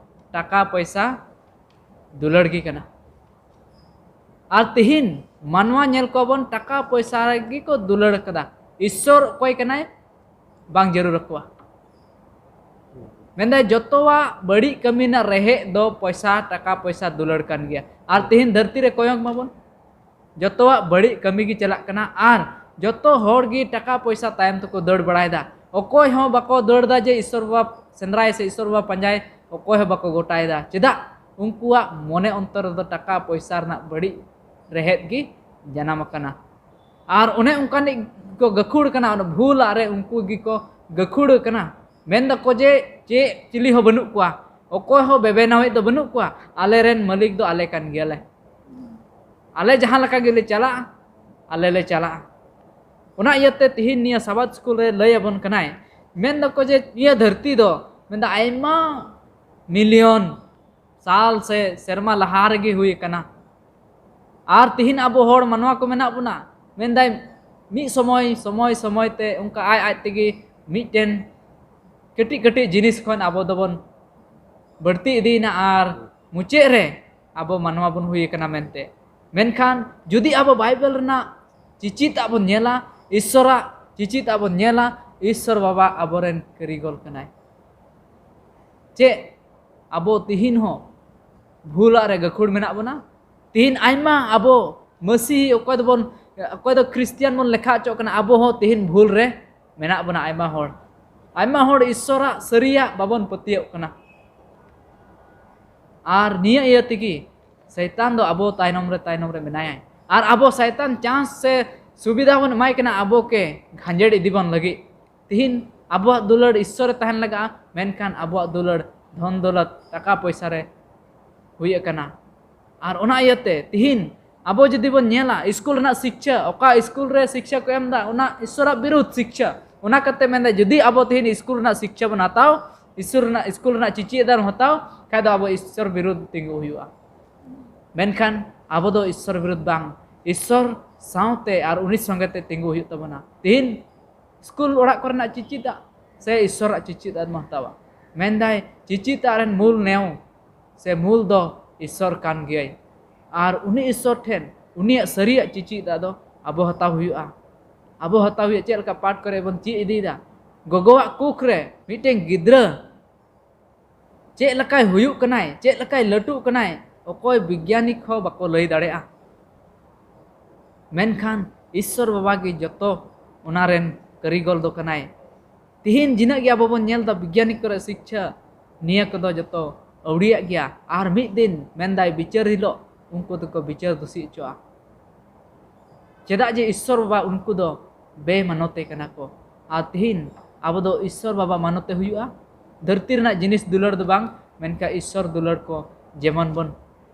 ᱴᱟᱠᱟ ᱯᱚᱭᱥᱟ ᱫᱩᱞᱟᱹᱲ ᱜᱮ ᱠᱟᱱᱟ᱾ ᱟᱨ ᱛᱤᱦᱤᱧ ᱢᱟᱱᱣᱟ ᱧᱮᱞ ᱠᱚᱣᱟ ᱵᱚᱱ ᱴᱟᱠᱟ ᱯᱚᱭᱥᱟ ᱨᱮᱜᱮ ᱠᱚ ᱫᱩᱞᱟᱹᱲ ᱠᱟᱫᱟ, ᱤᱥᱥᱚᱨ ᱚᱠᱚᱭ ᱠᱟᱱᱟᱭ ᱵᱟᱝ ᱡᱟᱹᱨᱩᱲ ᱟᱠᱚᱣᱟ᱾ ᱢᱮᱱᱫᱟᱭ ᱡᱚᱛᱚᱣᱟᱜ ᱵᱟᱹᱲᱤᱡ ᱠᱟᱹᱢᱤ ᱨᱮᱱᱟᱜ ᱨᱮᱦᱮᱫ ᱫᱚ ᱯᱚᱭᱥᱟ, ᱴᱟᱠᱟ ᱯᱚᱭᱥᱟ ᱫᱩᱞᱟᱹᱲ ᱠᱟᱱ ᱜᱮᱭᱟ᱾ ᱟᱨ ᱛᱤᱦᱤᱧ ᱫᱷᱟᱹᱨᱛᱤ ᱨᱮ ᱠᱚᱭᱚᱜ ᱢᱟᱵᱚᱱ, ᱡᱚᱛᱚᱣᱟᱜ ᱵᱟᱹᱲᱤᱡ ᱠᱟᱹᱢᱤ ᱜᱮ ᱪᱟᱞᱟᱜ ᱠᱟᱱᱟ᱾ ᱟᱨ ᱡᱚᱛᱚ ᱦᱚᱲ ᱜᱮ ᱴᱟᱠᱟ ᱯᱚᱭᱥᱟ ᱛᱟᱭᱚᱢ ᱛᱮᱠᱚ ᱫᱟᱹᱲ ᱵᱟᱲᱟᱭᱮᱫᱟ᱾ ᱚᱠᱚᱭ ᱦᱚᱸ ᱵᱟᱠᱚ ᱫᱟᱹᱲ ᱮᱫᱟ ᱡᱮ ᱤᱥᱥᱚᱨ ᱵᱟᱵᱟ ᱥᱮᱸᱫᱽᱨᱟᱭ ᱥᱮ ᱤᱥᱥᱚᱨ ᱵᱟᱵᱟ ᱯᱟᱸᱡᱟᱭ, ᱚᱠᱚᱭ ᱦᱚᱸ ᱵᱟᱠᱚ ᱜᱚᱴᱟᱭᱮᱫᱟ᱾ ᱪᱮᱫᱟᱜ? ᱩᱱᱠᱩᱣᱟᱜ ᱢᱚᱱᱮ ᱚᱱᱛᱚᱨ ᱨᱮᱫᱚ ᱴᱟᱠᱟ ᱯᱚᱭᱥᱟ ᱨᱮᱱᱟᱜ ᱵᱟᱹᱲᱤᱡ ᱨᱮᱦᱮᱫ ᱜᱮ ᱡᱟᱱᱟᱢ ᱟᱠᱟᱱᱟ᱾ ᱟᱨ ᱚᱱᱮ ᱚᱱᱠᱟᱱᱤᱡ ᱠᱚ ᱜᱟᱹᱠᱷᱩᱲ ᱠᱟᱱᱟ, ᱚᱱᱟ ᱵᱷᱩᱞᱟᱜ ᱨᱮ ᱩᱱᱠᱩ ᱜᱮᱠᱚ ᱜᱟᱹᱠᱷᱩᱲ ᱠᱟᱱᱟ᱾ ᱢᱮᱱ ᱫᱟᱠᱚ ᱡᱮ ᱪᱮᱫ, ᱪᱤᱞᱤ ᱦᱚᱸ ᱵᱟᱹᱱᱩᱜ ᱠᱚᱣᱟ, ᱚᱠᱚᱭ ᱦᱚᱸ ᱵᱮᱵᱮᱱᱟᱣᱤᱡ ᱫᱚ ᱵᱟᱹᱱᱩᱜ ᱠᱚᱣᱟ, ᱟᱞᱮ ᱨᱮᱱ ᱢᱟᱹᱞᱤᱠ ᱫᱚ ᱟᱞᱮ ᱠᱟᱱ ᱜᱮᱭᱟᱞᱮ, ᱟᱞᱮ ᱡᱟᱦᱟᱸ ᱞᱮᱠᱟ ᱜᱮᱞᱮ ᱪᱟᱞᱟᱜᱼᱟ, ᱟᱞᱮ ᱞᱮ ᱪᱟᱞᱟᱜᱼᱟ᱾ ᱚᱱᱟ ᱤᱭᱟᱹᱛᱮ ᱛᱤᱦᱤᱧ ᱱᱤᱭᱟᱹ ᱥᱟᱵᱟᱛ ᱥᱠᱩᱞ ᱨᱮ ᱞᱟᱹᱭ ᱟᱵᱚᱱ ᱠᱟᱱᱟᱭ, ᱢᱮᱱ ᱫᱟᱠᱚ ᱡᱮ ᱱᱤᱭᱟᱹ ᱫᱷᱟᱹᱨᱛᱤ ᱫᱚ, ᱢᱮᱱᱫᱟ, ᱟᱭᱢᱟ ᱢᱤᱞᱤᱭᱚᱱ ᱥᱟᱞ ᱥᱮ ᱥᱮᱨᱢᱟ ᱞᱟᱦᱟ ᱨᱮᱜᱮ ᱦᱩᱭ ᱟᱠᱟᱱᱟ᱾ ᱟᱨ ᱛᱤᱦᱤᱧ ᱟᱵᱚ ᱦᱚᱲ ᱢᱟᱱᱣᱟ ᱠᱚ ᱢᱮᱱᱟᱜ ᱵᱚᱱᱟ, ᱢᱮᱱᱫᱟᱭ ᱢᱤᱫ ᱥᱚᱢᱚᱭ, ᱥᱚᱢᱚᱭ ᱥᱚᱢᱚᱭ ᱛᱮ ᱚᱱᱠᱟ ᱟᱡ ᱟᱡ ᱛᱮᱜᱮ ᱢᱤᱫᱴᱮᱱ ᱠᱟᱹᱴᱤᱡ ᱠᱟᱹᱴᱤᱡ ᱡᱤᱱᱤᱥ ᱠᱷᱚᱱ ᱟᱵᱚ ᱫᱚᱵᱚᱱ ᱵᱟᱹᱲᱛᱤ ᱤᱫᱤᱭᱮᱱᱟ ᱟᱨ ᱢᱩᱪᱟᱹᱫ ᱨᱮ ᱟᱵᱚ ᱢᱟᱱᱣᱟ ᱵᱚᱱ ᱦᱩᱭ ᱟᱠᱟᱱᱟ ᱢᱮᱱᱛᱮ᱾ ᱢᱮᱱᱠᱷᱟᱱ ᱡᱩᱫᱤ ᱟᱵᱚ ᱵᱟᱭᱵᱮᱞ ᱨᱮᱱᱟᱜ ᱪᱤᱪᱤᱛᱟᱜ ᱵᱚᱱ ᱧᱮᱞᱟ, ᱤᱥᱥᱚᱨᱟᱜ ᱪᱤᱪᱤᱛᱟᱜ ᱵᱚᱱ ᱧᱮᱞᱟ, ᱤᱥᱥᱚᱨ ᱵᱟᱵᱟ ᱟᱵᱚᱨᱮᱱ ᱠᱟᱹᱨᱤᱜᱚᱞ ᱠᱟᱱᱟᱭ᱾ ᱪᱮᱫ ᱟᱵᱚ ᱛᱤᱦᱤᱧ ᱦᱚᱸ ᱵᱷᱩᱞᱟᱜ ᱨᱮ ᱜᱟᱹᱠᱷᱩᱲ ᱢᱮᱱᱟᱜ ᱵᱚᱱᱟ? ᱛᱤᱦᱤᱧ ᱟᱭᱢᱟ ᱟᱵᱚ ᱢᱟᱹᱥᱤ, ᱚᱠᱚᱭ ᱫᱚᱵᱚᱱ, ᱚᱠᱚᱭ ᱫᱚ ᱠᱷᱨᱤᱥᱴᱤᱭᱟᱱ ᱵᱚᱱ ᱞᱮᱠᱷᱟ ᱦᱚᱪᱚᱜ ᱠᱟᱱᱟ, ᱟᱵᱚ ᱦᱚᱸ ᱛᱤᱦᱤᱧ ᱵᱷᱩᱞ ᱨᱮ ᱢᱮᱱᱟᱜ ᱵᱚᱱᱟ᱾ ᱟᱭᱢᱟ ᱦᱚᱲ, ᱟᱭᱢᱟ ᱦᱚᱲ ᱤᱥᱥᱚᱨᱟᱜ ᱥᱟᱹᱨᱤᱭᱟᱜ ᱵᱟᱵᱚᱱ ᱯᱟᱹᱛᱭᱟᱹᱜ ᱠᱟᱱᱟ᱾ ᱟᱨ ᱱᱤᱭᱟᱹ ᱤᱭᱟᱹ ᱛᱮᱜᱮ ᱥᱟᱭᱛᱟᱱ ᱫᱚ ᱟᱵᱚ ᱛᱟᱭᱱᱚᱢ ᱨᱮ, ᱛᱟᱭᱱᱚᱢ ᱨᱮ ᱢᱮᱱᱟᱭᱟ᱾ ᱟᱨ ᱟᱵᱚ ᱥᱟᱭᱛᱟᱱ ᱪᱟᱱᱥ ᱥᱮ ᱥᱩᱵᱤᱫᱷᱟ ᱵᱚᱱ ᱮᱢᱟᱭ ᱠᱟᱱᱟ ᱟᱵᱚ ᱠᱮ ᱜᱷᱟᱸᱡᱮᱲ ᱤᱫᱤ ᱵᱚᱱ ᱞᱟᱹᱜᱤᱫ᱾ ᱛᱤᱦᱤᱧ ᱟᱵᱚᱣᱟᱜ ᱫᱩᱞᱟᱹᱲ ᱤᱥᱥᱚᱨ ᱨᱮ ᱛᱟᱦᱮᱱ ᱞᱟᱜᱟᱜᱼᱟ, ᱢᱮᱱᱠᱷᱟᱱ ᱟᱵᱚᱣᱟᱜ ᱫᱩᱞᱟᱹᱲ ᱫᱷᱚᱱ ᱫᱚᱞᱚᱛ, ᱴᱟᱠᱟ ᱯᱚᱭᱥᱟ ᱨᱮ ᱦᱩᱭ ᱟᱠᱟᱱᱟ᱾ ᱟᱨ ᱚᱱᱟ ᱤᱭᱟᱹᱛᱮ ᱛᱤᱦᱤᱧ ᱟᱵᱚ ᱡᱩᱫᱤ ᱵᱚᱱ ᱧᱮᱞᱟ, ᱥᱠᱩᱞ ᱨᱮᱱᱟᱜ ᱥᱤᱠᱪᱷᱟ, ᱚᱠᱟ ᱥᱠᱩᱞ ᱨᱮ ᱥᱤᱠᱪᱷᱟ ᱠᱚ ᱮᱢ ᱮᱫᱟ, ᱚᱱᱟ ᱤᱥᱥᱚᱨᱟᱜ ᱵᱤᱨᱩᱫᱷ ᱥᱤᱠᱪᱷᱟ᱾ ᱚᱱᱟ ᱠᱟᱛᱮ ᱢᱮᱱᱫᱟ, ᱡᱩᱫᱤ ᱟᱵᱚ ᱛᱤᱦᱤᱧ ᱥᱠᱩᱞ ᱨᱮᱱᱟᱜ ᱥᱤᱠᱪᱷᱟ ᱵᱚᱱ ᱦᱟᱛᱟᱣ, ᱤᱥᱥᱚᱨ ᱨᱮᱱᱟᱜ, ᱥᱠᱩᱞ ᱨᱮᱱᱟᱜ ᱪᱤᱪᱤᱫ ᱵᱚᱱ ᱦᱟᱛᱟᱣ ᱠᱷᱟᱡ ᱫᱚ ᱟᱵᱚ ᱤᱥᱥᱚᱨ ᱵᱤᱨᱩᱫᱷ ᱛᱤᱸᱜᱩ ᱦᱩᱭᱩᱜᱼᱟ᱾ ᱢᱮᱱᱠᱷᱟᱱ ᱟᱵᱚ ᱫᱚ ᱤᱥᱥᱚᱨ ᱵᱤᱨᱩᱫᱷ ᱵᱟᱝ, ᱤᱥᱥᱚᱨ ᱥᱟᱶᱛᱮ ᱟᱨ ᱩᱱᱤ ᱥᱚᱸᱜᱮ ᱛᱮ ᱛᱤᱸᱜᱩ ᱦᱩᱭᱩᱜ ᱛᱟᱵᱚᱱᱟ᱾ ᱛᱤᱦᱤᱧ ᱥᱠᱩᱞ ᱚᱲᱟᱜ ᱠᱚᱨᱮᱱᱟᱜ ᱪᱤᱪᱤᱫᱟᱜ ᱥᱮ ᱤᱥᱥᱚᱨᱟᱜ ᱪᱤᱪᱤᱫᱟᱜ ᱵᱚᱱ ᱦᱟᱛᱟᱣᱟ᱾ ᱢᱮᱱᱫᱟᱭ, ᱪᱤᱪᱤᱫᱟᱜ ᱨᱮᱱ ᱢᱩᱞ ᱱᱮᱣ ᱥᱮ ᱢᱩᱞ ᱫᱚ ᱤᱥᱥᱚᱨ ᱠᱟᱱ ᱜᱮᱭᱟᱭ᱾ ᱟᱨ ᱩᱱᱤ ᱤᱥᱥᱚᱨ ᱴᱷᱮᱱ ᱩᱱᱤᱭᱟᱜ ᱥᱟᱹᱨᱤᱭᱟᱜ ᱪᱤᱪᱤᱫᱟᱜ ᱫᱚ ᱟᱵᱚ ᱦᱟᱛᱟᱣ ᱦᱩᱭᱩᱜᱼᱟ᱾ ᱟᱵᱚ ᱦᱟᱛᱟᱣ ᱦᱩᱭᱩᱜᱼᱟ᱾ ᱪᱮᱫ ᱞᱮᱠᱟ ᱯᱟᱴ ᱠᱚᱨᱮ ᱵᱚᱱ ᱪᱮᱫ ᱤᱫᱤᱭᱮᱫᱟ, ᱜᱚᱜᱚᱣᱟᱜ ᱠᱩᱠ ᱨᱮ ᱢᱤᱫᱴᱮᱱ ᱜᱤᱫᱽᱨᱟᱹ ᱪᱮᱫ ᱞᱮᱠᱟᱭ ᱦᱩᱭᱩᱜ ᱠᱟᱱᱟᱭ, ᱪᱮᱫ ᱞᱮᱠᱟᱭ ᱞᱟᱹᱴᱩᱜ ᱠᱟᱱᱟᱭ, ᱚᱠᱚᱭ ᱵᱤᱜᱽᱭᱟᱱᱤᱠ ᱦᱚᱸ ᱵᱟᱠᱚ ᱞᱟᱹᱭ ᱫᱟᱲᱮᱭᱟᱜᱼᱟ᱾ ᱢᱮᱱᱠᱷᱟᱱ ᱤᱥᱥᱚᱨ ᱵᱟᱵᱟ ᱜᱮ ᱡᱚᱛᱚ ᱚᱱᱟ ᱨᱮᱱ ᱠᱟᱹᱨᱤᱜᱚᱞ ᱫᱚ ᱠᱟᱱᱟᱭ᱾ ᱛᱤᱦᱤᱧ ᱡᱤᱱᱟᱹᱜ ᱜᱮ ᱟᱵᱚ ᱵᱚᱱ ᱧᱮᱞ ᱮᱫᱟ ᱵᱤᱜᱽᱜᱟᱱᱤᱠ ᱠᱚᱨᱮ ᱥᱤᱠᱪᱷᱟ, ᱱᱤᱭᱟᱹ ᱠᱚᱫᱚ ᱡᱚᱛᱚ ᱟᱹᱣᱲᱤᱭᱟᱜ ᱜᱮᱭᱟ᱾ ᱟᱨ ᱢᱤᱫ ᱫᱤᱱ ᱢᱮᱱᱫᱟᱭ ᱵᱤᱪᱟᱹᱨ ᱦᱤᱞᱳᱜ ᱩᱱᱠᱩ ᱫᱚᱠᱚ ᱵᱤᱪᱟᱹᱨ ᱫᱩᱥᱤ ᱦᱚᱪᱚᱜᱼᱟ᱾ ᱪᱮᱫᱟᱜ ᱡᱮ ᱤᱥᱥᱚᱨ ᱵᱟᱵᱟ ᱩᱱᱠᱩ ᱫᱚ ᱵᱮᱢᱟᱱᱚᱛᱮ ᱠᱟᱱᱟ ᱠᱚ᱾ ᱟᱨ ᱛᱤᱦᱤᱧ ᱟᱵᱚ ᱫᱚ ᱤᱥᱥᱚᱨ ᱵᱟᱵᱟ ᱢᱟᱱᱚᱛᱮ ᱦᱩᱭᱩᱜᱼᱟ᱾ ᱫᱷᱟᱹᱨᱛᱤ ᱨᱮᱱᱟᱜ ᱡᱤᱱᱤᱥ ᱫᱩᱞᱟᱹᱲ ᱫᱚ ᱵᱟᱝ, ᱢᱮᱱᱠᱷᱟᱱ ᱤᱥᱥᱚᱨ ᱫᱩᱞᱟᱹᱲ ᱠᱚ ᱡᱮᱢᱚᱱ ᱵᱚᱱ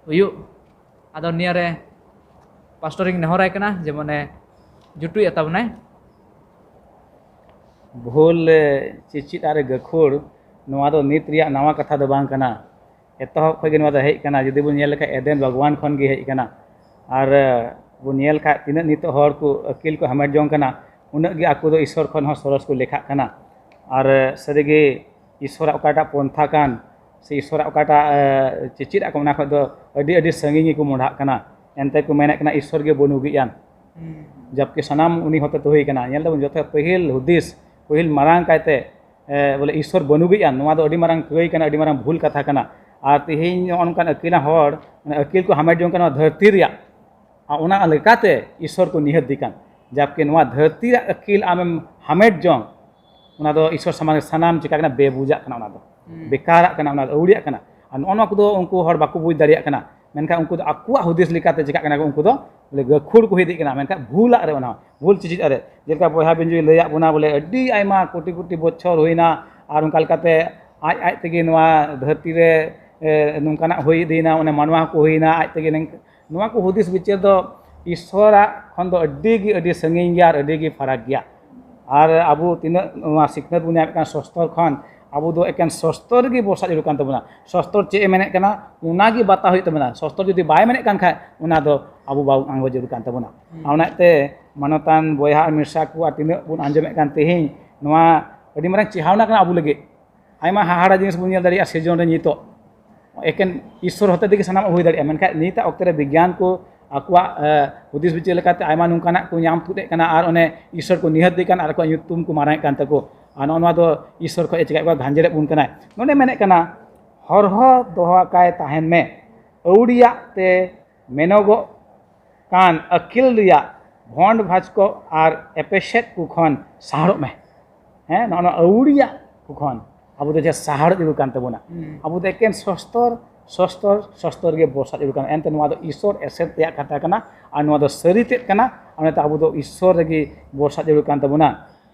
ᱦᱩᱭᱩᱜ᱾ ᱟᱫᱚ ᱱᱤᱭᱟᱹ ᱨᱮ ᱯᱟᱥᱴᱚᱨ ᱤᱧ ᱱᱮᱦᱚᱨᱟᱭ ᱠᱟᱱᱟ, ᱡᱮᱢᱚᱱᱮ ᱡᱩᱴᱩᱡ ᱟᱛᱟᱵᱚᱱᱟᱭ᱾ ᱵᱷᱩᱞ, ᱮ, ᱪᱮᱪᱮᱫ ᱟᱨ ᱜᱟᱹᱠᱷᱩᱲ, ᱱᱚᱣᱟ ᱫᱚ ᱱᱤᱛ ᱨᱮᱭᱟᱜ ᱱᱟᱣᱟ ᱠᱟᱛᱷᱟ ᱫᱚ ᱵᱟᱝ ᱠᱟᱱᱟ᱾ ᱮᱛᱚᱦᱚᱵ ᱠᱷᱚᱱ ᱜᱮ ᱱᱚᱣᱟ ᱫᱚ ᱦᱮᱡ ᱠᱟᱱᱟ᱾ ᱡᱩᱫᱤ ᱵᱚᱱ ᱧᱮᱞ ᱞᱮᱠᱷᱟᱱ ᱮᱫᱮᱱ ᱵᱟᱜᱽᱣᱟᱱ ᱠᱷᱚᱱ ᱜᱮ ᱦᱮᱡ ᱠᱟᱱᱟ᱾ ᱟᱨ, ᱮ, ᱵᱚᱱ ᱧᱮᱞ ᱠᱷᱟᱱ ᱛᱤᱱᱟᱹᱜ ᱱᱤᱛᱚᱜ ᱦᱚᱲ ᱠᱚ ᱟᱹᱠᱤᱞ ᱠᱚ ᱦᱟᱢᱮᱴ ᱡᱚᱝ ᱠᱟᱱᱟ, ᱩᱱᱟᱹᱜ ᱜᱮ ᱟᱠᱚ ᱫᱚ ᱤᱥᱥᱚᱨ ᱠᱷᱚᱱ ᱦᱚᱸ ᱥᱚᱨᱚᱥ ᱠᱚ ᱞᱮᱠᱷᱟᱜ ᱠᱟᱱᱟ᱾ ᱟᱨ, ᱮ, ᱥᱟᱹᱨᱤᱜᱮ ᱤᱥᱥᱚᱨᱟᱜ ᱚᱠᱟᱴᱟᱜ ᱯᱚᱱᱛᱷᱟ ᱠᱟᱱ, ᱥᱮ ᱤᱥᱥᱚᱨᱟᱜ ᱚᱠᱟᱴᱟᱜ, ᱮ, ᱪᱮᱪᱮᱫ ᱟᱠᱚ, ᱚᱱᱟ ᱠᱷᱚᱱ ᱫᱚ ᱟᱹᱰᱤ, ᱟᱹᱰᱤ ᱥᱟᱺᱜᱤᱧ ᱜᱮᱠᱚ ᱢᱚᱸᱰᱷᱟᱜ ᱠᱟᱱᱟ᱾ ᱮᱱᱛᱮ ᱠᱚ ᱢᱮᱱᱮᱫ ᱠᱟᱱᱟ ᱤᱥᱥᱚᱨ ᱜᱮ ᱵᱟᱹᱱᱩᱜᱤᱡ ᱟᱱ᱾ ᱦᱩᱸ᱾ ᱡᱚᱵᱠᱤ ᱥᱟᱱᱟᱢ ᱩᱱᱤ ᱦᱚᱛᱮ ᱛᱮ ᱦᱩᱭ ᱠᱟᱱᱟ᱾ ᱧᱮᱞ ᱫᱟᱵᱚᱱ ᱡᱚᱛᱚ ᱯᱟᱹᱦᱤᱞ ᱦᱩᱫᱤᱥ, ᱯᱟᱹᱦᱤᱞ ᱢᱟᱨᱟᱝ ᱠᱟᱭᱛᱮ, ᱮ, ᱵᱚᱞᱮ ᱤᱥᱥᱚᱨ ᱵᱟᱹᱱᱩᱜᱤᱡ ᱟᱱ, ᱱᱚᱣᱟ ᱫᱚ ᱟᱹᱰᱤ ᱢᱟᱨᱟᱝ ᱠᱟᱹᱭ ᱠᱟᱱᱟ, ᱟᱹᱰᱤ ᱢᱟᱨᱟᱝ ᱵᱷᱩᱞ ᱠᱟᱛᱷᱟ ᱠᱟᱱᱟ᱾ ᱟᱨ ᱛᱮᱦᱮᱧ ᱱᱚᱜᱼᱚ ᱱᱚᱝᱠᱟᱱ ᱟᱹᱠᱤᱞᱟᱱ ᱦᱚᱲ, ᱢᱟᱱᱮ ᱟᱹᱠᱤᱞ ᱠᱚ ᱦᱟᱢᱮᱴ ᱡᱚᱝ ᱠᱟᱱᱟ ᱱᱚᱣᱟ ᱫᱷᱟᱹᱨᱛᱤ ᱨᱮᱭᱟᱜ, ᱟᱨ ᱚᱱᱟ ᱞᱮᱠᱟᱛᱮ ᱤᱥᱥᱚᱨ ᱠᱚ ᱱᱤᱦᱟᱹᱛ ᱫᱤ ᱠᱟᱱ᱾ ᱡᱟᱵᱠᱤ ᱱᱚᱣᱟ ᱫᱷᱟᱹᱨᱛᱤ ᱨᱮᱭᱟᱜ ᱟᱹᱠᱤᱞ ᱟᱢᱮᱢ ᱦᱟᱢᱮᱴ ᱡᱚᱝ, ᱚᱱᱟ ᱫᱚ ᱤᱥᱥᱚᱨ ᱥᱟᱢᱟᱝ ᱨᱮ ᱥᱟᱱᱟᱢ ᱪᱤᱠᱟ ᱠᱟᱱᱟ, ᱵᱮᱵᱩᱡᱟᱜ ᱠᱟᱱᱟ, ᱚᱱᱟ ᱫᱚ ᱦᱩᱸ᱾ ᱵᱮᱠᱟᱨᱟᱜ ᱠᱟᱱᱟ, ᱚᱱᱟ ᱫᱚ ᱟᱹᱣᱲᱤᱭᱟᱜ ᱠᱟᱱᱟ᱾ ᱟᱨ ᱱᱚᱜᱼᱚ ᱱᱚᱣᱟ ᱠᱚᱫᱚ ᱩᱱᱠᱩ ᱦᱚᱲ ᱵᱟᱠᱚ ᱵᱩᱡᱽ ᱫᱟᱲᱮᱭᱟᱜ ᱠᱟᱱᱟ᱾ ᱢᱮᱱᱠᱷᱟᱱ ᱩᱱᱠᱩ ᱫᱚ ᱟᱠᱚᱣᱟᱜ ᱦᱩᱫᱤᱥ ᱞᱮᱠᱟᱛᱮ ᱪᱤᱠᱟᱜ ᱠᱟᱱᱟ ᱠᱚ, ᱩᱱᱠᱩ ᱫᱚ ᱵᱚᱞᱮ ᱜᱟᱹᱠᱷᱩᱲ ᱠᱚ ᱦᱩᱭ ᱤᱫᱤᱜ ᱠᱟᱱᱟ, ᱢᱮᱱᱠᱷᱟᱱ ᱵᱷᱩᱞᱟᱜ ᱨᱮ, ᱚᱱᱟ ᱵᱷᱩᱞ ᱪᱮᱪᱮᱫ ᱨᱮ᱾ ᱡᱮᱞᱮᱠᱟ ᱵᱚᱭᱦᱟ ᱵᱤᱧᱡᱩᱭ ᱞᱟᱹᱭᱟᱫ ᱵᱚᱱᱟ ᱵᱚᱞᱮ ᱟᱹᱰᱤ ᱟᱭᱢᱟ ᱠᱳᱴᱤ ᱠᱳᱴᱤ ᱵᱚᱪᱷᱚᱨ ᱦᱩᱭᱱᱟ, ᱟᱨ ᱚᱱᱠᱟ ᱞᱮᱠᱟᱛᱮ ᱟᱡ ᱟᱡ ᱛᱮᱜᱮ ᱱᱚᱣᱟ ᱫᱷᱟᱹᱨᱛᱤ ᱨᱮ, ᱮ, ᱱᱚᱝᱠᱟᱱᱟᱜ ᱦᱩᱭ ᱤᱫᱤᱭᱮᱱᱟ, ᱚᱱᱮ ᱢᱟᱱᱣᱟ ᱦᱚᱸᱠᱚ ᱦᱩᱭᱱᱟ ᱟᱡ ᱛᱮᱜᱮ᱾ ᱱᱤᱝ-, ᱱᱚᱣᱟ ᱠᱚ ᱦᱩᱫᱤᱥ ᱵᱤᱪᱟᱹᱨ ᱫᱚ ᱤᱥᱥᱚᱨᱟᱜ ᱠᱷᱚᱱ ᱫᱚ ᱟᱹᱰᱤ ᱜᱮ, ᱟᱹᱰᱤ ᱥᱟᱺᱜᱤᱧ ᱜᱮᱭᱟ ᱟᱨ ᱟᱹᱰᱤ ᱜᱮ ᱯᱷᱟᱨᱟᱠ ᱜᱮᱭᱟ᱾ ᱟᱨ ᱟᱵᱚ ᱛᱤᱱᱟᱹᱜ ᱱᱚᱣᱟ ᱥᱤᱠᱷᱱᱟᱹᱛ ᱵᱚᱱ ᱧᱟᱢᱮᱫ ᱠᱟᱱ ᱥᱚᱥᱛᱚᱨ ᱠᱷᱚᱱ, ᱟᱵᱚ ᱫᱚ ᱮᱠᱮᱱ ᱥᱚᱥᱛᱚᱨ ᱨᱮᱜᱮ ᱵᱷᱚᱨᱥᱟ ᱡᱟᱹᱨᱩᱲ ᱠᱟᱱ ᱛᱟᱵᱚᱱᱟ᱾ ᱥᱚᱥᱛᱚᱨ ᱪᱮᱫ ᱮ ᱢᱮᱱᱮᱫ ᱠᱟᱱᱟ, ᱚᱱᱟ ᱜᱮ ᱵᱟᱛᱟᱣ ᱦᱩᱭᱩᱜ ᱛᱟᱵᱚᱱᱟ᱾ ᱥᱚᱥᱛᱚᱨ ᱡᱩᱫᱤ ᱵᱟᱭ ᱢᱮᱱᱮᱫ ᱠᱟᱱ ᱠᱷᱟᱡ, ᱚᱱᱟ ᱫᱚ ᱟᱵᱚ ᱵᱟᱵᱚᱱ ᱟᱸᱜᱚᱪ ᱡᱟᱹᱨᱩᱲ ᱠᱟᱱ ᱛᱟᱵᱚᱱᱟ᱾ ᱦᱩᱸ᱾ ᱟᱨ ᱚᱱᱟᱛᱮ ᱢᱟᱱᱚᱛᱟᱱ ᱵᱚᱭᱦᱟ ᱟᱨ ᱢᱤᱥᱨᱟ ᱠᱚ ᱟᱨ ᱛᱤᱱᱟᱹᱜ ᱵᱚᱱ ᱟᱸᱡᱚᱢᱮᱫ ᱠᱟᱱ ᱛᱮᱦᱮᱧ, ᱱᱚᱣᱟ ᱟᱹᱰᱤ ᱢᱟᱨᱟᱝ ᱪᱮᱦᱟᱣᱱᱟ ᱠᱟᱱᱟ ᱟᱵᱚ ᱞᱟᱹᱜᱤᱫ᱾ ᱟᱭᱢᱟ ᱦᱟᱦᱟᱲᱟ ᱡᱤᱱᱤᱥ ᱵᱚᱱ ᱧᱮᱞ ᱫᱟᱲᱮᱭᱟᱜᱼᱟ ᱥᱤᱨᱡᱚᱱ ᱨᱮ ᱱᱤᱛᱚᱜ᱾ ᱮᱠᱮᱱ ᱤᱥᱥᱚᱨ ᱦᱚᱛᱮ ᱛᱮᱜᱮ ᱥᱟᱱᱟᱢᱟᱜ ᱦᱩᱭ ᱫᱟᱲᱮᱭᱟᱜᱼᱟ, ᱢᱮᱱᱠᱷᱟᱱ ᱱᱤᱛᱟᱜ ᱚᱠᱛᱮ ᱨᱮ ᱵᱤᱜᱽᱜᱟᱱ ᱠᱚ ᱟᱠᱚᱣᱟᱜ, ᱮ, ᱦᱩᱫᱤᱥ ᱵᱤᱪᱟᱹᱨ ᱞᱮᱠᱟᱛᱮ ᱟᱭᱢᱟ ᱱᱚᱝᱠᱟᱱᱟᱜ ᱠᱚ ᱧᱟᱢ ᱛᱩᱫ ᱮᱫ ᱠᱟᱱᱟ ᱟᱨ ᱚᱱᱮ ᱤᱥᱥᱚᱨ ᱠᱚ ᱱᱤᱦᱟᱹᱛ ᱮᱫ ᱠᱟᱱ ᱟᱨ ᱟᱠᱚᱣᱟᱜ ᱧᱩᱛᱩᱢ ᱠᱚ ᱢᱟᱨᱟᱝ ᱮᱫ ᱠᱟᱱ ᱛᱟᱠᱚ᱾ ᱟᱨ ᱱᱚᱜᱼᱚ ᱱᱚᱣᱟ ᱫᱚ ᱤᱥᱥᱚᱨ ᱠᱷᱚᱱ ᱮ ᱪᱤᱠᱟᱹᱭᱮᱫ ᱠᱚᱣᱟ, ᱜᱷᱟᱸᱡᱮᱲᱮᱫ ᱵᱚᱱ ᱠᱟᱱᱟᱭ᱾ ᱱᱚᱰᱮ ᱢᱮᱱᱮᱫ ᱠᱟᱱᱟ, ᱦᱚᱨᱦᱚ ᱫᱚᱦᱚ ᱟᱠᱟᱭ ᱛᱟᱦᱮᱱ ᱢᱮ, ᱟᱹᱣᱲᱤᱭᱟᱜ ᱛᱮ ᱢᱮᱱᱚᱜᱚᱜ ᱠᱟᱱ ᱟᱹᱠᱤᱞ ᱨᱮᱭᱟᱜ ᱵᱷᱚᱸᱰ ᱵᱷᱟᱡᱽᱠᱚ ᱟᱨ ᱮᱯᱮᱥᱮᱫ ᱠᱚ ᱠᱷᱚᱱ ᱥᱟᱦᱟᱨᱚᱜ ᱢᱮ᱾ ᱦᱮᱸ, ᱱᱚᱜᱼᱚ ᱱᱚᱣᱟ ᱟᱹᱣᱲᱤᱭᱟᱜ ᱠᱚ ᱠᱷᱚᱱ ᱟᱵᱚ ᱫᱚ ᱡᱮ ᱥᱟᱦᱟᱲ ᱡᱟᱹᱨᱩᱲ ᱠᱟᱱ ᱛᱟᱵᱚᱱᱟ᱾ ᱦᱩᱸ᱾ ᱟᱵᱚ ᱫᱚ ᱮᱠᱮᱱ ᱥᱚᱥᱛᱚᱨ, ᱥᱚᱥᱛᱚᱨ, ᱥᱚᱥᱛᱚᱨ ᱜᱮ ᱵᱚᱨᱥᱟ ᱡᱟᱹᱨᱩᱲ ᱠᱟᱱᱟ᱾ ᱮᱱᱛᱮ ᱱᱚᱣᱟ ᱫᱚ ᱤᱥᱚᱨ ᱮᱥᱮᱫ ᱨᱮᱭᱟᱜ ᱠᱟᱛᱷᱟ ᱠᱟᱱᱟ ᱟᱨ ᱱᱚᱣᱟ ᱫᱚ ᱥᱟᱹᱨᱤ ᱛᱮᱫ ᱠᱟᱱᱟ᱾ ᱟᱨ ᱚᱱᱟᱛᱮ ᱟᱵᱚ ᱫᱚ ᱤᱥᱚᱨ ᱨᱮᱜᱮ ᱵᱚᱨᱥᱟ ᱡᱟᱹᱨᱩᱲ ᱠᱟᱱ ᱛᱟᱵᱚᱱᱟ᱾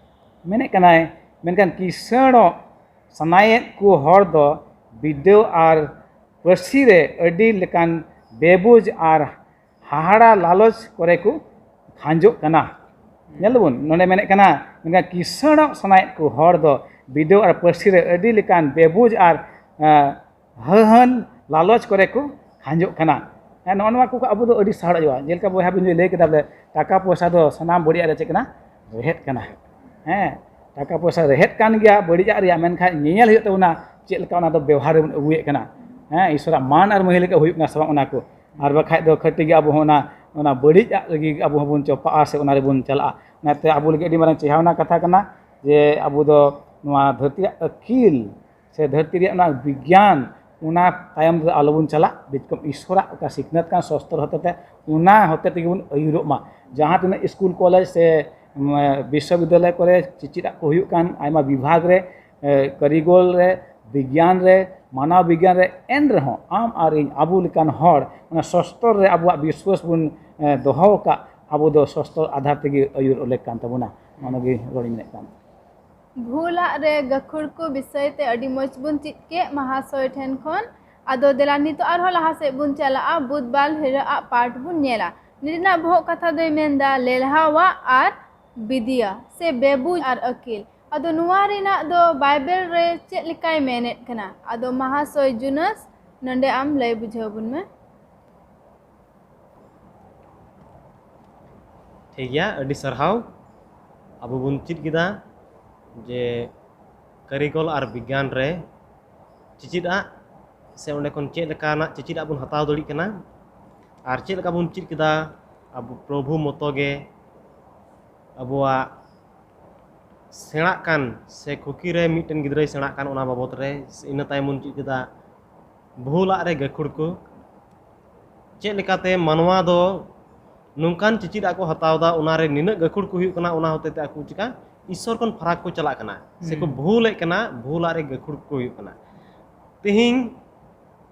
ᱢᱮᱱᱮᱫ ᱠᱟᱱᱟᱭ, ᱢᱮᱱᱠᱷᱟᱱ ᱠᱤᱥᱟᱹᱬᱚᱜ ᱥᱟᱱᱟᱭᱮᱫ ᱠᱚ ᱦᱚᱲ ᱫᱚ ᱵᱤᱰᱟᱹᱣ ᱟᱨ ᱯᱟᱹᱨᱥᱤ ᱨᱮ ᱟᱹᱰᱤ ᱞᱮᱠᱟᱱ ᱵᱮᱵᱩᱡᱽ ᱟᱨ ᱦᱟᱦᱟᱲᱟ ᱞᱟᱞᱚᱪ ᱠᱚᱨᱮ ᱠᱚ ᱠᱷᱟᱸᱡᱚᱜ ᱠᱟᱱᱟ᱾ ᱧᱮᱞ ᱫᱟᱵᱚᱱ, ᱱᱚᱰᱮ ᱢᱮᱱᱮᱫ ᱠᱟᱱᱟ, ᱢᱮᱱᱠᱷᱟᱱ ᱠᱤᱥᱟᱹᱬᱚᱜ ᱥᱟᱱᱟᱭᱮᱫ ᱠᱚ ᱦᱚᱲ ᱫᱚ ᱵᱤᱰᱟᱹᱣ ᱟᱨ ᱯᱟᱹᱨᱥᱤ ᱨᱮ ᱟᱹᱰᱤ ᱞᱮᱠᱟᱱ ᱵᱮᱵᱩᱡᱽ ᱟᱨ, ᱮᱸ, ᱦᱟᱹᱦᱟᱹᱱ ᱞᱟᱞᱚᱪ ᱠᱚᱨᱮ ᱠᱚ ᱠᱷᱟᱸᱡᱚᱜ ᱠᱟᱱᱟ᱾ ᱦᱮᱸ, ᱱᱚᱜᱼᱚ ᱱᱚᱣᱟ ᱠᱚ ᱟᱵᱚ ᱫᱚ ᱟᱹᱰᱤ ᱥᱟᱦᱟᱲ ᱦᱩᱭᱩᱜᱼᱟ᱾ ᱡᱮᱞᱮᱠᱟ ᱵᱚᱭᱦᱟ ᱵᱤᱱ ᱞᱟᱹᱭ ᱠᱮᱫᱟ ᱵᱚᱞᱮ, ᱴᱟᱠᱟ ᱯᱚᱭᱥᱟ ᱫᱚ ᱥᱟᱱᱟᱢ ᱵᱟᱹᱲᱤᱡᱟᱜ ᱨᱮ ᱪᱮᱫ ᱠᱟᱱᱟ? ᱨᱮᱦᱮᱫ ᱠᱟᱱᱟ᱾ ᱦᱮᱸ, ᱴᱟᱠᱟ ᱯᱚᱭᱥᱟ ᱨᱮᱦᱮᱫ ᱠᱟᱱ ᱜᱮᱭᱟ ᱵᱟᱹᱲᱤᱡᱟᱜ ᱨᱮᱭᱟᱜ, ᱢᱮᱱᱠᱷᱟᱱ ᱧᱮᱧᱮᱞ ᱦᱩᱭᱩᱜ ᱛᱟᱵᱚᱱᱟ ᱪᱮᱫ ᱞᱮᱠᱟ ᱚᱱᱟ ᱫᱚ ᱵᱮᱣᱦᱟᱨ ᱨᱮᱵᱚᱱ ᱟᱹᱜᱩᱭᱮᱫ ᱠᱟᱱᱟ᱾ ᱦᱮᱸ, ᱤᱥᱚᱨᱟᱜ ᱢᱟᱱ ᱟᱨ ᱢᱟᱹᱦᱤ ᱞᱮᱠᱟ ᱦᱩᱭᱩᱜ ᱠᱟᱱᱟ ᱥᱮ ᱵᱟᱝ ᱚᱱᱟ ᱠᱚ᱾ ᱟᱨ ᱵᱟᱠᱷᱟᱡ ᱫᱚ ᱠᱷᱟᱹᱴᱤ ᱜᱮ ᱟᱵᱚ ᱦᱚᱸ ᱚᱱᱟ, ᱚᱱᱟ ᱵᱟᱹᱲᱤᱡᱟᱜ ᱨᱮᱜᱮ ᱟᱵᱚ ᱦᱚᱸᱵᱚᱱ ᱪᱟᱯᱟᱜᱼᱟ ᱥᱮ ᱚᱱᱟ ᱨᱮᱵᱚᱱ ᱪᱟᱞᱟᱜᱼᱟ᱾ ᱚᱱᱟᱛᱮ ᱟᱵᱚ ᱞᱟᱹᱜᱤᱫ ᱟᱹᱰᱤ ᱢᱟᱨᱟᱝ ᱪᱮᱦᱟᱣᱱᱟ ᱠᱟᱛᱷᱟ ᱠᱟᱱᱟ ᱡᱮ ᱟᱵᱚ ᱫᱚ ᱱᱚᱣᱟ ᱫᱷᱟᱹᱨᱛᱤ ᱨᱮᱭᱟᱜ ᱟᱹᱠᱤᱞ ᱥᱮ ᱫᱷᱟᱹᱨᱛᱤ ᱨᱮᱭᱟᱜ ᱚᱱᱟ ᱵᱤᱜᱽᱜᱟᱱ, ᱚᱱᱟ ᱛᱟᱭᱚᱢ ᱨᱮ ᱟᱞᱚᱵᱚᱱ ᱪᱟᱞᱟᱜ᱾ ᱵᱤᱪᱠᱚᱢ ᱤᱥᱚᱨᱟᱜ ᱚᱠᱟ ᱥᱤᱠᱷᱱᱟᱹᱛ ᱠᱟᱱ ᱥᱚᱥᱛᱚᱨ ᱦᱚᱛᱮᱛᱮ, ᱚᱱᱟ ᱦᱚᱛᱮ ᱛᱮᱜᱮ ᱵᱚᱱ ᱟᱹᱭᱩᱨᱚᱜ ᱢᱟ᱾ ᱡᱟᱦᱟᱸ ᱛᱤᱱᱟᱹᱜ ᱥᱠᱩᱞ, ᱠᱚᱞᱮᱡᱽ ᱥᱮ, ᱩᱢ, ᱵᱤᱥᱥᱚᱵᱤᱫᱽᱫᱟᱞᱚᱭ ᱠᱚᱨᱮ ᱪᱮᱪᱮᱫᱟᱜ ᱠᱚ ᱦᱩᱭᱩᱜ ᱠᱟᱱ ᱟᱭᱢᱟ ᱵᱤᱵᱷᱟᱜᱽ ᱨᱮ, ᱮ, ᱠᱟᱹᱨᱤᱜᱚᱞ ᱨᱮ, ᱵᱤᱜᱽᱜᱟᱱ ᱨᱮ, ᱢᱟᱱᱟᱣ ᱵᱤᱜᱽᱜᱟᱱ ᱨᱮ, ᱮᱱ ᱨᱮᱦᱚᱸ ᱟᱢ ᱟᱨ ᱤᱧ ᱟᱵᱚ ᱞᱮᱠᱟᱱ ᱦᱚᱲ ᱚᱱᱟ ᱥᱚᱥᱛᱚᱨ ᱨᱮ ᱟᱵᱚᱣᱟᱜ ᱵᱤᱥᱣᱟᱹᱥ ᱵᱚᱱ, ᱮ, ᱫᱚᱦᱚ ᱟᱠᱟᱫ, ᱟᱵᱚ ᱫᱚ ᱥᱚᱥᱛᱚᱨ ᱟᱫᱷᱟᱨ ᱛᱮᱜᱮ ᱟᱹᱭᱩᱨᱚᱜ ᱞᱮᱠ ᱠᱟᱱ ᱛᱟᱵᱚᱱᱟ᱾ ᱚᱱᱟᱜᱮ ᱨᱚᱲᱤᱧ ᱢᱮᱱᱮᱫ ᱠᱟᱱ᱾ ᱵᱷᱩᱞᱟᱜ ᱨᱮ ᱜᱟᱹᱠᱷᱩᱲ ᱠᱚ ᱵᱤᱥᱚᱭ ᱛᱮ ᱟᱹᱰᱤ ᱢᱚᱡᱽ ᱵᱚᱱ ᱪᱮᱫ ᱠᱮᱫ ᱢᱟᱦᱟᱥᱚᱭ ᱴᱷᱮᱱ ᱠᱷᱚᱱ᱾ ᱟᱫᱚ ᱫᱮᱞᱟ ᱱᱤᱛᱚᱜ ᱟᱨᱦᱚᱸ ᱞᱟᱦᱟ ᱥᱮᱫ ᱵᱚᱱ ᱪᱟᱞᱟᱜᱼᱟ, ᱵᱩᱫ ᱵᱟᱞ ᱦᱤᱨᱟᱹ ᱟᱜ ᱯᱟᱴ ᱵᱚᱱ ᱧᱮᱞᱟ᱾ ᱱᱤᱛᱱᱟᱜ ᱵᱚᱦᱚᱜ ᱠᱟᱛᱷᱟ ᱫᱚᱭ ᱢᱮᱱᱫᱟ ᱞᱮᱞᱦᱟᱣᱟᱜ ᱟᱨ ᱵᱤᱫᱤᱭᱟ ᱥᱮ ᱵᱮᱵᱩᱡᱽ ᱟᱨ ᱟᱹᱠᱤᱞ᱾ ᱟᱫᱚ ᱱᱚᱣᱟ ᱨᱮᱱᱟᱜ ᱫᱚ ᱵᱟᱭᱵᱮᱞ ᱨᱮ ᱪᱮᱫ ᱞᱮᱠᱟᱭ ᱢᱮᱱᱮᱫ ᱠᱟᱱᱟ? ᱟᱫᱚ ᱢᱟᱦᱟᱥᱚᱭ ᱡᱩᱱᱟᱥ, ᱱᱚᱰᱮ ᱟᱢ ᱞᱟᱹᱭ ᱵᱩᱡᱷᱟᱹᱣ ᱵᱚᱱ ᱢᱮ᱾ ᱴᱷᱤᱠ ᱜᱮᱭᱟ, ᱟᱹᱰᱤ ᱥᱟᱨᱦᱟᱣ᱾ ᱟᱵᱚ ᱵᱚᱱ ᱪᱮᱫ ᱠᱮᱫᱟ ᱡᱮ ᱠᱟᱹᱨᱤᱜᱚᱞ ᱟᱨ ᱵᱤᱜᱽᱜᱟᱱ ᱨᱮ ᱪᱮᱪᱮᱫ ᱟᱜ ᱥᱮ ᱚᱸᱰᱮ ᱠᱷᱚᱱ ᱪᱮᱫ ᱞᱮᱠᱟᱱᱟᱜ ᱪᱮᱪᱮᱫ ᱟᱜ ᱵᱚᱱ ᱦᱟᱛᱟᱣ ᱫᱟᱲᱮᱭᱟᱜ ᱠᱟᱱᱟ, ᱟᱨ ᱪᱮᱫ ᱞᱮᱠᱟ ᱵᱚᱱ ᱪᱮᱫ ᱠᱮᱫᱟ ᱟᱵᱚ ᱯᱨᱚᱵᱷᱩ ᱢᱚᱛᱚ ᱜᱮ ᱟᱵᱚᱣᱟᱜ ᱥᱮᱬᱟᱜ ᱠᱟᱱ ᱥᱮ ᱠᱷᱩᱠᱤ ᱨᱮ ᱢᱤᱫᱴᱮᱱ ᱜᱤᱫᱽᱨᱟᱹᱭ ᱥᱮᱬᱟᱜ ᱠᱟᱱ ᱚᱱᱟ ᱵᱟᱵᱚᱫ ᱨᱮ᱾ ᱤᱱᱟᱹ ᱛᱟᱭᱚᱢ ᱵᱚᱱ ᱪᱮᱫ ᱠᱮᱫᱟ ᱵᱷᱩᱞᱟᱜ ᱨᱮ ᱜᱟᱹᱠᱷᱩᱲ ᱠᱚ, ᱪᱮᱫ ᱞᱮᱠᱟᱛᱮ ᱢᱟᱱᱣᱟ ᱫᱚ ᱱᱚᱝᱠᱟᱱ ᱪᱮᱪᱮᱫ ᱟᱜ ᱠᱚ ᱦᱟᱛᱟᱣ ᱮᱫᱟ, ᱚᱱᱟᱨᱮ ᱱᱤᱱᱟᱹᱜ ᱜᱟᱹᱠᱷᱩᱲ ᱠᱚ ᱦᱩᱭᱩᱜ ᱠᱟᱱᱟ, ᱚᱱᱟ ᱦᱚᱛᱮ ᱛᱮ ᱟᱠᱚ ᱪᱤᱠᱟ ᱤᱥᱥᱚᱨ ᱠᱷᱚᱱ ᱯᱷᱟᱨᱟᱠ ᱠᱚ ᱪᱟᱞᱟᱜ ᱠᱟᱱᱟ, ᱥᱮᱠᱚ ᱦᱩᱸ᱾ ᱵᱷᱩᱞᱮᱫ ᱠᱟᱱᱟ, ᱵᱷᱩᱞᱟᱜ ᱨᱮ ᱜᱟᱹᱠᱷᱩᱲ ᱠᱚ ᱦᱩᱭᱩᱜ ᱠᱟᱱᱟ᱾ ᱛᱮᱦᱮᱧ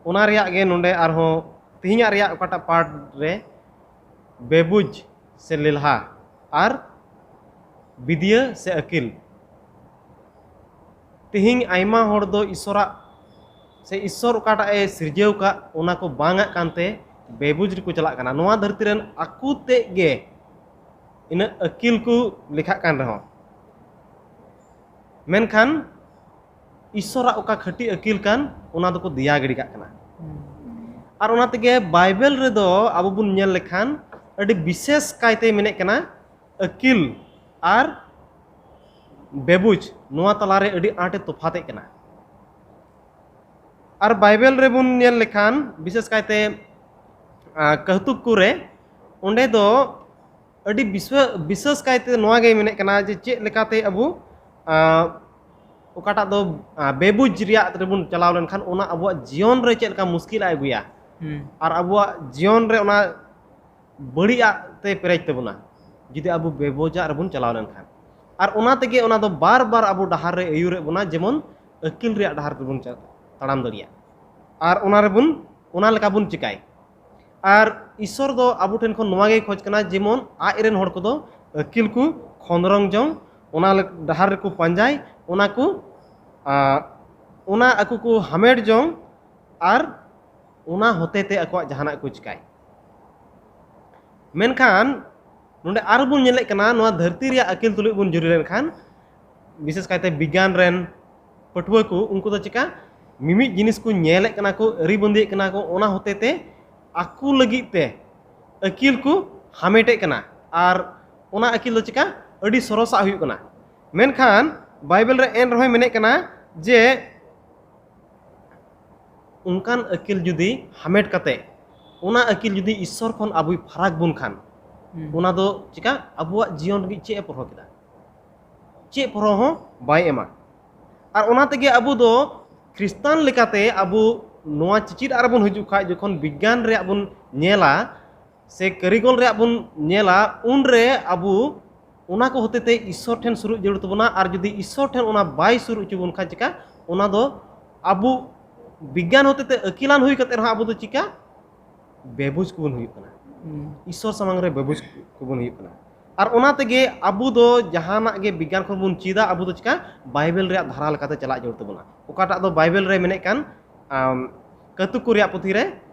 ᱚᱱᱟ ᱨᱮᱭᱟᱜ ᱜᱮ ᱱᱚᱰᱮ ᱟᱨᱦᱚᱸ ᱛᱮᱦᱮᱧᱟᱜ ᱨᱮᱭᱟᱜ ᱚᱠᱟᱴᱟᱜ ᱯᱟᱨᱴ ᱨᱮ ᱵᱮᱵᱩᱡᱽ ᱥᱮ ᱞᱮᱞᱦᱟ ᱟᱨ ᱵᱤᱫᱤᱭᱟᱹ ᱥᱮ ᱟᱹᱠᱤᱞ᱾ ᱛᱮᱦᱮᱧ ᱟᱭᱢᱟ ᱦᱚᱲ ᱫᱚ ᱤᱥᱥᱚᱨᱟᱜ ᱥᱮ ᱤᱥᱥᱚᱨ ᱚᱠᱟᱴᱟᱜ ᱮ ᱥᱤᱨᱡᱟᱹᱣ ᱠᱟᱜ, ᱚᱱᱟ ᱠᱚ ᱵᱟᱝ ᱟᱜ ᱠᱟᱱᱛᱮ ᱵᱮᱵᱩᱡᱽ ᱨᱮᱠᱚ ᱪᱟᱞᱟᱜ ᱠᱟᱱᱟ᱾ ᱱᱚᱣᱟ ᱫᱷᱟᱹᱨᱛᱤ ᱨᱮᱱ ᱟᱠᱚ ᱛᱮᱫ ᱜᱮ ᱤᱱᱟᱹᱜ ᱟᱹᱠᱤᱞ ᱠᱚ ᱞᱮᱠᱷᱟᱜ ᱠᱟᱱ ᱨᱮᱦᱚᱸ, ᱢᱮᱱᱠᱷᱟᱱ ᱤᱥᱥᱚᱨᱟᱜ ᱚᱠᱟ ᱠᱷᱟᱹᱴᱤ ᱟᱹᱠᱤᱞ ᱠᱟᱱ, ᱚᱱᱟ ᱫᱚᱠᱚ ᱫᱮᱭᱟ ᱜᱤᱰᱤ ᱠᱟᱜ ᱠᱟᱱᱟ᱾ ᱦᱩᱸ᱾ ᱟᱨ ᱚᱱᱟ ᱛᱮᱜᱮ ᱵᱟᱭᱵᱮᱞ ᱨᱮᱫᱚ ᱟᱵᱚ ᱵᱚᱱ ᱧᱮᱞ ᱞᱮᱠᱷᱟᱱ ᱟᱹᱰᱤ ᱵᱤᱥᱮᱥ ᱠᱟᱭᱛᱮ ᱢᱮᱱᱮᱫ ᱠᱟᱱᱟ ᱟᱹᱠᱤᱞ ᱟᱨ ᱵᱮᱵᱩᱡᱽ, ᱱᱚᱣᱟ ᱛᱟᱞᱟᱨᱮ ᱟᱹᱰᱤ ᱟᱸᱴᱮ ᱛᱚᱯᱷᱟᱛᱮᱫ ᱠᱟᱱᱟ᱾ ᱟᱨ ᱵᱟᱭᱵᱮᱞ ᱨᱮᱵᱚᱱ ᱧᱮᱞ ᱞᱮᱠᱷᱟᱱ ᱵᱤᱥᱮᱥ ᱠᱟᱭᱛᱮ, ᱟ, ᱠᱟᱹᱦᱛᱩᱠ ᱠᱚᱨᱮ, ᱚᱸᱰᱮ ᱫᱚ ᱟᱹᱰᱤ ᱵᱤᱥᱣᱟᱹ-, ᱵᱤᱥᱮᱥ ᱠᱟᱭᱛᱮ ᱱᱚᱣᱟ ᱜᱮ ᱢᱮᱱᱮᱫ ᱠᱟᱱᱟ ᱡᱮ ᱪᱮᱫ ᱞᱮᱠᱟᱛᱮ ᱟᱵᱚ, ᱟ, ᱚᱠᱟᱴᱟᱜ ᱫᱚ, ᱟ, ᱵᱮᱵᱩᱡᱽ ᱨᱮᱭᱟᱜ ᱨᱮᱵᱚᱱ ᱪᱟᱞᱟᱣ ᱞᱮᱱᱠᱷᱟᱱ ᱚᱱᱟ ᱟᱵᱚᱣᱟᱜ ᱡᱤᱭᱚᱱ ᱨᱮ ᱪᱮᱫ ᱞᱮᱠᱟ ᱢᱩᱥᱠᱤᱞ ᱮ ᱟᱹᱜᱩᱭᱟ᱾ ᱦᱩᱸ᱾ ᱟᱨ ᱟᱵᱚᱣᱟᱜ ᱡᱤᱭᱚᱱ ᱨᱮ ᱚᱱᱟ ᱵᱟᱹᱲᱤᱡᱟᱜ ᱛᱮ ᱯᱮᱨᱮᱡ ᱛᱟᱵᱚᱱᱟ, ᱡᱩᱫᱤ ᱟᱵᱚ ᱵᱮᱵᱩᱡᱟᱜ ᱨᱮᱵᱚᱱ ᱪᱟᱞᱟᱣ ᱞᱮᱱᱠᱷᱟᱱ᱾ ᱟᱨ ᱚᱱᱟ ᱛᱮᱜᱮ ᱚᱱᱟ ᱫᱚ ᱵᱟᱨ ᱵᱟᱨ ᱟᱵᱚ ᱰᱟᱦᱟᱨ ᱨᱮ ᱟᱹᱭᱩᱨᱮᱫ ᱵᱚᱱᱟ, ᱡᱮᱢᱚᱱ ᱟᱹᱠᱤᱞ ᱨᱮᱭᱟᱜ ᱰᱟᱦᱟᱨ ᱛᱮᱵᱚᱱ ᱪᱟ-, ᱛᱟᱲᱟᱢ ᱫᱟᱲᱮᱭᱟᱜ᱾ ᱟᱨ ᱚᱱᱟ ᱨᱮᱵᱚᱱ, ᱚᱱᱟ ᱞᱮᱠᱟ ᱵᱚᱱ ᱪᱤᱠᱟᱭ᱾ ᱟᱨ ᱤᱥᱥᱚᱨ ᱫᱚ ᱟᱵᱚ ᱴᱷᱮᱱ ᱠᱷᱚᱱ ᱱᱚᱣᱟ ᱜᱮᱭ ᱠᱷᱚᱡᱽ ᱠᱟᱱᱟ, ᱡᱮᱢᱚᱱ ᱟᱡ ᱨᱮᱱ ᱦᱚᱲ ᱠᱚᱫᱚ ᱟᱹᱠᱤᱞ ᱠᱚ ᱠᱷᱚᱸᱫᱽᱨᱚᱝ ᱡᱚᱝ, ᱚᱱᱟ ᱞᱮᱠ-, ᱰᱟᱦᱟᱨ ᱨᱮᱠᱚ ᱯᱟᱸᱡᱟᱭ, ᱚᱱᱟ ᱠᱚ, ᱟ, ᱚᱱᱟ ᱟᱠᱚ ᱠᱚ ᱦᱟᱢᱮᱴ ᱡᱚᱝ, ᱟᱨ ᱚᱱᱟ ᱦᱚᱛᱮ ᱛᱮ ᱟᱠᱚᱣᱟᱜ ᱡᱟᱦᱟᱱᱟᱜ ᱠᱚ ᱪᱤᱠᱟᱭ᱾ ᱢᱮᱱᱠᱷᱟᱱ ᱱᱚᱰᱮ ᱟᱨ ᱵᱚᱱ ᱧᱮᱞᱮᱫ ᱠᱟᱱᱟ, ᱱᱚᱣᱟ ᱫᱷᱟᱹᱨᱛᱤ ᱨᱮᱭᱟᱜ ᱟᱹᱠᱤᱞ ᱛᱩᱞᱩᱡ ᱵᱚᱱ ᱡᱩᱨᱤ ᱞᱮᱱᱠᱷᱟᱱ, ᱵᱤᱥᱮᱥ ᱠᱟᱭᱛᱮ ᱵᱤᱜᱽᱜᱟᱱ ᱨᱮᱱ ᱯᱟᱹᱴᱷᱩᱣᱟᱹ ᱠᱚ, ᱩᱱᱠᱩ ᱫᱚ ᱪᱤᱠᱟ, ᱢᱤᱢᱤᱫ ᱡᱤᱱᱤᱥ ᱠᱚ ᱧᱮᱞᱮᱫ ᱠᱟᱱᱟ ᱠᱚ, ᱟᱹᱨᱤ ᱵᱟᱸᱫᱮᱭᱮᱫ ᱠᱟᱱᱟ ᱠᱚ, ᱚᱱᱟ ᱦᱚᱛᱮ ᱛᱮ ᱟᱠᱚ ᱞᱟᱹᱜᱤᱫ ᱛᱮ ᱟᱹᱠᱤᱞ ᱠᱚ ᱦᱟᱢᱮᱴᱮᱫ ᱠᱟᱱᱟ᱾ ᱟᱨ ᱚᱱᱟ ᱟᱹᱠᱤᱞ ᱫᱚ ᱪᱤᱠᱟ, ᱟᱹᱰᱤ ᱥᱚᱨᱚᱥᱟᱜ ᱦᱩᱭᱩᱜ ᱠᱟᱱᱟ᱾ ᱢᱮᱱᱠᱷᱟᱱ ᱵᱟᱭᱵᱮᱞ ᱨᱮ ᱮᱱ ᱨᱮᱦᱚᱸᱭ ᱢᱮᱱᱮᱫ ᱠᱟᱱᱟ ᱡᱮ ᱚᱱᱠᱟᱱ ᱟᱹᱠᱤᱞ ᱡᱩᱫᱤ ᱦᱟᱢᱮᱴ ᱠᱟᱛᱮ, ᱚᱱᱟ ᱟᱹᱠᱤᱞ ᱡᱩᱫᱤ ᱤᱥᱥᱚᱨ ᱠᱷᱚᱱ ᱟᱵᱚᱭ ᱯᱷᱟᱨᱟᱠ ᱵᱚᱱ ᱠᱷᱟᱱ, ᱦᱩᱸ᱾ ᱚᱱᱟ ᱫᱚ ᱪᱤᱠᱟ, ᱟᱵᱚᱣᱟᱜ ᱡᱤᱭᱚᱱ ᱞᱟᱹᱜᱤᱫ ᱪᱮᱫ ᱮ ᱯᱚᱨᱦᱚ ᱠᱮᱫᱟ? ᱪᱮᱫ ᱯᱚᱨᱦᱚ ᱦᱚᱸ ᱵᱟᱭ ᱮᱢᱟ᱾ ᱟᱨ ᱚᱱᱟ ᱛᱮᱜᱮ ᱟᱵᱚ ᱫᱚ ᱠᱷᱨᱤᱥᱴᱟᱱ ᱞᱮᱠᱟᱛᱮ ᱟᱵᱚ ᱱᱚᱣᱟ ᱪᱤᱪᱤᱫ ᱟᱨ ᱵᱚᱱ ᱦᱤᱡᱩᱜ ᱠᱷᱟᱡ, ᱡᱚᱠᱷᱚᱱ ᱵᱤᱜᱽᱜᱟᱱ ᱨᱮᱭᱟᱜ ᱵᱚᱱ ᱧᱮᱞᱟ ᱥᱮ ᱠᱟᱹᱨᱤᱜᱚᱞ ᱨᱮᱭᱟᱜ ᱵᱚᱱ ᱧᱮᱞᱟ, ᱩᱱᱨᱮ ᱟᱵᱚ ᱚᱱᱟ ᱠᱚ ᱦᱚᱛᱮ ᱛᱮ ᱤᱥᱥᱚᱨ ᱴᱷᱮᱱ ᱥᱩᱨᱩᱜ ᱡᱟᱹᱨᱩᱲ ᱛᱟᱵᱚᱱᱟ᱾ ᱟᱨ ᱡᱩᱫᱤ ᱤᱥᱥᱚᱨ ᱴᱷᱮᱱ ᱚᱱᱟ ᱵᱟᱭ ᱥᱩᱨᱩᱜ ᱦᱚᱪᱚ ᱵᱚᱱ ᱠᱷᱟᱱ ᱪᱤᱠᱟ? ᱚᱱᱟ ᱫᱚ ᱟᱵᱚ ᱵᱤᱜᱽᱜᱟᱱ ᱦᱚᱛᱮ ᱛᱮ ᱟᱹᱠᱤᱞᱟᱱ ᱦᱩᱭ ᱠᱟᱛᱮ ᱨᱮᱦᱚᱸ ᱟᱵᱚ ᱫᱚ ᱪᱤᱠᱟ? ᱵᱮᱵᱩᱡᱽ ᱠᱚᱵᱚᱱ ᱦᱩᱭᱩᱜ ᱠᱟᱱᱟ᱾ ᱤᱥᱥᱚᱨ ᱥᱟᱢᱟᱝ ᱨᱮ ᱵᱮᱵᱩᱡᱽ ᱠᱚᱵᱚᱱ ᱦᱩᱭᱩᱜ ᱠᱟᱱᱟ᱾ ᱟᱨ ᱚᱱᱟ ᱛᱮᱜᱮ ᱟᱵᱚ ᱫᱚ ᱡᱟᱦᱟᱱᱟᱜ ᱜᱮ ᱵᱤᱜᱽᱜᱟᱱ ᱠᱷᱚᱱ ᱵᱚᱱ ᱪᱮᱫᱟ, ᱟᱵᱚ ᱫᱚ ᱪᱤᱠᱟ? ᱵᱟᱭᱵᱮᱞ ᱨᱮᱭᱟᱜ ᱫᱷᱟᱨᱟ ᱞᱮᱠᱟᱛᱮ ᱪᱟᱞᱟᱜ ᱡᱟᱹᱨᱩᱲ ᱛᱟᱵᱚᱱᱟ᱾ ᱚᱠᱟᱴᱟᱜ ᱫᱚ ᱵᱟᱭᱵᱮᱞ ᱨᱮ ᱢᱮᱱᱮᱫ ᱠᱟᱱ, ᱟᱢ, ᱠᱟᱹᱛᱩᱠ ᱠᱚ ᱨᱮᱭᱟᱜ ᱯᱩᱛᱷᱤ ᱨᱮ,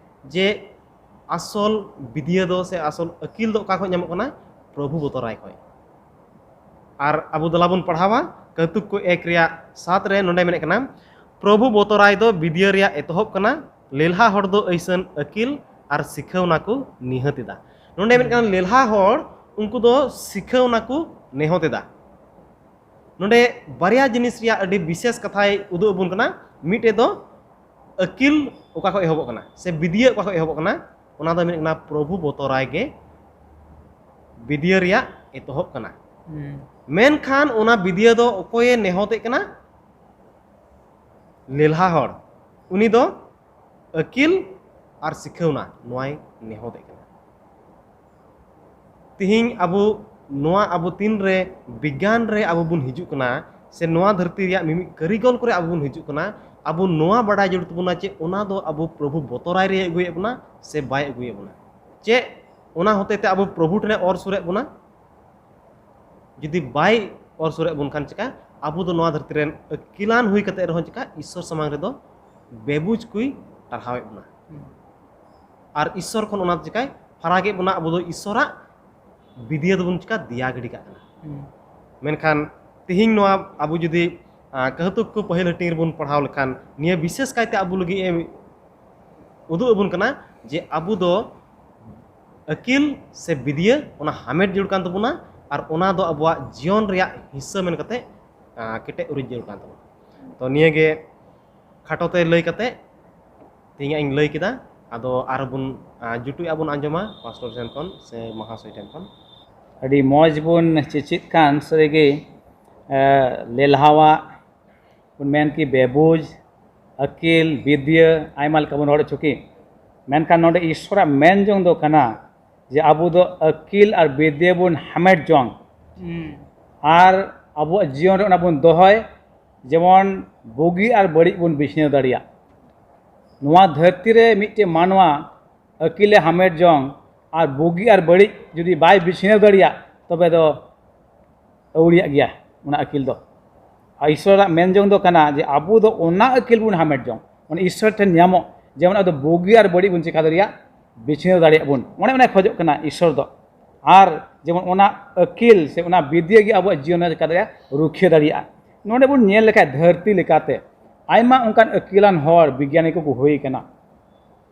ᱡᱮ ᱟᱥᱚᱞ ᱵᱤᱫᱽᱭᱟᱹ ᱫᱚ ᱥᱮ ᱟᱥᱚᱞ ᱟᱹᱠᱤᱞ ᱫᱚ ᱚᱠᱟ ᱠᱷᱚᱱ ᱧᱟᱢᱚᱜ ᱠᱟᱱᱟ? ᱯᱨᱚᱵᱷᱩ ᱵᱚᱛᱚᱨᱟᱭ ᱠᱷᱚᱱ᱾ ᱟᱨ ᱟᱵᱚ ᱫᱮᱞᱟ ᱵᱚᱱ ᱯᱟᱲᱦᱟᱣᱟ ᱠᱟᱹᱛᱩᱠ ᱠᱚ ᱮᱠ ᱨᱮᱭᱟᱜ ᱥᱟᱛ ᱨᱮ, ᱱᱚᱰᱮ ᱢᱮᱱᱮᱫ ᱠᱟᱱᱟ, ᱯᱨᱚᱵᱷᱩ ᱵᱚᱛᱚᱨᱟᱭ ᱫᱚ ᱵᱤᱫᱽᱭᱟᱹ ᱨᱮᱭᱟᱜ ᱮᱛᱚᱦᱚᱵ ᱠᱟᱱᱟ, ᱞᱮᱞᱦᱟ ᱦᱚᱲ ᱫᱚ ᱟᱹᱭᱥᱟᱹᱱ ᱟᱹᱠᱤᱞ ᱟᱨ ᱥᱤᱠᱷᱟᱹᱣᱱᱟ ᱠᱚ ᱱᱤᱦᱟᱹᱛ ᱮᱫᱟ᱾ ᱱᱚᱰᱮ ᱢᱮᱱᱮᱫ ᱠᱟᱱᱟ, ᱞᱮᱞᱦᱟ ᱦᱚᱲ ᱩᱱᱠᱩ ᱫᱚ ᱥᱤᱠᱷᱟᱹᱣᱱᱟ ᱠᱚ ᱱᱮᱦᱚᱛ ᱮᱫᱟ᱾ ᱱᱚᱰᱮ ᱵᱟᱨᱭᱟ ᱡᱤᱱᱤᱥ ᱨᱮᱭᱟᱜ ᱟᱹᱰᱤ ᱵᱤᱥᱮᱥ ᱠᱟᱛᱷᱟᱭ ᱩᱫᱩᱜ ᱟᱵᱚᱱ ᱠᱟᱱᱟ᱾ ᱢᱤᱫᱴᱮᱡ ᱫᱚ ᱟᱹᱠᱤᱞ ᱚᱠᱟ ᱠᱷᱚᱱ ᱮᱦᱚᱵᱚᱜ ᱠᱟᱱᱟ ᱥᱮ ᱵᱤᱫᱽᱭᱟᱹ ᱚᱠᱟ ᱠᱷᱚᱱ ᱮᱦᱚᱵᱚᱜ ᱠᱟᱱᱟ, ᱚᱱᱟ ᱫᱚ ᱢᱮᱱᱮᱫ ᱠᱟᱱᱟ ᱯᱨᱚᱵᱷᱩ ᱵᱚᱛᱚᱨᱟᱭ ᱜᱮ ᱵᱤᱫᱽᱭᱟᱹ ᱨᱮᱭᱟᱜ ᱮᱛᱚᱦᱚᱵ ᱠᱟᱱᱟ᱾ ᱢᱮᱱᱠᱷᱟᱱ ᱚᱱᱟ ᱵᱤᱫᱽᱭᱟᱹ ᱫᱚ ᱚᱠᱚᱭᱮ ᱱᱮᱦᱚᱛᱮᱫ ᱠᱟᱱᱟ? ᱞᱮᱞᱦᱟ ᱦᱚᱲ᱾ ᱩᱱᱤ ᱫᱚ ᱟᱹᱠᱤᱞ ᱟᱨ ᱥᱤᱠᱷᱟᱹᱣᱱᱟ ᱱᱚᱣᱟᱭ ᱱᱮᱦᱚᱛᱮᱫ ᱠᱟᱱᱟ᱾ ᱛᱤᱦᱤᱧ ᱟᱵᱚ ᱱᱚᱣᱟ ᱟᱵᱚ ᱛᱤᱱ ᱨᱮ ᱵᱤᱜᱽᱜᱟᱱ ᱨᱮ ᱟᱵᱚ ᱵᱚᱱ ᱦᱤᱡᱩᱜ ᱠᱟᱱᱟ ᱥᱮ ᱱᱚᱣᱟ ᱫᱷᱟᱹᱨᱛᱤ ᱨᱮᱭᱟᱜ ᱢᱤᱢᱤᱫ ᱠᱟᱹᱨᱤᱜᱚᱞ ᱠᱚᱨᱮ ᱟᱵᱚ ᱵᱚᱱ ᱦᱤᱡᱩᱜ ᱠᱟᱱᱟ, ᱟᱵᱚ ᱱᱚᱣᱟ ᱵᱟᱰᱟᱭ ᱡᱟᱹᱨᱩᱲ ᱛᱟᱵᱚᱱᱟ ᱪᱮ ᱚᱱᱟ ᱫᱚ ᱟᱵᱚ ᱯᱨᱚᱵᱷᱩ ᱵᱚᱛᱚᱨᱟᱭ ᱨᱮ ᱟᱹᱜᱩᱭᱮᱫ ᱵᱚᱱᱟ ᱥᱮ ᱵᱟᱭ ᱟᱹᱜᱩᱭᱮᱫ ᱵᱚᱱᱟ, ᱪᱮ ᱚᱱᱟ ᱦᱚᱛᱮ ᱛᱮ ᱟᱵᱚ ᱯᱨᱚᱵᱷᱩ ᱴᱷᱮᱱᱮ ᱚᱨ ᱥᱩᱨᱮᱫ ᱵᱚᱱᱟ᱾ ᱡᱩᱫᱤ ᱵᱟᱭ ᱚᱨ ᱥᱩᱨᱮᱫ ᱵᱚᱱ ᱠᱷᱟᱱ ᱪᱤᱠᱟ? ᱟᱵᱚ ᱫᱚ ᱱᱚᱣᱟ ᱫᱷᱟᱹᱨᱛᱤ ᱨᱮᱱ ᱟᱹᱠᱤᱞᱟᱱ ᱦᱩᱭ ᱠᱟᱛᱮ ᱨᱮᱦᱚᱸ ᱪᱤᱠᱟ ᱤᱥᱥᱚᱨ ᱥᱟᱢᱟᱝ ᱨᱮᱫᱚ ᱵᱮᱵᱩᱡᱽ ᱠᱚᱭ ᱴᱟᱨᱦᱟᱣᱮᱫ ᱵᱚᱱᱟ᱾ ᱟᱨ ᱤᱥᱥᱚᱨ ᱠᱷᱚᱱ ᱚᱱᱟ ᱪᱤᱠᱟᱭ ᱯᱷᱟᱨᱟᱠᱮᱫ ᱵᱚᱱᱟ? ᱟᱵᱚ ᱫᱚ ᱤᱥᱥᱚᱨᱟᱜ ᱵᱤᱫᱽᱭᱟᱹ ᱫᱚᱵᱚᱱ ᱪᱤᱠᱟ? ᱫᱮᱭᱟ ᱜᱤᱰᱤ ᱠᱟᱜ ᱠᱟᱱᱟ᱾ ᱢᱮᱱᱠᱷᱟᱱ ᱛᱤᱦᱤᱧ ᱱᱚᱣᱟ ᱟᱵᱚ ᱡᱩᱫᱤ, ᱟᱸ, ᱠᱟᱹᱦᱛᱩᱠ ᱠᱚ ᱯᱟᱹᱦᱤᱞ ᱦᱟᱹᱴᱤᱧ ᱨᱮᱵᱚᱱ ᱯᱟᱲᱦᱟᱣ ᱞᱮᱠᱷᱟᱱ ᱱᱤᱭᱟᱹ ᱵᱤᱥᱮᱥ ᱠᱟᱭᱛᱮ ᱟᱵᱚ ᱞᱟᱹᱜᱤᱫ ᱮ ᱩᱫᱩᱜ ᱟᱵᱚᱱ ᱠᱟᱱᱟ ᱡᱮ ᱟᱵᱚ ᱫᱚ ᱟᱹᱠᱤᱞ ᱥᱮ ᱵᱤᱫᱽᱭᱟᱹ ᱚᱱᱟ ᱦᱟᱢᱮᱴ ᱡᱟᱹᱨᱩᱲ ᱠᱟᱱ ᱛᱟᱵᱚᱱᱟ, ᱟᱨ ᱚᱱᱟ ᱫᱚ ᱟᱵᱚᱣᱟᱜ ᱡᱤᱭᱚᱱ ᱨᱮᱭᱟᱜ ᱦᱤᱥᱥᱟᱹ ᱢᱮᱱ ᱠᱟᱛᱮ, ᱟᱸ, ᱠᱮᱴᱮᱡ ᱩᱨᱤᱡ ᱡᱟᱹᱨᱩᱲ ᱠᱟᱱ ᱛᱟᱵᱚᱱᱟ᱾ ᱛᱚ ᱱᱤᱭᱟᱹ ᱜᱮ ᱠᱷᱟᱴᱚ ᱛᱮ ᱞᱟᱹᱭ ᱠᱟᱛᱮ ᱛᱮᱦᱮᱧᱟᱜ ᱤᱧ ᱞᱟᱹᱭ ᱠᱮᱫᱟ᱾ ᱟᱫᱚ ᱟᱨᱦᱚᱸ ᱵᱚᱱ, ᱟᱸ, ᱡᱩᱴᱩᱡ ᱟᱜ ᱵᱚᱱ ᱟᱸᱡᱚᱢᱟ ᱯᱟᱥᱴᱚᱨ ᱴᱷᱮᱱ ᱠᱷᱚᱱ ᱥᱮ ᱢᱟᱦᱟᱥᱚᱭ ᱴᱷᱮᱱ ᱠᱷᱚᱱ᱾ ᱟᱹᱰᱤ ᱢᱚᱡᱽ ᱵᱚᱱ ᱪᱮᱪᱮᱫ ᱠᱟᱱ ᱥᱟᱹᱨᱤᱜᱮ, ᱮ, ᱞᱮᱞᱦᱟᱣᱟᱜ ᱵᱚᱱ ᱢᱮᱱ ᱠᱤ ᱵᱮᱵᱩᱡᱽ, ᱟᱹᱠᱤᱞ, ᱵᱤᱫᱽᱭᱟᱹ, ᱟᱭᱢᱟ ᱞᱮᱠᱟ ᱵᱚᱱ ᱨᱚᱲ ᱦᱚᱪᱚ ᱠᱮᱫ᱾ ᱢᱮᱱᱠᱷᱟᱱ ᱱᱚᱰᱮ ᱤᱥᱥᱚᱨᱟᱜ ᱢᱮᱱ ᱡᱚᱝ ᱫᱚ ᱠᱟᱱᱟ ᱡᱮ ᱟᱵᱚ ᱫᱚ ᱟᱹᱠᱤᱞ ᱟᱨ ᱵᱤᱫᱽᱭᱟᱹ ᱵᱚᱱ ᱦᱟᱢᱮᱴ ᱡᱚᱝ, ᱟᱨ ᱟᱵᱚᱣᱟᱜ ᱡᱤᱭᱚᱱ ᱨᱮ ᱚᱱᱟ ᱵᱚᱱ ᱫᱚᱦᱚᱭ, ᱡᱮᱢᱚᱱ ᱵᱩᱜᱤ ᱟᱨ ᱵᱟᱹᱲᱤᱡ ᱵᱚᱱ ᱵᱤᱪᱷᱱᱟᱹᱣ ᱫᱟᱲᱮᱭᱟᱜ᱾ ᱱᱚᱣᱟ ᱫᱷᱟᱹᱨᱛᱤ ᱨᱮ ᱢᱤᱫᱴᱮᱱ ᱢᱟᱱᱣᱟ ᱟᱹᱠᱤᱞᱮ ᱦᱟᱢᱮᱴ ᱡᱚᱝ ᱟᱨ ᱵᱩᱜᱤ ᱟᱨ ᱵᱟᱹᱲᱤᱡ ᱡᱩᱫᱤ ᱵᱟᱭ ᱵᱤᱪᱷᱱᱟᱹᱣ ᱫᱟᱲᱮᱭᱟᱜ, ᱛᱚᱵᱮ ᱫᱚ ᱟᱹᱣᱲᱤᱭᱟᱜ ᱜᱮᱭᱟ ᱚᱱᱟ ᱟᱹᱠᱤᱞ ᱫᱚ᱾ ᱟᱨ ᱤᱥᱚᱨᱟᱜ ᱢᱮᱱ ᱡᱚᱝ ᱫᱚ ᱠᱟᱱᱟ ᱡᱮ ᱟᱵᱚ ᱫᱚ ᱚᱱᱟ ᱟᱹᱠᱤᱞ ᱵᱚᱱ ᱦᱟᱢᱮᱴ ᱡᱚᱝ, ᱚᱱᱟ ᱤᱥᱚᱨ ᱴᱷᱮᱱ ᱧᱟᱢᱚᱜ, ᱡᱮᱢᱚᱱ ᱟᱫᱚ ᱵᱩᱜᱤ ᱟᱨ ᱵᱟᱹᱲᱤᱡ ᱵᱚᱱ ᱪᱮᱠᱟ ᱫᱟᱲᱮᱭᱟᱜ, ᱵᱤᱪᱷᱱᱟᱹᱣ ᱫᱟᱲᱮᱭᱟᱜ ᱵᱚᱱ, ᱚᱱᱮ ᱚᱱᱟᱭ ᱠᱷᱚᱡᱚᱜ ᱠᱟᱱᱟ ᱤᱥᱚᱨ ᱫᱚ᱾ ᱟᱨ ᱡᱮᱢᱚᱱ ᱚᱱᱟ ᱟᱹᱠᱤᱞ ᱥᱮ ᱚᱱᱟ ᱵᱤᱫᱽᱭᱟᱹ ᱜᱮ ᱟᱵᱚᱣᱟᱜ ᱡᱤᱭᱚᱱ ᱨᱮ ᱪᱮᱠᱟ ᱫᱟᱲᱮᱭᱟᱜᱼᱟ, ᱨᱩᱠᱷᱤᱭᱟᱹ ᱫᱟᱲᱮᱭᱟᱜᱼᱟ᱾ ᱱᱚᱰᱮ ᱵᱚᱱ ᱧᱮᱞ ᱞᱮᱠᱷᱟᱡ ᱫᱷᱟᱹᱨᱛᱤ ᱞᱮᱠᱟᱛᱮ ᱟᱭᱢᱟ ᱚᱱᱠᱟᱱ ᱟᱹᱠᱤᱞᱟᱱ ᱦᱚᱲ ᱵᱤᱜᱽᱭᱟᱱᱤ ᱠᱚᱠᱚ ᱦᱩᱭ ᱠᱟᱱᱟ᱾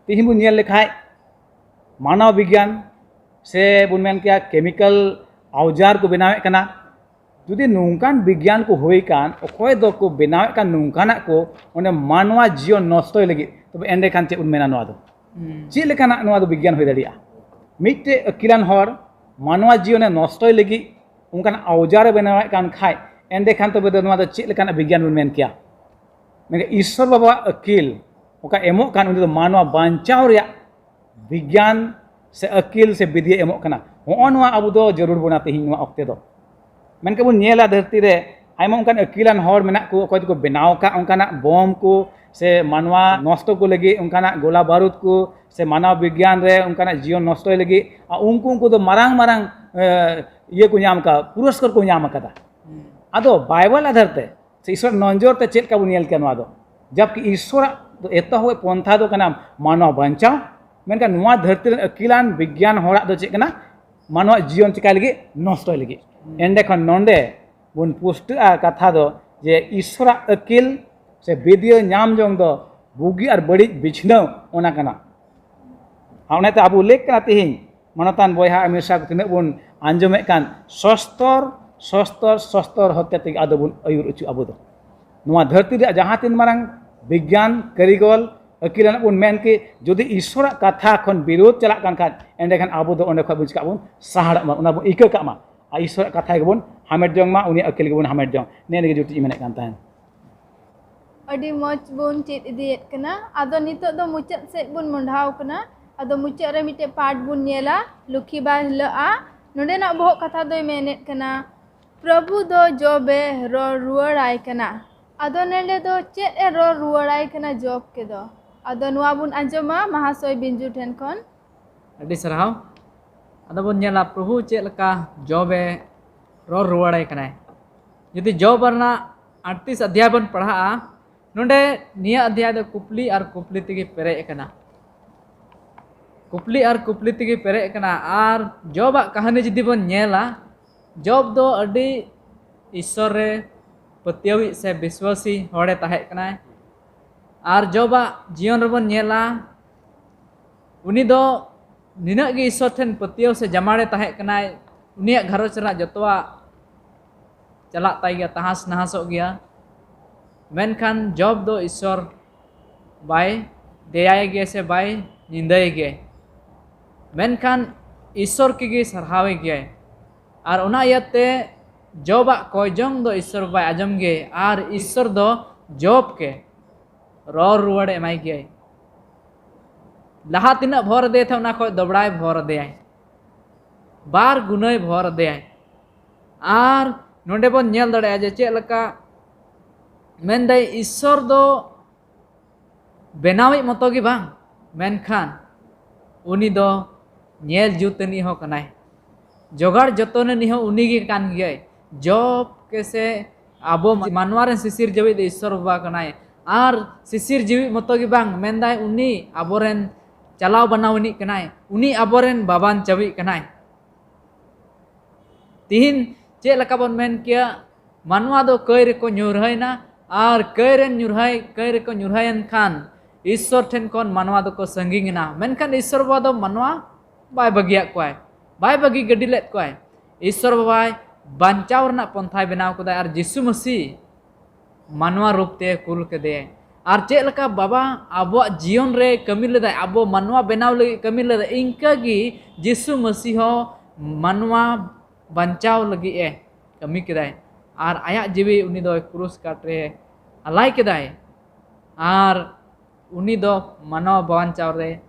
ᱛᱤᱦᱤᱧ ᱵᱚᱱ ᱧᱮᱞ ᱞᱮᱠᱷᱟᱡ ᱢᱟᱱᱚᱵ ᱵᱤᱜᱽᱭᱟᱱ ᱥᱮ ᱵᱚᱱ ᱢᱮᱱ ᱠᱮᱭᱟ ᱠᱮᱢᱤᱠᱮᱞ ᱟᱣᱡᱟᱨ ᱠᱚ ᱵᱮᱱᱟᱣᱮᱫ ᱠᱟᱱᱟ᱾ ᱡᱩᱫᱤ ᱱᱚᱝᱠᱟᱱ ᱵᱤᱜᱽᱭᱟᱱ ᱠᱚ ᱦᱩᱭ ᱠᱟᱱ, ᱚᱠᱚᱭ ᱫᱚᱠᱚ ᱵᱮᱱᱟᱣᱮᱫ ᱠᱟᱱ ᱱᱚᱝᱠᱟᱱᱟᱜ ᱠᱚ, ᱚᱱᱮ ᱢᱟᱱᱣᱟ ᱡᱤᱭᱚᱱ ᱱᱚᱥᱴᱚᱭ ᱞᱟᱹᱜᱤᱫ, ᱛᱚᱵᱮ ᱮᱸᱰᱮᱠᱷᱟᱱ ᱪᱮᱫ ᱵᱚᱱ ᱢᱮᱱᱟ ᱱᱚᱣᱟ ᱫᱚ? ᱪᱮᱫ ᱞᱮᱠᱟᱱᱟᱜ ᱱᱚᱣᱟ ᱫᱚ ᱵᱤᱜᱽᱭᱟᱱ ᱦᱩᱭ ᱫᱟᱲᱮᱭᱟᱜᱼᱟ? ᱢᱤᱫᱴᱮᱡ ᱟᱹᱠᱤᱞᱟᱱ ᱦᱚᱲ ᱢᱟᱱᱣᱟ ᱡᱤᱭᱚᱱᱮ ᱱᱚᱥᱴᱚᱭ ᱞᱟᱹᱜᱤᱫ ᱚᱱᱠᱟᱱ ᱟᱣᱡᱟᱨᱮ ᱵᱮᱱᱟᱣᱮᱫ ᱠᱟᱱ ᱠᱷᱟᱡ, ᱮᱸᱰᱮᱠᱷᱟᱱ ᱛᱚᱵᱮ ᱫᱚ ᱱᱚᱣᱟ ᱫᱚ ᱪᱮᱫ ᱞᱮᱠᱟᱱᱟᱜ ᱵᱤᱜᱽᱭᱟᱱ ᱵᱚᱱ ᱢᱮᱱ ᱠᱮᱭᱟ? ᱢᱮᱱᱠᱷᱟᱱ ᱤᱥᱥᱚᱨ ᱵᱟᱵᱟᱣᱟᱜ ᱟᱹᱠᱤᱞ ᱚᱠᱟ ᱮᱢᱚᱜ ᱠᱟᱱ, ᱩᱱᱤ ᱫᱚ ᱢᱟᱱᱣᱟ ᱵᱟᱧᱪᱟᱣ ᱨᱮᱭᱟᱜ ᱵᱤᱜᱽᱭᱟᱱ ᱥᱮ ᱟᱹᱠᱤᱞ ᱥᱮ ᱵᱤᱫᱽᱭᱟᱹ ᱮᱢᱚᱜ ᱠᱟᱱᱟ᱾ ᱦᱚᱸᱜᱼᱚ ᱱᱚᱣᱟ ᱟᱵᱚ ᱫᱚ ᱡᱟᱹᱨᱩᱲ ᱵᱚᱱᱟ ᱛᱮᱦᱮᱧ ᱱᱚᱣᱟ ᱚᱠᱛᱮ ᱫᱚ᱾ ᱢᱮᱱᱠᱷᱟᱱ ᱵᱚᱱ ᱧᱮᱞᱟ ᱫᱷᱟᱹᱨᱛᱤ ᱨᱮ ᱟᱭᱢᱟ ᱚᱱᱠᱟᱱ ᱟᱹᱠᱤᱞᱟᱱ ᱦᱚᱲ ᱢᱮᱱᱟᱜ ᱠᱚ, ᱚᱠᱚᱭ ᱫᱚᱠᱚ ᱵᱮᱱᱟᱣ ᱟᱠᱟᱫ ᱚᱱᱠᱟᱱᱟᱜ ᱵᱚᱢ ᱠᱚ ᱥᱮ ᱢᱟᱱᱣᱟ ᱱᱚᱥᱴᱚ ᱠᱚ ᱞᱟᱹᱜᱤᱫ ᱚᱱᱠᱟᱱᱟᱜ ᱜᱚᱞᱟ ᱵᱟᱹᱨᱩᱫ ᱠᱚ ᱥᱮ ᱢᱟᱱᱟᱣ ᱵᱤᱜᱽᱭᱟᱱ ᱨᱮ ᱚᱱᱠᱟᱱᱟᱜ ᱡᱤᱭᱚᱱ ᱱᱚᱥᱴᱚᱭ ᱞᱟᱹᱜᱤᱫ, ᱟᱨ ᱩᱱᱠᱩ, ᱩᱱᱠᱩ ᱫᱚ ᱢᱟᱨᱟᱝ ᱢᱟᱨᱟᱝ, ᱮ, ᱤᱭᱟᱹ ᱠᱚ ᱧᱟᱢ ᱟᱠᱟᱫᱟ, ᱯᱩᱨᱚᱥᱠᱟᱨ ᱠᱚ ᱧᱟᱢ ᱟᱠᱟᱫᱟ᱾ ᱟᱫᱚ ᱵᱟᱭᱵᱮᱞ ᱟᱫᱷᱟᱨ ᱛᱮ ᱥᱮ ᱤᱥᱚᱨ ᱱᱚᱡᱚᱨ ᱛᱮ ᱪᱮᱫ ᱞᱮᱠᱟ ᱵᱚᱱ ᱧᱮᱞ ᱠᱮᱭᱟ ᱱᱚᱣᱟ ᱫᱚ? ᱡᱟᱵᱠᱤ ᱤᱥᱚᱨᱟᱜ ᱫᱚ ᱮᱛᱚᱦᱚᱵ ᱯᱚᱱᱛᱷᱟ ᱫᱚ ᱠᱟᱱᱟ ᱢᱟᱱᱣᱟ ᱵᱟᱧᱪᱟᱣ, ᱢᱮᱱᱠᱷᱟᱱ ᱱᱚᱣᱟ ᱫᱷᱟᱹᱨᱛᱤ ᱨᱮᱱ ᱟᱹᱠᱤᱞᱟᱱ ᱵᱤᱜᱽᱭᱟᱱ ᱦᱚᱲᱟᱜ ᱫᱚ ᱪᱮᱫ ᱠᱟᱱᱟ? ᱢᱟᱱᱣᱟ ᱡᱤᱭᱚᱱ ᱪᱤᱠᱟᱭ ᱞᱟᱹᱜᱤᱫ? ᱱᱚᱥᱴᱚᱭ ᱞᱟᱹᱜᱤᱫ᱾ ᱮᱸᱰᱮᱠᱷᱟᱱ ᱱᱚᱰᱮ ᱵᱚᱱ ᱯᱩᱥᱴᱟᱹᱜᱼᱟ ᱠᱟᱛᱷᱟ ᱫᱚ ᱡᱮ ᱤᱥᱚᱨᱟᱜ ᱟᱹᱠᱤᱞ ᱥᱮ ᱵᱤᱫᱽᱭᱟᱹ ᱧᱟᱢ ᱡᱚᱝ ᱫᱚ ᱵᱩᱜᱤ ᱟᱨ ᱵᱟᱹᱲᱤᱡ ᱵᱤᱪᱷᱱᱟᱹᱣ ᱚᱱᱟ ᱠᱟᱱᱟ᱾ ᱟᱨ ᱚᱱᱟᱛᱮ ᱟᱵᱚ ᱞᱟᱹᱭ ᱠᱟᱱᱟ ᱛᱮᱦᱮᱧ ᱢᱟᱱᱚᱛᱟᱱ ᱵᱚᱭᱦᱟ ᱟᱨ ᱢᱤᱥᱨᱟ ᱠᱚ ᱛᱤᱱᱟᱹᱜ ᱵᱚᱱ ᱟᱸᱡᱚᱢᱮᱫ ᱠᱟᱱ, ᱥᱚᱥᱛᱚᱨ, ᱥᱚᱥᱛᱚᱨ, ᱥᱚᱥᱛᱚᱨ ᱦᱚᱛᱮ ᱛᱮᱜᱮ ᱟᱫᱚ ᱵᱚᱱ ᱟᱹᱭᱩᱨ ᱚᱪᱚ ᱟᱵᱚ ᱫᱚ᱾ ᱱᱚᱣᱟ ᱫᱷᱟᱹᱨᱛᱤ ᱨᱮᱭᱟᱜ ᱡᱟᱦᱟᱸ ᱛᱤᱱ ᱢᱟᱨᱟᱝ ᱵᱤᱜᱽᱭᱟᱱ, ᱠᱟᱹᱨᱤᱜᱚᱞ, ᱟᱹᱠᱤᱞᱟᱱ ᱵᱚᱱ ᱢᱮᱱ ᱠᱮ, ᱡᱩᱫᱤ ᱤᱥᱚᱨᱟᱜ ᱠᱟᱛᱷᱟ ᱠᱷᱚᱱ ᱵᱤᱨᱳᱫ ᱪᱟᱞᱟᱜ ᱠᱟᱱ ᱠᱷᱟᱱ, ᱮᱸᱰᱮᱠᱷᱟᱱ ᱟᱵᱚ ᱫᱚ ᱚᱸᱰᱮ ᱠᱷᱚᱱ ᱵᱚᱱ ᱪᱤᱠᱟᱜ ᱵᱚᱱ ᱥᱟᱦᱟᱲᱟᱜ ᱢᱟ, ᱚᱱᱟ ᱵᱚᱱ ᱤᱠᱟᱹ ᱠᱟᱜ ᱢᱟ᱾ ᱟᱨ ᱤᱥᱚᱨᱟᱜ ᱠᱟᱛᱷᱟ ᱜᱮᱵᱚᱱ ᱦᱟᱢᱮᱴ ᱡᱚᱝ ᱢᱟ, ᱩᱱᱤᱭᱟᱜ ᱟᱹᱠᱤᱞ ᱜᱮᱵᱚᱱ ᱦᱟᱢᱮᱴ ᱡᱚᱝ᱾ ᱱᱮᱜᱼᱮ ᱱᱤᱭᱟᱹ ᱜᱮ ᱡᱩᱴᱤᱡ ᱤᱧ ᱢᱮᱱᱮᱫ ᱠᱟᱱ ᱛᱟᱦᱮᱸᱱ᱾ ᱟᱹᱰᱤ ᱢᱚᱡᱽ ᱵᱚᱱ ᱪᱮᱫ ᱤᱫᱤᱭᱮᱫ ᱠᱟᱱᱟ᱾ ᱟᱫᱚ ᱱᱤᱛᱚᱜ ᱫᱚ ᱢᱩᱪᱟᱹᱫ ᱥᱮᱫ ᱵᱚᱱ ᱢᱚᱸᱰᱷᱟᱣ ᱠᱟᱱᱟ᱾ ᱟᱫᱚ ᱢᱩᱪᱟᱹᱫ ᱨᱮ ᱢᱤᱫᱴᱮᱡ ᱯᱟᱴ ᱵᱚᱱ ᱧᱮᱞᱟ, ᱞᱩᱠᱷᱤ ᱵᱟᱭ ᱦᱤᱞᱟᱹᱜᱼᱟ᱾ ᱱᱚᱰᱮᱱᱟᱜ ᱵᱚᱦᱚᱜ ᱠᱟᱛᱷᱟ ᱫᱚᱭ ᱢᱮᱱᱮᱫ ᱠᱟᱱᱟ, ᱯᱨᱚᱵᱷᱩ ᱫᱚ ᱡᱚᱵᱮ ᱨᱚᱲ ᱨᱩᱣᱟᱹᱲᱟᱭ ᱠᱟᱱᱟ᱾ ᱟᱫᱚ ᱱᱚᱰᱮ ᱫᱚ ᱪᱮᱫ ᱮ ᱨᱚᱲ ᱨᱩᱣᱟᱹᱲᱟᱭ ᱠᱟᱱᱟ ᱡᱚᱵ ᱠᱮᱫᱚ? ᱟᱫᱚ ᱱᱚᱣᱟ ᱵᱚᱱ ᱟᱸᱡᱚᱢᱟ ᱢᱟᱦᱟᱥᱚᱭ ᱵᱤᱧᱡᱩ ᱴᱷᱮᱱ ᱠᱷᱚᱱ᱾ ᱟᱹᱰᱤ ᱥᱟᱨᱦᱟᱣ᱾ ᱟᱫᱚ ᱵᱚᱱ ᱧᱮᱞᱟ ᱯᱨᱚᱵᱷᱩ ᱪᱮᱫ ᱞᱮᱠᱟ ᱡᱚᱵᱮ ᱨᱚᱲ ᱨᱩᱣᱟᱹᱲᱟᱭ ᱠᱟᱱᱟᱭ᱾ ᱡᱩᱫᱤ ᱡᱚᱵ ᱨᱮᱱᱟᱜ ᱟᱴᱛᱨᱤᱥ ᱚᱫᱷᱭᱟᱭ ᱵᱚᱱ ᱯᱟᱲᱦᱟᱜᱼᱟ, ᱱᱚᱰᱮ ᱱᱤᱭᱟᱹ ᱚᱫᱷᱭᱟᱭ ᱫᱚ ᱠᱩᱠᱞᱤ ᱟᱨ ᱠᱩᱠᱞᱤ ᱛᱮᱜᱮ ᱯᱮᱨᱮᱡ ᱟᱠᱟᱱᱟ᱾ ᱠᱩᱠᱞᱤ ᱟᱨ ᱠᱩᱠᱞᱤ ᱛᱮᱜᱮ ᱯᱮᱨᱮᱡ ᱟᱠᱟᱱᱟ᱾ ᱟᱨ ᱡᱚᱵᱟᱜ ᱠᱟᱹᱦᱱᱤ ᱡᱩᱫᱤ ᱵᱚᱱ ᱧᱮᱞᱟ, ᱡᱚᱵ ᱫᱚ ᱟᱹᱰᱤ ᱤᱥᱥᱚᱨ ᱨᱮ ᱯᱟᱹᱛᱭᱟᱹᱣᱤᱡ ᱥᱮ ᱵᱤᱥᱣᱟᱥᱤ ᱦᱚᱲᱮ ᱛᱟᱦᱮᱸ ᱠᱟᱱᱟᱭ᱾ ᱟᱨ ᱡᱚᱵᱟᱜ ᱡᱤᱭᱚᱱ ᱨᱮᱵᱚᱱ ᱧᱮᱞᱟ, ᱩᱱᱤ ᱫᱚ ᱱᱤᱱᱟᱹᱜ ᱜᱮ ᱤᱥᱥᱚᱨ ᱴᱷᱮᱱ ᱯᱟᱹᱛᱭᱟᱹᱣ ᱥᱮ ᱡᱟᱢᱟᱲᱮ ᱛᱟᱦᱮᱸ ᱠᱟᱱᱟᱭ, ᱩᱱᱤᱭᱟᱜ ᱜᱷᱟᱨᱚᱸᱡᱽ ᱨᱮᱱᱟᱜ ᱡᱚᱛᱚᱣᱟᱜ ᱪᱟᱞᱟᱜ ᱛᱟᱭ ᱜᱮᱭᱟ, ᱛᱟᱦᱟᱥ ᱱᱟᱦᱟᱥᱚᱜ ᱜᱮᱭᱟ᱾ ᱢᱮᱱᱠᱷᱟᱱ ᱡᱚᱵ ᱫᱚ ᱤᱥᱥᱚᱨ ᱵᱟᱭ ᱫᱮᱭᱟᱭ ᱜᱮ ᱥᱮ ᱵᱟᱭ ᱱᱤᱸᱫᱟᱹᱭ ᱜᱮ, ᱢᱮᱱᱠᱷᱟᱱ ᱤᱥᱥᱚᱨ ᱠᱤ ᱜᱮ ᱥᱟᱨᱦᱟᱣᱮ ᱜᱮᱭᱟᱭ᱾ ᱟᱨ ᱚᱱᱟ ᱤᱭᱟᱹᱛᱮ ᱡᱚᱵᱟᱜ ᱠᱚᱭᱡᱚᱝ ᱫᱚ ᱤᱥᱥᱚᱨ ᱵᱟᱭ ᱟᱸᱡᱚᱢ ᱜᱮ, ᱟᱨ ᱤᱥᱥᱚᱨ ᱫᱚ ᱡᱚᱵ ᱜᱮ ᱨᱚᱲ ᱨᱩᱣᱟᱹᱲᱮ ᱮᱢᱟᱭ ᱜᱮᱭᱟᱭ᱾ ᱞᱟᱦᱟ ᱛᱤᱱᱟᱹᱜ ᱵᱷᱚᱨ ᱟᱫᱮ ᱛᱟᱦᱮᱸ, ᱚᱱᱟ ᱠᱷᱚᱡ ᱫᱚᱵᱲᱟᱭ ᱵᱷᱚᱨ ᱟᱫᱮᱭᱟᱭ, ᱵᱟᱨ ᱜᱩᱱᱟᱹᱭ ᱵᱷᱚᱨ ᱟᱫᱮᱭᱟᱭ᱾ ᱟᱨ ᱱᱚᱰᱮ ᱵᱚᱱ ᱧᱮᱞ ᱫᱟᱲᱮᱭᱟᱜᱼᱟ ᱡᱮ ᱪᱮᱫ ᱞᱮᱠᱟ ᱢᱮᱱᱫᱟᱭ, ᱤᱥᱥᱚᱨ ᱫᱚ ᱵᱮᱱᱟᱣᱤᱡ ᱢᱚᱛᱚ ᱜᱮ ᱵᱟᱝ, ᱢᱮᱱᱠᱷᱟᱱ ᱩᱱᱤ ᱫᱚ ᱧᱮᱞ ᱡᱩᱛ ᱟᱹᱱᱤᱡ ᱦᱚᱸ ᱠᱟᱱᱟᱭ, ᱡᱚᱜᱟᱲ ᱡᱚᱛᱚᱱ ᱟᱹᱱᱤᱡ ᱦᱚᱸ ᱩᱱᱤ ᱜᱮ ᱠᱟᱱ ᱜᱮᱭᱟᱭ᱾ ᱡᱚᱵ ᱠᱮᱥᱮ ᱟᱵᱚ ᱢᱟᱱᱣᱟ ᱨᱮᱱ ᱥᱤᱥᱤᱨ ᱡᱟᱹᱣᱤᱡ ᱫᱚ ᱤᱥᱥᱚᱨ ᱵᱟᱵᱟ ᱠᱟᱱᱟᱭ᱾ ᱟᱨ ᱥᱤᱥᱤᱨ ᱡᱤᱣᱤ ᱢᱚᱛᱚ ᱜᱮ ᱵᱟᱝ, ᱢᱮᱱᱫᱟᱭ ᱩᱱᱤ ᱟᱵᱚᱨᱮᱱ ᱪᱟᱞᱟᱣ ᱵᱟᱱᱟᱣ ᱟᱹᱱᱤᱡ ᱠᱟᱱᱟᱭ, ᱩᱱᱤ ᱟᱵᱚᱨᱮᱱ ᱵᱟᱵᱟᱱ ᱪᱟᱹᱣᱤᱡ ᱠᱟᱱᱟᱭ᱾ ᱛᱤᱦᱤᱧ ᱪᱮᱫ ᱞᱮᱠᱟ ᱵᱚᱱ ᱢᱮᱱ ᱠᱮᱭᱟ, ᱢᱟᱱᱣᱟ ᱫᱚ ᱠᱟᱹᱭ ᱨᱮᱠᱚ ᱧᱩᱨᱦᱟᱹᱭᱮᱱᱟ, ᱟᱨ ᱠᱟᱹᱭ ᱨᱮᱱ ᱧᱩᱨᱦᱟᱹᱭ, ᱠᱟᱹᱭ ᱨᱮᱠᱚ ᱧᱩᱨᱦᱟᱹᱭᱮᱱ ᱠᱷᱟᱱ ᱤᱥᱥᱚᱨ ᱴᱷᱮᱱ ᱠᱷᱚᱱ ᱢᱟᱱᱣᱟ ᱫᱚᱠᱚ ᱥᱟᱺᱜᱤᱧ ᱮᱱᱟ᱾ ᱢᱮᱱᱠᱷᱟᱱ ᱤᱥᱥᱚᱨ ᱵᱟᱵᱟ ᱫᱚ ᱢᱟᱱᱣᱟ ᱵᱟᱭ ᱵᱟᱹᱜᱤᱭᱟᱜ ᱠᱚᱣᱟᱭ, ᱵᱟᱭ ᱵᱟᱹᱜᱤ ᱜᱟᱹᱰᱤ ᱞᱮᱫ ᱠᱚᱣᱟᱭ᱾ ᱤᱥᱥᱚᱨ ᱵᱟᱵᱟᱭ ᱵᱟᱧᱪᱟᱣ ᱨᱮᱱᱟᱜ ᱯᱚᱱᱛᱷᱟᱭ ᱵᱮᱱᱟᱣ ᱠᱮᱫᱟ, ᱟᱨ ᱡᱤᱥᱩ ᱢᱟᱹᱥᱤ ᱢᱟᱱᱣᱟ ᱨᱩᱯ ᱛᱮ ᱠᱩᱞ ᱠᱮᱫᱮᱭᱟᱭ᱾ ᱟᱨ ᱪᱮᱫ ᱞᱮᱠᱟ ᱵᱟᱵᱟ ᱟᱵᱚᱣᱟᱜ ᱡᱤᱭᱚᱱ ᱨᱮ ᱠᱟᱹᱢᱤ ᱞᱮᱫᱟᱭ, ᱟᱵᱚ ᱢᱟᱱᱣᱟ ᱵᱮᱱᱟᱣ ᱞᱟᱹᱜᱤᱫ ᱠᱟᱹᱢᱤ ᱞᱮᱫᱟᱭ, ᱤᱱᱠᱟᱹ ᱜᱮ ᱡᱤᱥᱩ ᱢᱟᱹᱥᱤ ᱦᱚᱸ ᱢᱟᱱᱣᱟ ᱵᱟᱧᱪᱟᱣ ᱞᱟᱹᱜᱤᱫ ᱮ ᱠᱟᱹᱢᱤ ᱠᱮᱫᱟᱭ᱾ ᱟᱨ ᱟᱭᱟᱜ ᱡᱤᱣᱤ ᱩᱱᱤ ᱫᱚᱭ ᱠᱨᱩᱥ ᱠᱟᱴ ᱨᱮ ᱟᱞᱟᱭ ᱠᱮᱫᱟᱭ᱾ ᱟᱨ ᱩᱱᱤ ᱫᱚ ᱢᱟᱱᱣᱟ ᱵᱟᱧᱪᱟᱣ ᱨᱮ,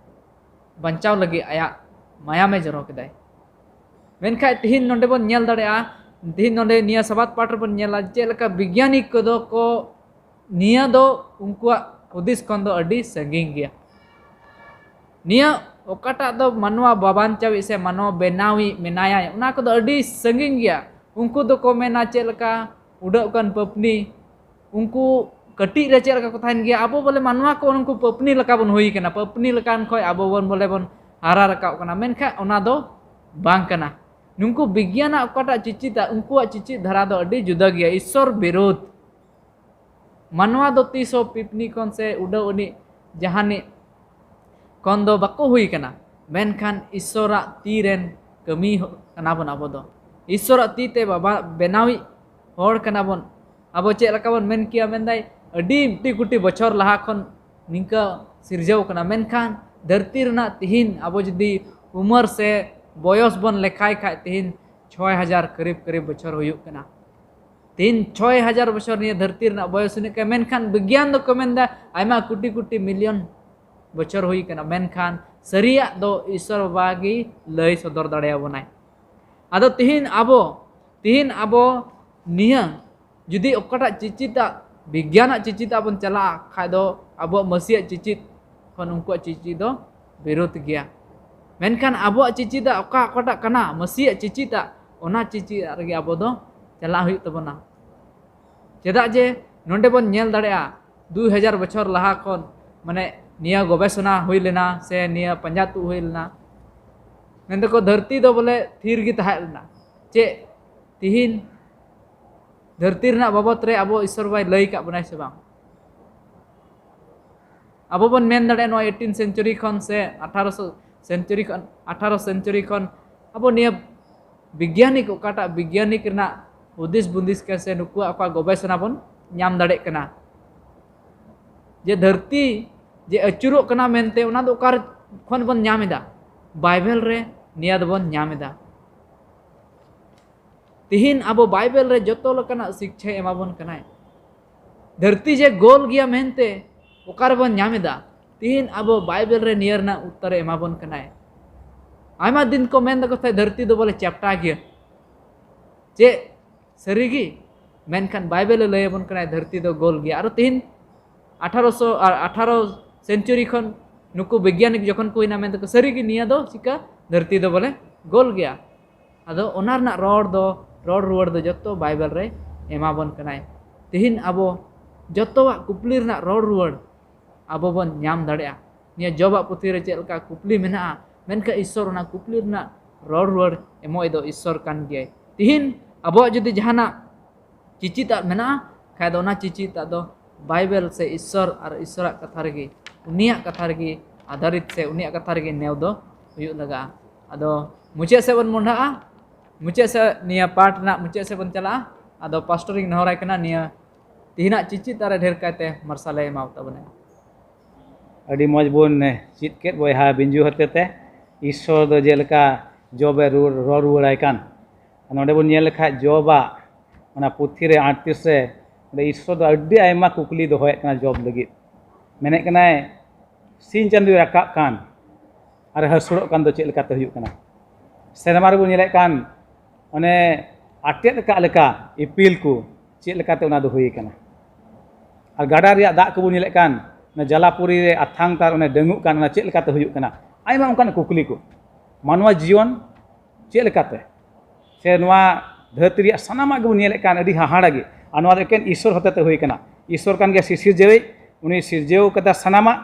ᱵᱟᱧᱪᱟᱣ ᱞᱟᱹᱜᱤᱫ ᱟᱭᱟᱜ ᱢᱟᱭᱟᱢᱮ ᱡᱚᱨᱚ ᱠᱮᱫᱟᱭ᱾ ᱢᱮᱱᱠᱷᱟᱱ ᱛᱤᱦᱤᱧ ᱱᱚᱰᱮ ᱵᱚᱱ ᱧᱮᱞ ᱫᱟᱲᱮᱭᱟᱜᱼᱟ, ᱛᱤᱦᱤᱧ ᱱᱚᱰᱮ ᱱᱤᱭᱟᱹ ᱥᱟᱵᱟᱛ ᱯᱟᱴ ᱨᱮᱵᱚᱱ ᱧᱮᱞᱟ ᱪᱮᱫ ᱞᱮᱠᱟ ᱵᱤᱜᱽᱭᱟᱱᱤᱠ ᱠᱚᱫᱚ ᱠᱚ, ᱱᱤᱭᱟᱹ ᱫᱚ ᱩᱱᱠᱩᱣᱟᱜ ᱦᱩᱫᱤᱥ ᱠᱷᱚᱱ ᱫᱚ ᱟᱹᱰᱤ ᱥᱟᱺᱜᱤᱧ ᱜᱮᱭᱟ᱾ ᱱᱤᱭᱟᱹ ᱚᱠᱟᱴᱟᱜ ᱫᱚ ᱢᱟᱱᱣᱟ ᱵᱟᱵᱟᱱᱪᱟᱣᱤᱡ ᱥᱮ ᱢᱟᱱᱣᱟ ᱵᱮᱱᱟᱣᱤᱡ ᱢᱮᱱᱟᱭᱟ, ᱚᱱᱟ ᱠᱚᱫᱚ ᱟᱹᱰᱤ ᱥᱟᱺᱜᱤᱧ ᱜᱮᱭᱟ᱾ ᱩᱱᱠᱩ ᱫᱚᱠᱚ ᱢᱮᱱᱟ ᱪᱮᱫ ᱞᱮᱠᱟ ᱩᱰᱟᱹᱜ ᱠᱟᱱ ᱯᱟᱹᱯᱱᱤ, ᱩᱱᱠᱩ ᱠᱟᱹᱴᱤᱡ ᱨᱮ ᱪᱮᱫ ᱞᱮᱠᱟ ᱠᱚ ᱛᱟᱦᱮᱱ ᱜᱮᱭᱟ, ᱟᱵᱚ ᱵᱚᱞᱮ ᱢᱟᱱᱣᱟ ᱠᱚ ᱩᱱᱠᱩ ᱯᱟᱹᱯᱱᱤ ᱞᱮᱠᱟ ᱵᱚᱱ ᱦᱩᱭ ᱠᱟᱱᱟ, ᱯᱟᱹᱯᱱᱤ ᱞᱮᱠᱟᱱ ᱠᱷᱚᱱ ᱟᱵᱚ ᱵᱚᱱ ᱵᱚᱞᱮ ᱵᱚᱱ ᱦᱟᱨᱟ ᱨᱟᱠᱟᱵ ᱠᱟᱱᱟ, ᱢᱮᱱᱠᱷᱟᱱ ᱚᱱᱟ ᱫᱚ ᱵᱟᱝ ᱠᱟᱱᱟ᱾ ᱱᱩᱠᱩ ᱵᱤᱜᱽᱭᱟᱱᱟᱜ ᱚᱠᱟᱴᱟᱜ ᱪᱤᱪᱤᱫᱟ, ᱩᱱᱠᱩᱣᱟᱜ ᱪᱤᱪᱤᱫ ᱫᱷᱟᱨᱟ ᱫᱚ ᱟᱹᱰᱤ ᱡᱩᱫᱟᱹ ᱜᱮᱭᱟ, ᱤᱥᱥᱚᱨ ᱵᱤᱨᱳᱫᱷ᱾ ᱢᱟᱱᱣᱟ ᱫᱚ ᱛᱤᱥ ᱦᱚᱸ ᱯᱤᱯᱱᱤ ᱠᱷᱚᱱ ᱥᱮ ᱩᱰᱟᱹᱣ ᱟᱹᱱᱤᱡ ᱡᱟᱦᱟᱱᱤᱡ ᱠᱷᱚᱱ ᱫᱚ ᱵᱟᱠᱚ ᱦᱩᱭ ᱠᱟᱱᱟ, ᱢᱮᱱᱠᱷᱟᱱ ᱤᱥᱥᱚᱨᱟᱜ ᱛᱤ ᱨᱮᱱ ᱠᱟᱹᱢᱤ ᱠᱟᱱᱟ ᱵᱚᱱ ᱟᱵᱚ ᱫᱚ᱾ ᱤᱥᱥᱚᱨᱟᱜ ᱛᱤ ᱛᱮ ᱵᱟᱵᱟ ᱵᱮᱱᱟᱣᱤᱡ ᱦᱚᱲ ᱠᱟᱱᱟ ᱵᱚᱱ᱾ ᱟᱵᱚ ᱪᱮᱫ ᱞᱮᱠᱟ ᱵᱚᱱ ᱢᱮᱱ ᱠᱮᱭᱟ, ᱢᱮᱱᱫᱟᱭ ᱟᱹᱰᱤ ᱠᱩᱴᱤ ᱠᱩᱴᱤ ᱵᱚᱪᱷᱚᱨ ᱞᱟᱦᱟ ᱠᱷᱚᱱ ᱱᱤᱝᱠᱟᱹ ᱥᱤᱨᱡᱟᱹᱣ ᱠᱟᱱᱟ, ᱢᱮᱱᱠᱷᱟᱱ ᱫᱷᱟᱹᱨᱛᱤ ᱨᱮᱱᱟᱜ ᱛᱤᱦᱤᱧ ᱟᱵᱚ ᱡᱩᱫᱤ ᱩᱢᱟᱹᱨ ᱥᱮ ᱵᱚᱭᱚᱥ ᱵᱚᱱ ᱞᱮᱠᱷᱟᱭ ᱠᱷᱟᱡ ᱛᱤᱦᱤᱧ ᱪᱷᱚᱭ ᱦᱟᱡᱟᱨ ᱠᱟᱹᱨᱤᱵ ᱠᱟᱹᱨᱤᱵ ᱵᱚᱪᱷᱚᱨ ᱦᱩᱭᱩᱜ ᱠᱟᱱᱟ᱾ ᱛᱤᱦᱤᱧ ᱪᱷᱚᱭ ᱦᱟᱡᱟᱨ ᱵᱚᱪᱷᱚᱨ ᱱᱤᱭᱟᱹ ᱫᱷᱟᱹᱨᱛᱤ ᱨᱮᱱᱟᱜ ᱵᱚᱭᱚᱥ ᱦᱩᱭᱩᱜ ᱠᱟᱱᱟ, ᱢᱮᱱᱠᱷᱟᱱ ᱵᱤᱜᱽᱭᱟᱱ ᱫᱚᱠᱚ ᱢᱮᱱᱫᱟ ᱟᱭᱢᱟ ᱠᱩᱴᱤ ᱠᱩᱴᱤ ᱢᱤᱞᱤᱭᱚᱱ ᱵᱚᱪᱷᱚᱨ ᱦᱩᱭ ᱠᱟᱱᱟ, ᱢᱮᱱᱠᱷᱟᱱ ᱥᱟᱹᱨᱤᱭᱟᱜ ᱫᱚ ᱤᱥᱥᱚᱨ ᱵᱟᱵᱟ ᱜᱮ ᱞᱟᱹᱭ ᱥᱚᱫᱚᱨ ᱫᱟᱲᱮᱭᱟᱵᱚᱱᱟᱭ᱾ ᱟᱫᱚ ᱛᱤᱦᱤᱧ ᱟᱵᱚ, ᱛᱤᱦᱤᱧ ᱟᱵᱚ ᱱᱤᱭᱟᱹ ᱡᱩᱫᱤ ᱚᱠᱟᱴᱟᱜ ᱪᱤᱪᱤᱛᱟᱜ, ᱵᱤᱜᱽᱭᱟᱱᱟᱜ ᱪᱤᱪᱤᱛᱟᱜ ᱵᱚᱱ ᱪᱟᱞᱟᱜᱼᱟ ᱠᱷᱟᱡ ᱫᱚ ᱟᱵᱚᱣᱟᱜ ᱢᱟᱹᱥᱤᱭᱟᱜ ᱪᱤᱪᱤᱛ ᱠᱷᱚᱱ ᱩᱱᱠᱩᱣᱟᱜ ᱪᱤᱪᱤᱛ ᱫᱚ ᱵᱤᱨᱳᱫᱷ ᱜᱮᱭᱟ᱾ ᱢᱮᱱᱠᱷᱟᱱ ᱟᱵᱚᱣᱟᱜ ᱪᱤᱪᱤᱛᱟᱜ ᱚᱠᱟ, ᱚᱠᱟᱴᱟᱜ ᱠᱟᱱᱟ ᱢᱟᱹᱥᱤᱭᱟᱜ ᱪᱤᱪᱤᱛᱟᱜ, ᱚᱱᱟ ᱪᱤᱪᱤᱛᱟᱜ ᱨᱮᱜᱮ ᱟᱵᱚ ᱫᱚ ᱪᱟᱞᱟᱜ ᱦᱩᱭᱩᱜ ᱛᱟᱵᱚᱱᱟ᱾ ᱪᱮᱫᱟᱜ ᱡᱮ ᱱᱚᱰᱮ ᱵᱚᱱ ᱧᱮᱞ ᱫᱟᱲᱮᱭᱟᱜᱼᱟ, ᱫᱩᱭ ᱦᱟᱡᱟᱨ ᱵᱚᱪᱷᱚᱨ ᱞᱟᱦᱟ ᱠᱷᱚᱱ ᱢᱟᱱᱮ ᱱᱤᱭᱟᱹ ᱜᱚᱵᱮᱥᱚᱱᱟ ᱦᱩᱭ ᱞᱮᱱᱟ ᱥᱮ ᱱᱤᱭᱟᱹ ᱯᱟᱸᱡᱟ ᱛᱩᱫ ᱦᱩᱭ ᱞᱮᱱᱟ, ᱢᱮᱱ ᱫᱚᱠᱚ ᱫᱷᱟᱹᱨᱛᱤ ᱫᱚ ᱵᱚᱞᱮ ᱛᱷᱤᱨ ᱜᱮ ᱛᱟᱦᱮᱸ ᱞᱮᱱᱟ᱾ ᱪᱮᱫ ᱛᱤᱦᱤᱧ ᱫᱷᱟᱹᱨᱛᱤ ᱨᱮᱱᱟᱜ ᱵᱟᱵᱚᱛ ᱨᱮ ᱟᱵᱚ ᱤᱥᱥᱚᱨ ᱵᱟᱭ ᱞᱟᱹᱭ ᱟᱠᱟᱫ ᱵᱚᱱᱟᱭ ᱥᱮ ᱵᱟᱝ? ᱟᱵᱚ ᱵᱚᱱ ᱢᱮᱱ ᱫᱟᱲᱮᱭᱟᱜᱼᱟ, ᱱᱚᱣᱟ ᱮᱭᱤᱴᱤᱱ ᱥᱮᱱᱪᱩᱨᱤ ᱠᱷᱚᱱ ᱥᱮ ᱟᱴᱷᱟᱨᱚᱥᱚ ᱥᱮᱱᱪᱩᱨᱤ ᱠᱷᱚᱱ, ᱟᱴᱷᱟᱨᱚ ᱥᱮᱱᱪᱩᱨᱤ ᱠᱷᱚᱱ ᱟᱵᱚ ᱱᱤᱭᱟᱹ ᱵᱤᱜᱽᱭᱟᱱᱤᱠ, ᱚᱠᱟᱴᱟᱜ ᱵᱤᱜᱽᱭᱟᱱᱤᱠ ᱨᱮᱱᱟᱜ ᱦᱩᱫᱤᱥ ᱵᱩᱸᱫᱤᱥ ᱠᱟᱱᱟ ᱥᱮ ᱱᱩᱠᱩᱣᱟᱜ ᱚᱠᱟ ᱜᱚᱵᱮᱥᱚᱱᱟ ᱵᱚᱱ ᱧᱟᱢ ᱫᱟᱲᱮᱭᱟᱜ ᱠᱟᱱᱟ, ᱡᱮ ᱫᱷᱟᱹᱨᱛᱤ ᱡᱮ ᱟᱹᱪᱩᱨᱚᱜ ᱠᱟᱱᱟ ᱢᱮᱱᱛᱮ, ᱚᱱᱟ ᱫᱚ ᱚᱠᱟ ᱠᱷᱚᱱ ᱵᱚᱱ ᱧᱟᱢ ᱮᱫᱟ? ᱵᱟᱭᱵᱮᱞ ᱨᱮ ᱱᱤᱭᱟᱹ ᱫᱚᱵᱚᱱ ᱧᱟᱢ ᱮᱫᱟ᱾ ᱛᱤᱦᱤᱧ ᱟᱵᱚ ᱵᱟᱭᱵᱮᱞ ᱨᱮ ᱡᱚᱛᱚ ᱞᱮᱠᱟᱱᱟᱜ ᱥᱤᱠᱪᱷᱟᱭ ᱮᱢᱟᱵᱚᱱ ᱠᱟᱱᱟᱭ᱾ ᱫᱷᱟᱹᱨᱛᱤ ᱡᱮ ᱜᱳᱞ ᱜᱮᱭᱟ ᱢᱮᱱᱛᱮ ᱚᱠᱟ ᱨᱮᱵᱚᱱ ᱧᱟᱢ ᱮᱫᱟ? ᱛᱤᱦᱤᱧ ᱟᱵᱚ ᱵᱟᱭᱵᱮᱞ ᱨᱮ ᱱᱤᱭᱟᱹ ᱨᱮᱱᱟᱜ ᱩᱛᱛᱚᱨᱮ ᱮᱢᱟᱵᱚᱱ ᱠᱟᱱᱟᱭ᱾ ᱟᱭᱢᱟ ᱫᱤᱱ ᱠᱚ ᱢᱮᱱ ᱫᱟᱠᱚ ᱛᱟᱦᱮᱸᱫ ᱫᱷᱟᱹᱨᱛᱤ ᱫᱚ ᱵᱚᱞᱮ ᱪᱟᱯᱴᱟ ᱜᱮᱭᱟ᱾ ᱪᱮᱫ ᱥᱟᱹᱨᱤ ᱜᱮ? ᱢᱮᱱᱠᱷᱟᱱ ᱵᱟᱭᱵᱮᱞ ᱮ ᱞᱟᱹᱭ ᱟᱵᱚᱱ ᱠᱟᱱᱟᱭ ᱫᱷᱟᱹᱨᱛᱤ ᱫᱚ ᱜᱳᱞ ᱜᱮᱭᱟ᱾ ᱟᱨᱚ ᱛᱤᱦᱤᱧ ᱟᱴᱷᱟᱨᱚᱥᱚ ᱟᱨ ᱟᱴᱷᱟᱨᱚ century ᱠᱷᱚᱱ ᱱᱩᱠᱩ ᱵᱤᱜᱽᱜᱟᱱᱤᱠ ᱡᱚᱠᱷᱚᱱ ᱠᱚ ᱦᱩᱭᱱᱟ ᱢᱮᱱ ᱫᱟᱠᱚ ᱥᱟᱹᱨᱤ ᱜᱮ ᱱᱤᱭᱟᱹ ᱫᱚ ᱪᱤᱠᱟ ᱫᱷᱟᱹᱨᱛᱤ ᱫᱚ ᱵᱚᱞᱮ ᱜᱳᱞ ᱜᱮᱭᱟ᱾ ᱟᱫᱚ ᱚᱱᱟ ᱨᱮᱱᱟᱜ ᱨᱚᱲ ᱫᱚ, ᱨᱚᱲ ᱨᱩᱣᱟᱹᱲ ᱫᱚ ᱡᱚᱛᱚ ᱵᱟᱭᱵᱮᱞ ᱨᱮ ᱮᱢᱟᱵᱚᱱ ᱠᱟᱱᱟᱭ᱾ ᱛᱤᱦᱤᱧ ᱟᱵᱚ ᱡᱚᱛᱚᱣᱟᱜ ᱠᱩᱠᱞᱤ ᱨᱮᱱᱟᱜ ᱨᱚᱲ ᱨᱩᱣᱟᱹᱲ ᱟᱵᱚ ᱵᱚᱱ ᱧᱟᱢ ᱫᱟᱲᱮᱭᱟᱜᱼᱟ᱾ ᱱᱤᱭᱟᱹ ᱡᱚᱵᱟᱜ ᱯᱩᱛᱷᱤ ᱨᱮ ᱪᱮᱫ ᱞᱮᱠᱟ ᱠᱩᱠᱞᱤ ᱢᱮᱱᱟᱜᱼᱟ, ᱢᱮᱱᱠᱷᱟᱱ ᱤᱥᱥᱚᱨ ᱚᱱᱟ ᱠᱩᱠᱞᱤ ᱨᱮᱱᱟᱜ ᱨᱚᱲ ᱨᱩᱣᱟᱹᱲ ᱮᱢᱚᱜ ᱫᱚ ᱤᱥᱥᱚᱨ ᱠᱟᱱ ᱜᱮᱭᱟᱭ᱾ ᱛᱤᱦᱤᱧ ᱟᱵᱚᱣᱟᱜ ᱡᱩᱫᱤ ᱡᱟᱦᱟᱱᱟᱜ ᱪᱤᱪᱤᱛᱟᱜ ᱢᱮᱱᱟᱜᱼᱟ ᱠᱷᱟᱡ ᱫᱚ ᱚᱱᱟ ᱪᱤᱪᱤᱛᱟᱜ ᱫᱚ ᱵᱟᱭᱵᱮᱞ ᱥᱮ ᱤᱥᱥᱚᱨ ᱟᱨ ᱤᱥᱥᱚᱨᱟᱜ ᱠᱟᱛᱷᱟ ᱨᱮᱜᱮ, ᱩᱱᱤᱭᱟᱜ ᱠᱟᱛᱷᱟ ᱨᱮᱜᱮ ᱟᱫᱷᱟᱨᱤᱛ ᱥᱮ ᱩᱱᱤᱭᱟᱜ ᱠᱟᱛᱷᱟ ᱨᱮᱜᱮ ᱱᱮᱣ ᱫᱚ ᱦᱩᱭᱩᱜ ᱞᱟᱜᱟᱜᱼᱟ᱾ ᱟᱫᱚ ᱢᱩᱪᱟᱹᱫ ᱥᱮᱫ ᱵᱚᱱ ᱢᱚᱸᱰᱷᱟᱜᱼᱟ, ᱢᱩᱪᱟᱹᱫ ᱥᱮᱫ ᱱᱤᱭᱟᱹ ᱯᱟᱴ ᱨᱮᱱᱟᱜ ᱢᱩᱪᱟᱹᱫ ᱥᱮᱫ ᱵᱚᱱ ᱪᱟᱞᱟᱜᱼᱟ᱾ ᱟᱫᱚ ᱯᱟᱥᱴᱚᱨ ᱤᱧ ᱱᱮᱦᱚᱨᱟᱭ ᱠᱟᱱᱟ ᱱᱤᱭᱟᱹ ᱛᱤᱦᱤᱧᱟᱜ ᱪᱤᱪᱤᱛᱟᱜ ᱨᱮ ᱰᱷᱮᱨ ᱠᱟᱭᱛᱮ ᱢᱟᱨᱥᱟᱞᱮ ᱮᱢᱟ ᱛᱟᱵᱚᱱᱟ᱾ ᱟᱹᱰᱤ ᱢᱚᱡᱽ ᱵᱚᱱ ᱪᱮᱫ ᱠᱮᱫ ᱵᱚᱭᱦᱟ ᱵᱤᱧᱡᱩ ᱦᱚᱛᱮᱛᱮ, ᱤᱥᱥᱚᱨ ᱫᱚ ᱡᱮᱞᱮᱠᱟ ᱡᱚᱵᱮ ᱨᱩᱣᱟᱹᱲ, ᱨᱚᱲ ᱨᱩᱣᱟᱹᱲᱟᱭ ᱠᱟᱱ᱾ ᱱᱚᱰᱮ ᱵᱚᱱ ᱧᱮᱞ ᱞᱮᱠᱷᱟᱡ ᱡᱚᱵᱟᱜ ᱚᱱᱟ ᱯᱩᱛᱷᱤ ᱨᱮ ᱟᱴᱛᱨᱤᱥ ᱨᱮ ᱚᱸᱰᱮ ᱤᱥᱥᱚᱨ ᱫᱚ ᱟᱹᱰᱤ ᱟᱭᱢᱟ ᱠᱩᱠᱞᱤ ᱫᱚᱦᱚᱭᱮᱫ ᱠᱟᱱᱟ ᱡᱚᱵ ᱞᱟᱹᱜᱤᱫ᱾ ᱢᱮᱱᱮᱫ ᱠᱟᱱᱟᱭ, ᱥᱤᱧ ᱪᱟᱸᱫᱚᱭ ᱨᱟᱠᱟᱵ ᱠᱟᱱ ᱟᱨ ᱦᱟᱹᱥᱩᱲᱚᱜ ᱠᱟᱱ ᱫᱚ ᱪᱮᱫ ᱞᱮᱠᱟᱛᱮ ᱦᱩᱭᱩᱜ ᱠᱟᱱᱟ? ᱥᱮᱨᱢᱟ ᱨᱮᱵᱚᱱ ᱧᱮᱞᱮᱫ ᱠᱟᱱ ᱚᱱᱮ ᱟᱴᱮᱫ ᱟᱠᱟᱫ ᱞᱮᱠᱟ ᱤᱯᱤᱞ ᱠᱚ, ᱪᱮᱫ ᱞᱮᱠᱟᱛᱮ ᱚᱱᱟ ᱫᱚ ᱦᱩᱭ ᱠᱟᱱᱟ? ᱟᱨ ᱜᱟᱰᱟ ᱨᱮᱭᱟᱜ ᱫᱟᱜ ᱠᱚᱵᱚᱱ ᱧᱮᱞᱮᱫ ᱠᱟᱱ, ᱚᱱᱟ ᱡᱟᱞᱟᱯᱩᱨᱤ ᱨᱮ ᱟᱛᱷᱟᱝ ᱛᱟᱨ ᱚᱱᱮ ᱰᱟᱹᱝᱩᱜ ᱠᱟᱱ, ᱚᱱᱟ ᱪᱮᱫ ᱞᱮᱠᱟᱛᱮ ᱦᱩᱭᱩᱜ ᱠᱟᱱᱟ? ᱟᱭᱢᱟ ᱚᱱᱠᱟᱱ ᱠᱩᱠᱞᱤ ᱠᱚ ᱢᱟᱱᱣᱟ ᱡᱤᱭᱚᱱ ᱪᱮᱫ ᱞᱮᱠᱟᱛᱮ, ᱥᱮ ᱱᱚᱣᱟ ᱫᱷᱟᱹᱨᱛᱤ ᱨᱮᱭᱟᱜ ᱥᱟᱱᱟᱢᱟᱜ ᱜᱮᱵᱚᱱ ᱧᱮᱞᱮᱫ ᱠᱟᱱ ᱟᱹᱰᱤ ᱦᱟᱦᱟᱲᱟ ᱜᱮ, ᱟᱨ ᱱᱚᱣᱟ ᱫᱚ ᱮᱠᱮᱱ ᱤᱥᱥᱚᱨ ᱦᱚᱛᱮᱛᱮ ᱦᱩᱭ ᱠᱟᱱᱟ᱾ ᱤᱥᱥᱚᱨ ᱠᱟᱱ ᱜᱮᱭᱟ ᱥᱤᱨᱡᱟᱹᱣᱤᱡ, ᱩᱱᱤ ᱥᱤᱨᱡᱟᱹᱣ ᱠᱟᱫᱟ ᱥᱟᱱᱟᱢᱟᱜ᱾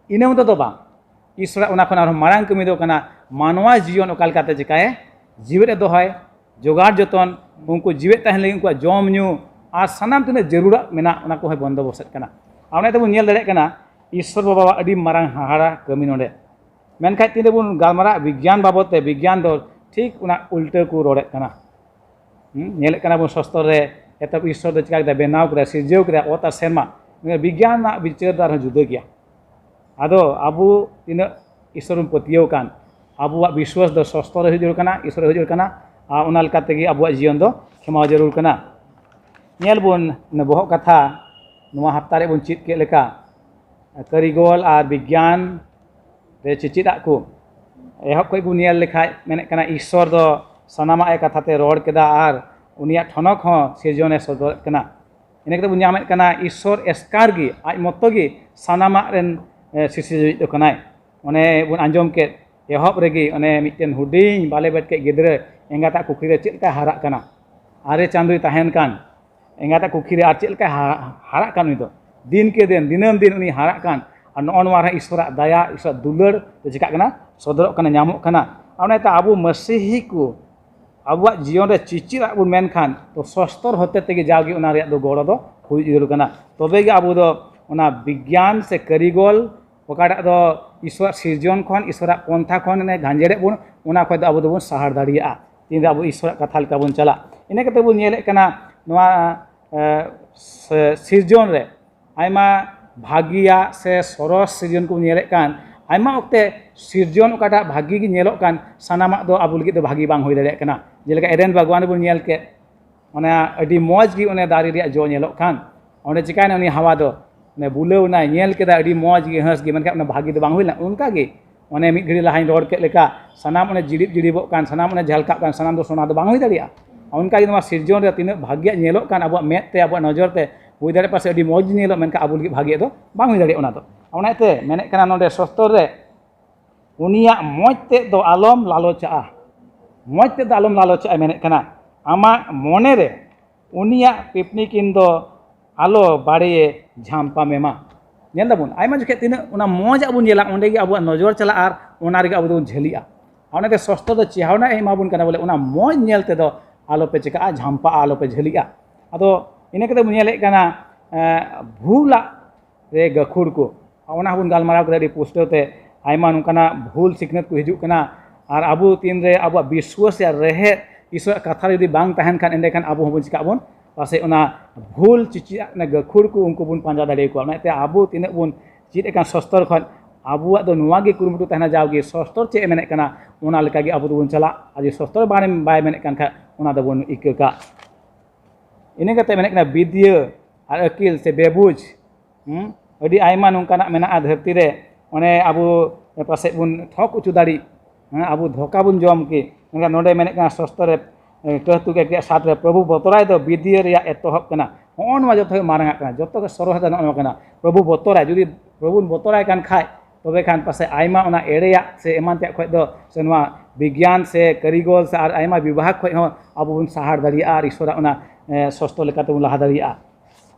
ᱤᱱᱟᱹ ᱢᱚᱛᱚ ᱫᱚ ᱵᱟᱝ, ᱤᱥᱥᱚᱨᱟᱜ ᱚᱱᱟ ᱠᱷᱚᱱ ᱟᱨᱦᱚᱸ ᱢᱟᱨᱟᱝ ᱠᱟᱹᱢᱤ ᱫᱚ ᱠᱟᱱᱟ ᱢᱟᱱᱣᱟ ᱡᱤᱭᱚᱱ ᱚᱠᱟ ᱞᱮᱠᱟᱛᱮ ᱪᱤᱠᱟᱭᱮ ᱡᱤᱣᱮᱫ ᱮ ᱫᱚᱦᱚᱭ, ᱡᱚᱜᱟᱲ ᱡᱚᱛᱚᱱ, ᱩᱱᱠᱩ ᱡᱤᱣᱮᱫ ᱛᱟᱦᱮᱱ ᱞᱟᱹᱜᱤᱫ ᱩᱱᱠᱩᱣᱟᱜ ᱡᱚᱢ ᱧᱩ ᱟᱨ ᱥᱟᱱᱟᱢ ᱛᱤᱱᱟᱹᱜ ᱡᱟᱹᱨᱩᱲᱟᱜ ᱢᱮᱱᱟᱜ ᱚᱱᱟ ᱠᱚᱦᱚᱸᱭ ᱵᱚᱱᱫᱚᱵᱚᱥᱛ ᱮᱫ ᱠᱟᱱᱟ᱾ ᱟᱨ ᱚᱱᱟ ᱛᱮᱵᱚᱱ ᱧᱮᱞ ᱫᱟᱲᱮᱭᱟᱜ ᱠᱟᱱᱟ ᱤᱥᱥᱚᱨ ᱵᱟᱵᱟᱣᱟᱜ ᱟᱹᱰᱤ ᱢᱟᱨᱟᱝ ᱦᱟᱦᱟᱲᱟ ᱠᱟᱹᱢᱤ ᱱᱚᱰᱮ᱾ ᱢᱮᱱᱠᱷᱟᱡ ᱛᱤᱱᱟᱹᱜ ᱵᱚᱱ ᱜᱟᱞᱢᱟᱨᱟᱜ ᱵᱤᱜᱽᱜᱟᱱ ᱵᱟᱵᱚᱫ ᱛᱮ, ᱵᱤᱜᱽᱜᱟᱱ ᱫᱚ ᱴᱷᱤᱠ ᱚᱱᱟ ᱩᱞᱴᱟᱹ ᱠᱚ ᱨᱚᱲᱮᱫ ᱠᱟᱱᱟ᱾ ᱦᱩᱸ, ᱧᱮᱞᱮᱫ ᱠᱟᱱᱟ ᱵᱚᱱ ᱥᱚᱥᱛᱚᱨ ᱨᱮ ᱮᱛᱚᱵ ᱤᱥᱥᱚᱨ ᱫᱚ ᱪᱤᱠᱟ ᱠᱮᱫᱟ, ᱵᱮᱱᱟᱣ ᱠᱮᱫᱟ, ᱥᱤᱨᱡᱟᱹᱣ ᱠᱮᱫᱟ ᱚᱛ ᱟᱨ ᱥᱮᱨᱢᱟ᱾ ᱵᱤᱜᱽᱜᱟᱱ ᱨᱮᱱᱟᱜ ᱵᱤᱪᱟᱹᱨ ᱫᱚ ᱟᱨᱦᱚᱸ ᱡᱩᱫᱟᱹ ᱜᱮᱭᱟ᱾ ᱟᱫᱚ ᱟᱵᱚ ᱛᱤᱱᱟᱹᱜ ᱤᱥᱥᱚᱨ ᱵᱚᱱ ᱯᱟᱹᱛᱭᱟᱹᱣ ᱠᱟᱱ, ᱟᱵᱚᱣᱟᱜ ᱵᱤᱥᱣᱟᱥ ᱫᱚ ᱥᱚᱥᱛᱚᱨ ᱨᱮ ᱦᱩᱭᱩᱜ ᱡᱟᱹᱨᱩᱲ ᱠᱟᱱᱟ, ᱤᱥᱥᱚᱨ ᱨᱮ ᱦᱩᱭᱩᱜ ᱡᱟᱹᱨᱩᱲ ᱠᱟᱱᱟ᱾ ᱟᱨ ᱚᱱᱟ ᱞᱮᱠᱟ ᱛᱮᱜᱮ ᱟᱵᱚᱣᱟᱜ ᱡᱤᱭᱚᱱ ᱫᱚ ᱠᱷᱮᱢᱟᱣ ᱡᱟᱹᱨᱩᱲ ᱠᱟᱱᱟ᱾ ᱧᱮᱞ ᱵᱚᱱ ᱵᱚᱦᱚᱜ ᱠᱟᱛᱷᱟ, ᱱᱚᱣᱟ ᱦᱟᱯᱛᱟ ᱨᱮ ᱵᱚᱱ ᱪᱮᱫ ᱠᱮᱫ ᱞᱮᱠᱟ, ᱠᱟᱹᱨᱤᱜᱚᱞ ᱟᱨ ᱵᱤᱜᱽᱜᱟᱱ ᱨᱮ ᱪᱮᱪᱮᱫᱟᱜ ᱠᱚ᱾ ᱮᱦᱚᱵ ᱠᱷᱚᱱ ᱵᱚᱱ ᱧᱮᱞ ᱞᱮᱠᱷᱟᱡ ᱢᱮᱱᱮᱫ ᱠᱟᱱᱟ, ᱤᱥᱥᱚᱨ ᱫᱚ ᱥᱟᱱᱟᱢᱟᱜ ᱮ ᱠᱟᱛᱷᱟ ᱛᱮ ᱨᱚᱲ ᱠᱮᱫᱟ ᱟᱨ ᱩᱱᱤᱭᱟᱜ ᱴᱷᱚᱱᱚᱠ ᱦᱚᱸ ᱥᱤᱨᱡᱚᱱᱮ ᱥᱚᱫᱚᱨᱮᱫ ᱠᱟᱱᱟ᱾ ᱤᱱᱟᱹ ᱠᱟᱛᱮ ᱵᱚᱱ ᱧᱟᱢᱮᱫ ᱠᱟᱱᱟ, ᱤᱥᱥᱚᱨ ᱮᱥᱠᱟᱨ ᱜᱮ ᱟᱡ ᱢᱚᱛᱚ ᱜᱮ ᱥᱟᱱᱟᱢᱟᱜ ᱨᱮᱱ ᱮ, ᱥᱤᱨᱡᱚᱱᱤᱡ ᱫᱚ ᱠᱟᱱᱟᱭ᱾ ᱚᱱᱮ ᱵᱚᱱ ᱟᱸᱡᱚᱢ ᱠᱮᱫ, ᱮᱦᱚᱵ ᱨᱮᱜᱮ ᱚᱱᱮ ᱢᱤᱫᱴᱮᱱ ᱦᱩᱰᱤᱧ ᱵᱟᱞᱮ ᱵᱮᱴ ᱠᱮᱫ ᱜᱤᱫᱽᱨᱟᱹ ᱮᱸᱜᱟᱛᱟᱜ ᱠᱩᱠᱷᱤ ᱨᱮ ᱪᱮᱫ ᱞᱮᱠᱟᱭ ᱦᱟᱨᱟᱜ ᱠᱟᱱᱟ, ᱟᱨᱮ ᱪᱟᱸᱫᱳᱭ ᱛᱟᱦᱮᱱ ᱠᱟᱱ ᱮᱸᱜᱟᱛᱟᱜ ᱠᱩᱠᱷᱤ ᱨᱮ, ᱟᱨ ᱪᱮᱫ ᱞᱮᱠᱟᱭ ᱦᱟ-, ᱦᱟᱨᱟᱜ ᱠᱟᱱ ᱩᱱᱤ ᱫᱚ, ᱫᱤᱱ ᱠᱮ ᱫᱤᱱ, ᱫᱤᱱᱟᱹᱢ ᱫᱤᱱ ᱩᱱᱤ ᱦᱟᱨᱟᱜ ᱠᱟᱱ᱾ ᱟᱨ ᱱᱚᱜᱼᱚ ᱱᱚᱣᱟ ᱨᱮ ᱤᱥᱥᱚᱨᱟᱜ ᱫᱟᱭᱟ, ᱤᱥᱥᱚᱨᱟᱜ ᱫᱩᱞᱟᱹᱲ ᱫᱚ ᱪᱤᱠᱟᱜ ᱠᱟᱱᱟ? ᱥᱚᱫᱚᱨᱚᱜ ᱠᱟᱱᱟ, ᱧᱟᱢᱚᱜ ᱠᱟᱱᱟ᱾ ᱟᱨ ᱚᱱᱟᱛᱮ ᱟᱵᱚ ᱢᱟᱹᱥᱤᱦᱤ ᱠᱚ ᱟᱵᱚᱣᱟᱜ ᱡᱤᱭᱚᱱ ᱨᱮ ᱪᱮᱫ ᱪᱮᱫ ᱟᱜ ᱵᱚᱱ ᱢᱮᱱᱠᱷᱟᱱ, ᱛᱚ ᱥᱚᱥᱛᱚᱨ ᱦᱚᱛᱮ ᱛᱮᱜᱮ ᱡᱟᱣᱜᱮ ᱚᱱᱟ ᱨᱮᱭᱟᱜ ᱫᱚ ᱜᱚᱲᱚ ᱫᱚ ᱦᱩᱭ ᱡᱟᱹᱨᱩᱲ ᱠᱟᱱᱟ᱾ ᱛᱚᱵᱮ ᱜᱮ ᱟᱵᱚ ᱫᱚ ᱚᱱᱟ ᱵᱤᱜᱽᱜᱟᱱ ᱥᱮ ᱠᱟᱹᱨᱤᱜᱚᱞ, ᱚᱠᱟᱴᱟᱜ ᱫᱚ ᱤᱥᱥᱚᱨᱟᱜ ᱥᱤᱨᱡᱚᱱ ᱠᱷᱚᱱ, ᱤᱥᱥᱚᱨᱟᱜ ᱯᱚᱱᱛᱷᱟ ᱠᱷᱚᱱ ᱮ ᱜᱷᱟᱸᱡᱮᱲᱮᱫ ᱵᱚᱱ, ᱚᱱᱟ ᱠᱷᱚᱱ ᱫᱚ ᱟᱵᱚ ᱫᱚᱵᱚᱱ ᱥᱟᱦᱟᱲ ᱫᱟᱲᱮᱭᱟᱜᱼᱟ, ᱛᱤᱱᱨᱮ ᱟᱵᱚ ᱤᱥᱥᱚᱨᱟᱜ ᱠᱟᱛᱷᱟ ᱞᱮᱠᱟ ᱵᱚᱱ ᱪᱟᱞᱟᱜ᱾ ᱤᱱᱟᱹ ᱠᱟᱛᱮ ᱵᱚᱱ ᱧᱮᱞᱮᱫ ᱠᱟᱱᱟ ᱱᱚᱣᱟ, ᱮ, ᱥᱮ-, ᱥᱤᱨᱡᱚᱱ ᱨᱮ ᱟᱭᱢᱟ ᱵᱷᱟᱹᱜᱤᱭᱟᱜ ᱥᱮ ᱥᱚᱨᱚᱥ ᱥᱤᱨᱡᱚᱱ ᱠᱚᱵᱚᱱ ᱧᱮᱞᱮᱫ ᱠᱟᱱ, ᱟᱭᱢᱟ ᱚᱠᱛᱮ ᱥᱤᱨᱡᱚᱱ ᱚᱠᱟᱴᱟᱜ ᱵᱷᱟᱹᱜᱤ ᱜᱮ ᱧᱮᱞᱚᱜ ᱠᱟᱱ, ᱥᱟᱱᱟᱢᱟᱜ ᱫᱚ ᱟᱵᱚ ᱞᱟᱹᱜᱤᱫ ᱫᱚ ᱵᱷᱟᱹᱜᱤ ᱵᱟᱝ ᱦᱩᱭ ᱫᱟᱲᱮᱭᱟᱜ ᱠᱟᱱᱟ᱾ ᱡᱮᱞᱮᱠᱟ ᱮᱰᱮᱱ ᱵᱟᱜᱽᱣᱟᱱ ᱨᱮᱵᱚᱱ ᱧᱮᱞ ᱠᱮᱫ, ᱚᱱᱟ ᱟᱹᱰᱤ ᱢᱚᱡᱽ ᱜᱮ ᱚᱱᱮ ᱫᱟᱨᱮ ᱨᱮᱭᱟᱜ ᱡᱚ ᱧᱮᱞᱚᱜ ᱠᱟᱱ, ᱚᱸᱰᱮ ᱪᱤᱠᱟᱭᱱᱟ? ᱩᱱᱤ ᱦᱟᱣᱟ ᱫᱚ ᱚᱱᱮ ᱵᱩᱞᱟᱹᱣ ᱮᱱᱟᱭ, ᱧᱮᱞ ᱠᱮᱫᱟ ᱟᱹᱰᱤ ᱢᱚᱡᱽ ᱜᱮ, ᱦᱟᱹᱥ ᱜᱮ, ᱢᱮᱱᱠᱷᱟᱱ ᱚᱱᱟ ᱵᱷᱟᱹᱜᱤ ᱫᱚ ᱵᱟᱝ ᱦᱩᱭ ᱞᱮᱱᱟ᱾ ᱚᱱᱠᱟ ᱜᱮ ᱚᱱᱮ ᱢᱤᱫ ᱜᱷᱟᱹᱲᱤ ᱞᱟᱦᱟᱧ ᱨᱚᱲ ᱠᱮᱫ ᱞᱮᱠᱟ, ᱥᱟᱱᱟᱢ ᱚᱱᱮ ᱡᱤᱲᱤᱵ ᱡᱤᱲᱤᱵᱚᱜ ᱠᱟᱱ, ᱥᱟᱱᱟᱢ ᱚᱱᱮ ᱡᱷᱟᱞᱠᱟᱜ ᱠᱟᱱ, ᱥᱟᱱᱟᱢ ᱫᱚ ᱥᱚᱱᱟ ᱫᱚ ᱵᱟᱝ ᱦᱩᱭ ᱫᱟᱲᱮᱭᱟᱜᱼᱟ᱾ ᱚᱱᱠᱟ ᱜᱮ ᱱᱚᱣᱟ ᱥᱤᱨᱡᱚᱱ ᱨᱮ ᱛᱤᱱᱟᱹᱜ ᱵᱷᱟᱹᱜᱤᱭᱟᱜ ᱧᱮᱞᱚᱜ ᱠᱟᱱ ᱟᱵᱚᱣᱟᱜ ᱢᱮᱫ ᱛᱮ, ᱟᱵᱚᱣᱟᱜ ᱱᱚᱡᱚᱨ ᱛᱮ, ᱦᱩᱭ ᱫᱟᱲᱮᱭᱟᱜᱼᱟ ᱯᱟᱥᱮᱡ ᱟᱹᱰᱤ ᱢᱚᱡᱽ ᱧᱮᱞᱚᱜ, ᱢᱮᱱᱠᱷᱟᱱ ᱟᱵᱚ ᱞᱟᱹᱜᱤᱫ ᱵᱷᱟᱹᱜᱤᱭᱟᱜ ᱫᱚ ᱵᱟᱝ ᱦᱩᱭ ᱫᱟᱲᱮᱭᱟᱜᱼᱟ ᱚᱱᱟ ᱫᱚ᱾ ᱚᱱᱟᱛᱮ ᱢᱮᱱᱮᱫ ᱠᱟᱱᱟ ᱱᱚᱰᱮ ᱥᱚᱥᱛᱚᱨ ᱨᱮ, ᱩᱱᱤᱭᱟᱜ ᱢᱚᱡᱽ ᱛᱮᱫ ᱫᱚ ᱟᱞᱚᱢ ᱞᱟᱞᱚᱪᱟᱜᱼᱟ᱾ ᱢᱚᱡᱽ ᱛᱮᱫ ᱫᱚ ᱟᱞᱚᱢ ᱞᱟᱞᱚᱪᱟᱜᱼᱟ, ᱢᱮᱱᱮᱫ ᱠᱟᱱᱟ ᱟᱢᱟᱜ ᱢᱚᱱᱮ ᱨᱮ ᱩᱱᱤᱭᱟᱜ ᱯᱤᱯᱱᱤᱠᱤᱱ ᱫᱚ ᱟᱞᱚ ᱵᱟᱲᱮᱭᱮ ᱡᱷᱟᱢᱯᱟ ᱢᱮᱢᱟ᱾ ᱧᱮᱞ ᱫᱟᱵᱚᱱ, ᱟᱭᱢᱟ ᱡᱚᱠᱷᱮᱡ ᱛᱤᱱᱟᱹᱜ ᱚᱱᱟ ᱢᱚᱡᱽ ᱟᱜ ᱵᱚᱱ ᱧᱮᱞᱟ, ᱚᱸᱰᱮ ᱜᱮ ᱟᱵᱚᱣᱟᱜ ᱱᱚᱡᱚᱨ ᱪᱟᱞᱟᱜᱼᱟ ᱟᱨ ᱚᱱᱟ ᱨᱮᱜᱮ ᱟᱵᱚ ᱫᱚᱵᱚᱱ ᱡᱷᱟᱹᱞᱤᱜᱼᱟ᱾ ᱟᱨ ᱚᱱᱟᱛᱮ ᱥᱚᱥᱛᱚ ᱫᱚ ᱪᱮᱦᱟᱣᱱᱟ ᱮ ᱮᱢᱟ ᱵᱚᱱ ᱠᱟᱱᱟ, ᱵᱚᱞᱮ ᱚᱱᱟ ᱢᱚᱡᱽ ᱧᱮᱞ ᱛᱮᱫᱚ ᱟᱞᱚᱯᱮ ᱪᱤᱠᱟᱹᱜᱼᱟ, ᱡᱷᱟᱢᱯᱟᱜᱼᱟ, ᱟᱞᱚᱯᱮ ᱡᱷᱟᱹᱞᱤᱜᱼᱟ᱾ ᱟᱫᱚ ᱤᱱᱟᱹ ᱠᱟᱛᱮ ᱵᱚᱱ ᱧᱮᱞᱮᱫ ᱠᱟᱱᱟ, ᱮᱸ, ᱵᱷᱩᱞᱟᱜ ᱨᱮ ᱜᱟᱹᱠᱷᱩᱲ ᱠᱚ᱾ ᱚᱱᱟ ᱦᱚᱸᱵᱚᱱ ᱜᱟᱞᱢᱟᱨᱟᱣ ᱠᱮᱫᱟ ᱟᱹᱰᱤ ᱯᱩᱥᱴᱟᱹᱣ ᱛᱮ᱾ ᱟᱭᱢᱟ ᱱᱚᱝᱠᱟᱱᱟᱜ ᱵᱷᱩᱞ ᱥᱤᱠᱷᱱᱟᱹᱛ ᱠᱚ ᱦᱤᱡᱩᱜ ᱠᱟᱱᱟ᱾ ᱟᱨ ᱟᱵᱚ ᱛᱤᱱᱨᱮ ᱟᱵᱚᱣᱟᱜ ᱵᱤᱥᱣᱟᱹᱥ ᱨᱮᱭᱟᱜ ᱨᱮᱦᱮᱫ ᱤᱥᱚᱨᱟᱜ ᱠᱟᱛᱷᱟ ᱨᱮ ᱡᱩᱫᱤ ᱵᱟᱝ ᱛᱟᱦᱮᱱ ᱠᱷᱟᱱ, ᱮᱸᱰᱮᱠᱷᱟᱱ ᱟᱵᱚ ᱦᱚᱸᱵᱚᱱ ᱪᱤᱠᱟᱹᱜ ᱟᱵᱚᱱ? ᱯᱟᱥᱮᱡ ᱚᱱᱟ ᱵᱷᱩᱞ ᱪᱤᱪᱤᱭᱟᱜ ᱚᱱᱟ ᱜᱟᱹᱠᱷᱩᱲ ᱠᱚ ᱩᱱᱠᱩ ᱵᱚᱱ ᱯᱟᱸᱡᱟ ᱫᱟᱲᱮᱭᱟᱠᱚᱣᱟ᱾ ᱚᱱᱟᱛᱮ ᱟᱵᱚ ᱛᱤᱱᱟᱹᱜ ᱵᱚᱱ ᱪᱮᱫ ᱟᱠᱟᱱ ᱥᱚᱥᱛᱚᱨ ᱠᱷᱚᱱ, ᱟᱵᱚᱣᱟᱜ ᱫᱚ ᱱᱚᱣᱟ ᱜᱮ ᱠᱩᱨᱩᱢᱩᱴᱩ ᱛᱟᱦᱮᱱᱟ, ᱡᱟᱣᱜᱮ ᱥᱚᱥᱛᱚᱨ ᱪᱮᱫ ᱮ ᱢᱮᱱᱮᱫ ᱠᱟᱱᱟ, ᱚᱱᱟ ᱞᱮᱠᱟᱜᱮ ᱟᱵᱚ ᱫᱚᱵᱚᱱ ᱪᱟᱞᱟᱜ᱾ ᱟᱨ ᱡᱩᱫᱤ ᱥᱚᱥᱛᱚᱨ ᱵᱟᱝ, ᱵᱟᱭ ᱢᱮᱱᱮᱫ ᱠᱟᱱ ᱠᱷᱟᱱ, ᱚᱱᱟ ᱫᱚᱵᱚᱱ ᱤᱠᱟᱹ ᱠᱟᱜ᱾ ᱤᱱᱟᱹ ᱠᱟᱛᱮ ᱢᱮᱱᱮᱫ ᱠᱟᱱᱟ ᱵᱤᱫᱽᱭᱟᱹ ᱟᱨ ᱟᱹᱠᱤᱞ ᱥᱮ ᱵᱮᱵᱩᱡᱽ᱾ ᱦᱩᱸ? ᱟᱹᱰᱤ ᱟᱭᱢᱟ ᱱᱚᱝᱠᱟᱱᱟᱜ ᱢᱮᱱᱟᱜᱼᱟ ᱫᱷᱟᱹᱨᱛᱤ ᱨᱮ, ᱚᱱᱮ ᱟᱵᱚ ᱯᱟᱥᱮᱡ ᱵᱚᱱ ᱴᱷᱚᱠ ᱦᱚᱪᱚ ᱫᱟᱲᱮᱜ᱾ ᱦᱮᱸ, ᱟᱵᱚ ᱫᱷᱳᱠᱟ ᱵᱚᱱ ᱡᱚᱢ ᱠᱮ᱾ ᱢᱮᱱᱠᱷᱟᱱ ᱱᱚᱰᱮ ᱢᱮᱱᱮᱫ ᱠᱟᱱᱟ ᱥᱚᱥᱛᱚ ᱨᱮ, ᱮ, ᱴᱟᱹᱦᱛᱩ ᱜᱮ ᱮᱠ ᱨᱮᱭᱟᱜ ᱥᱟᱛ ᱨᱮ, ᱯᱨᱚᱵᱷᱩ ᱵᱚᱛᱚᱨᱟᱭ ᱫᱚ ᱵᱤᱫᱤᱭᱟᱹ ᱨᱮᱭᱟᱜ ᱮᱛᱚᱦᱚᱵ ᱠᱟᱱᱟ᱾ ᱦᱚᱸᱜᱼᱚ ᱱᱚᱣᱟ ᱡᱚᱛᱚ ᱠᱷᱚᱱ ᱢᱟᱨᱟᱝ ᱟᱜ ᱠᱟᱱᱟ, ᱡᱚᱛᱚ ᱠᱷᱚᱱ ᱥᱚᱨᱚᱥ ᱫᱚ ᱱᱚᱜᱼᱚ ᱱᱚᱣᱟ ᱠᱟᱱᱟ, ᱯᱨᱚᱵᱷᱩ ᱵᱚᱛᱚᱨᱟᱭ᱾ ᱡᱩᱫᱤ ᱯᱨᱚᱵᱷᱩ ᱵᱚᱱ ᱵᱚᱛᱚᱨᱟᱭ ᱠᱟᱱ ᱠᱷᱟᱡ, ᱛᱚᱵᱮ ᱠᱷᱟᱱ ᱯᱟᱥᱮᱡ ᱟᱭᱢᱟ ᱚᱱᱟ ᱮᱲᱮᱭᱟᱜ ᱥᱮ ᱮᱢᱟᱱ ᱛᱮᱭᱟᱜ ᱠᱷᱚᱡ ᱫᱚ, ᱥᱮ ᱱᱚᱣᱟ ᱵᱤᱜᱽᱭᱟᱱ ᱥᱮ ᱠᱟᱹᱨᱤᱜᱚᱞ ᱥᱮ ᱟᱨ ᱟᱭᱢᱟ ᱵᱤᱵᱷᱟᱜᱽ ᱠᱷᱚᱡ ᱦᱚᱸ ᱟᱵᱚ ᱵᱚᱱ ᱥᱟᱦᱟᱲ ᱫᱟᱲᱮᱭᱟᱜᱼᱟ ᱟᱨ ᱤᱥᱚᱨᱟᱜ ᱚᱱᱟ, ᱮ, ᱥᱚᱥᱛᱚ ᱞᱮᱠᱟᱛᱮ ᱵᱚᱱ ᱞᱟᱦᱟ ᱫᱟᱲᱮᱭᱟᱜᱼᱟ᱾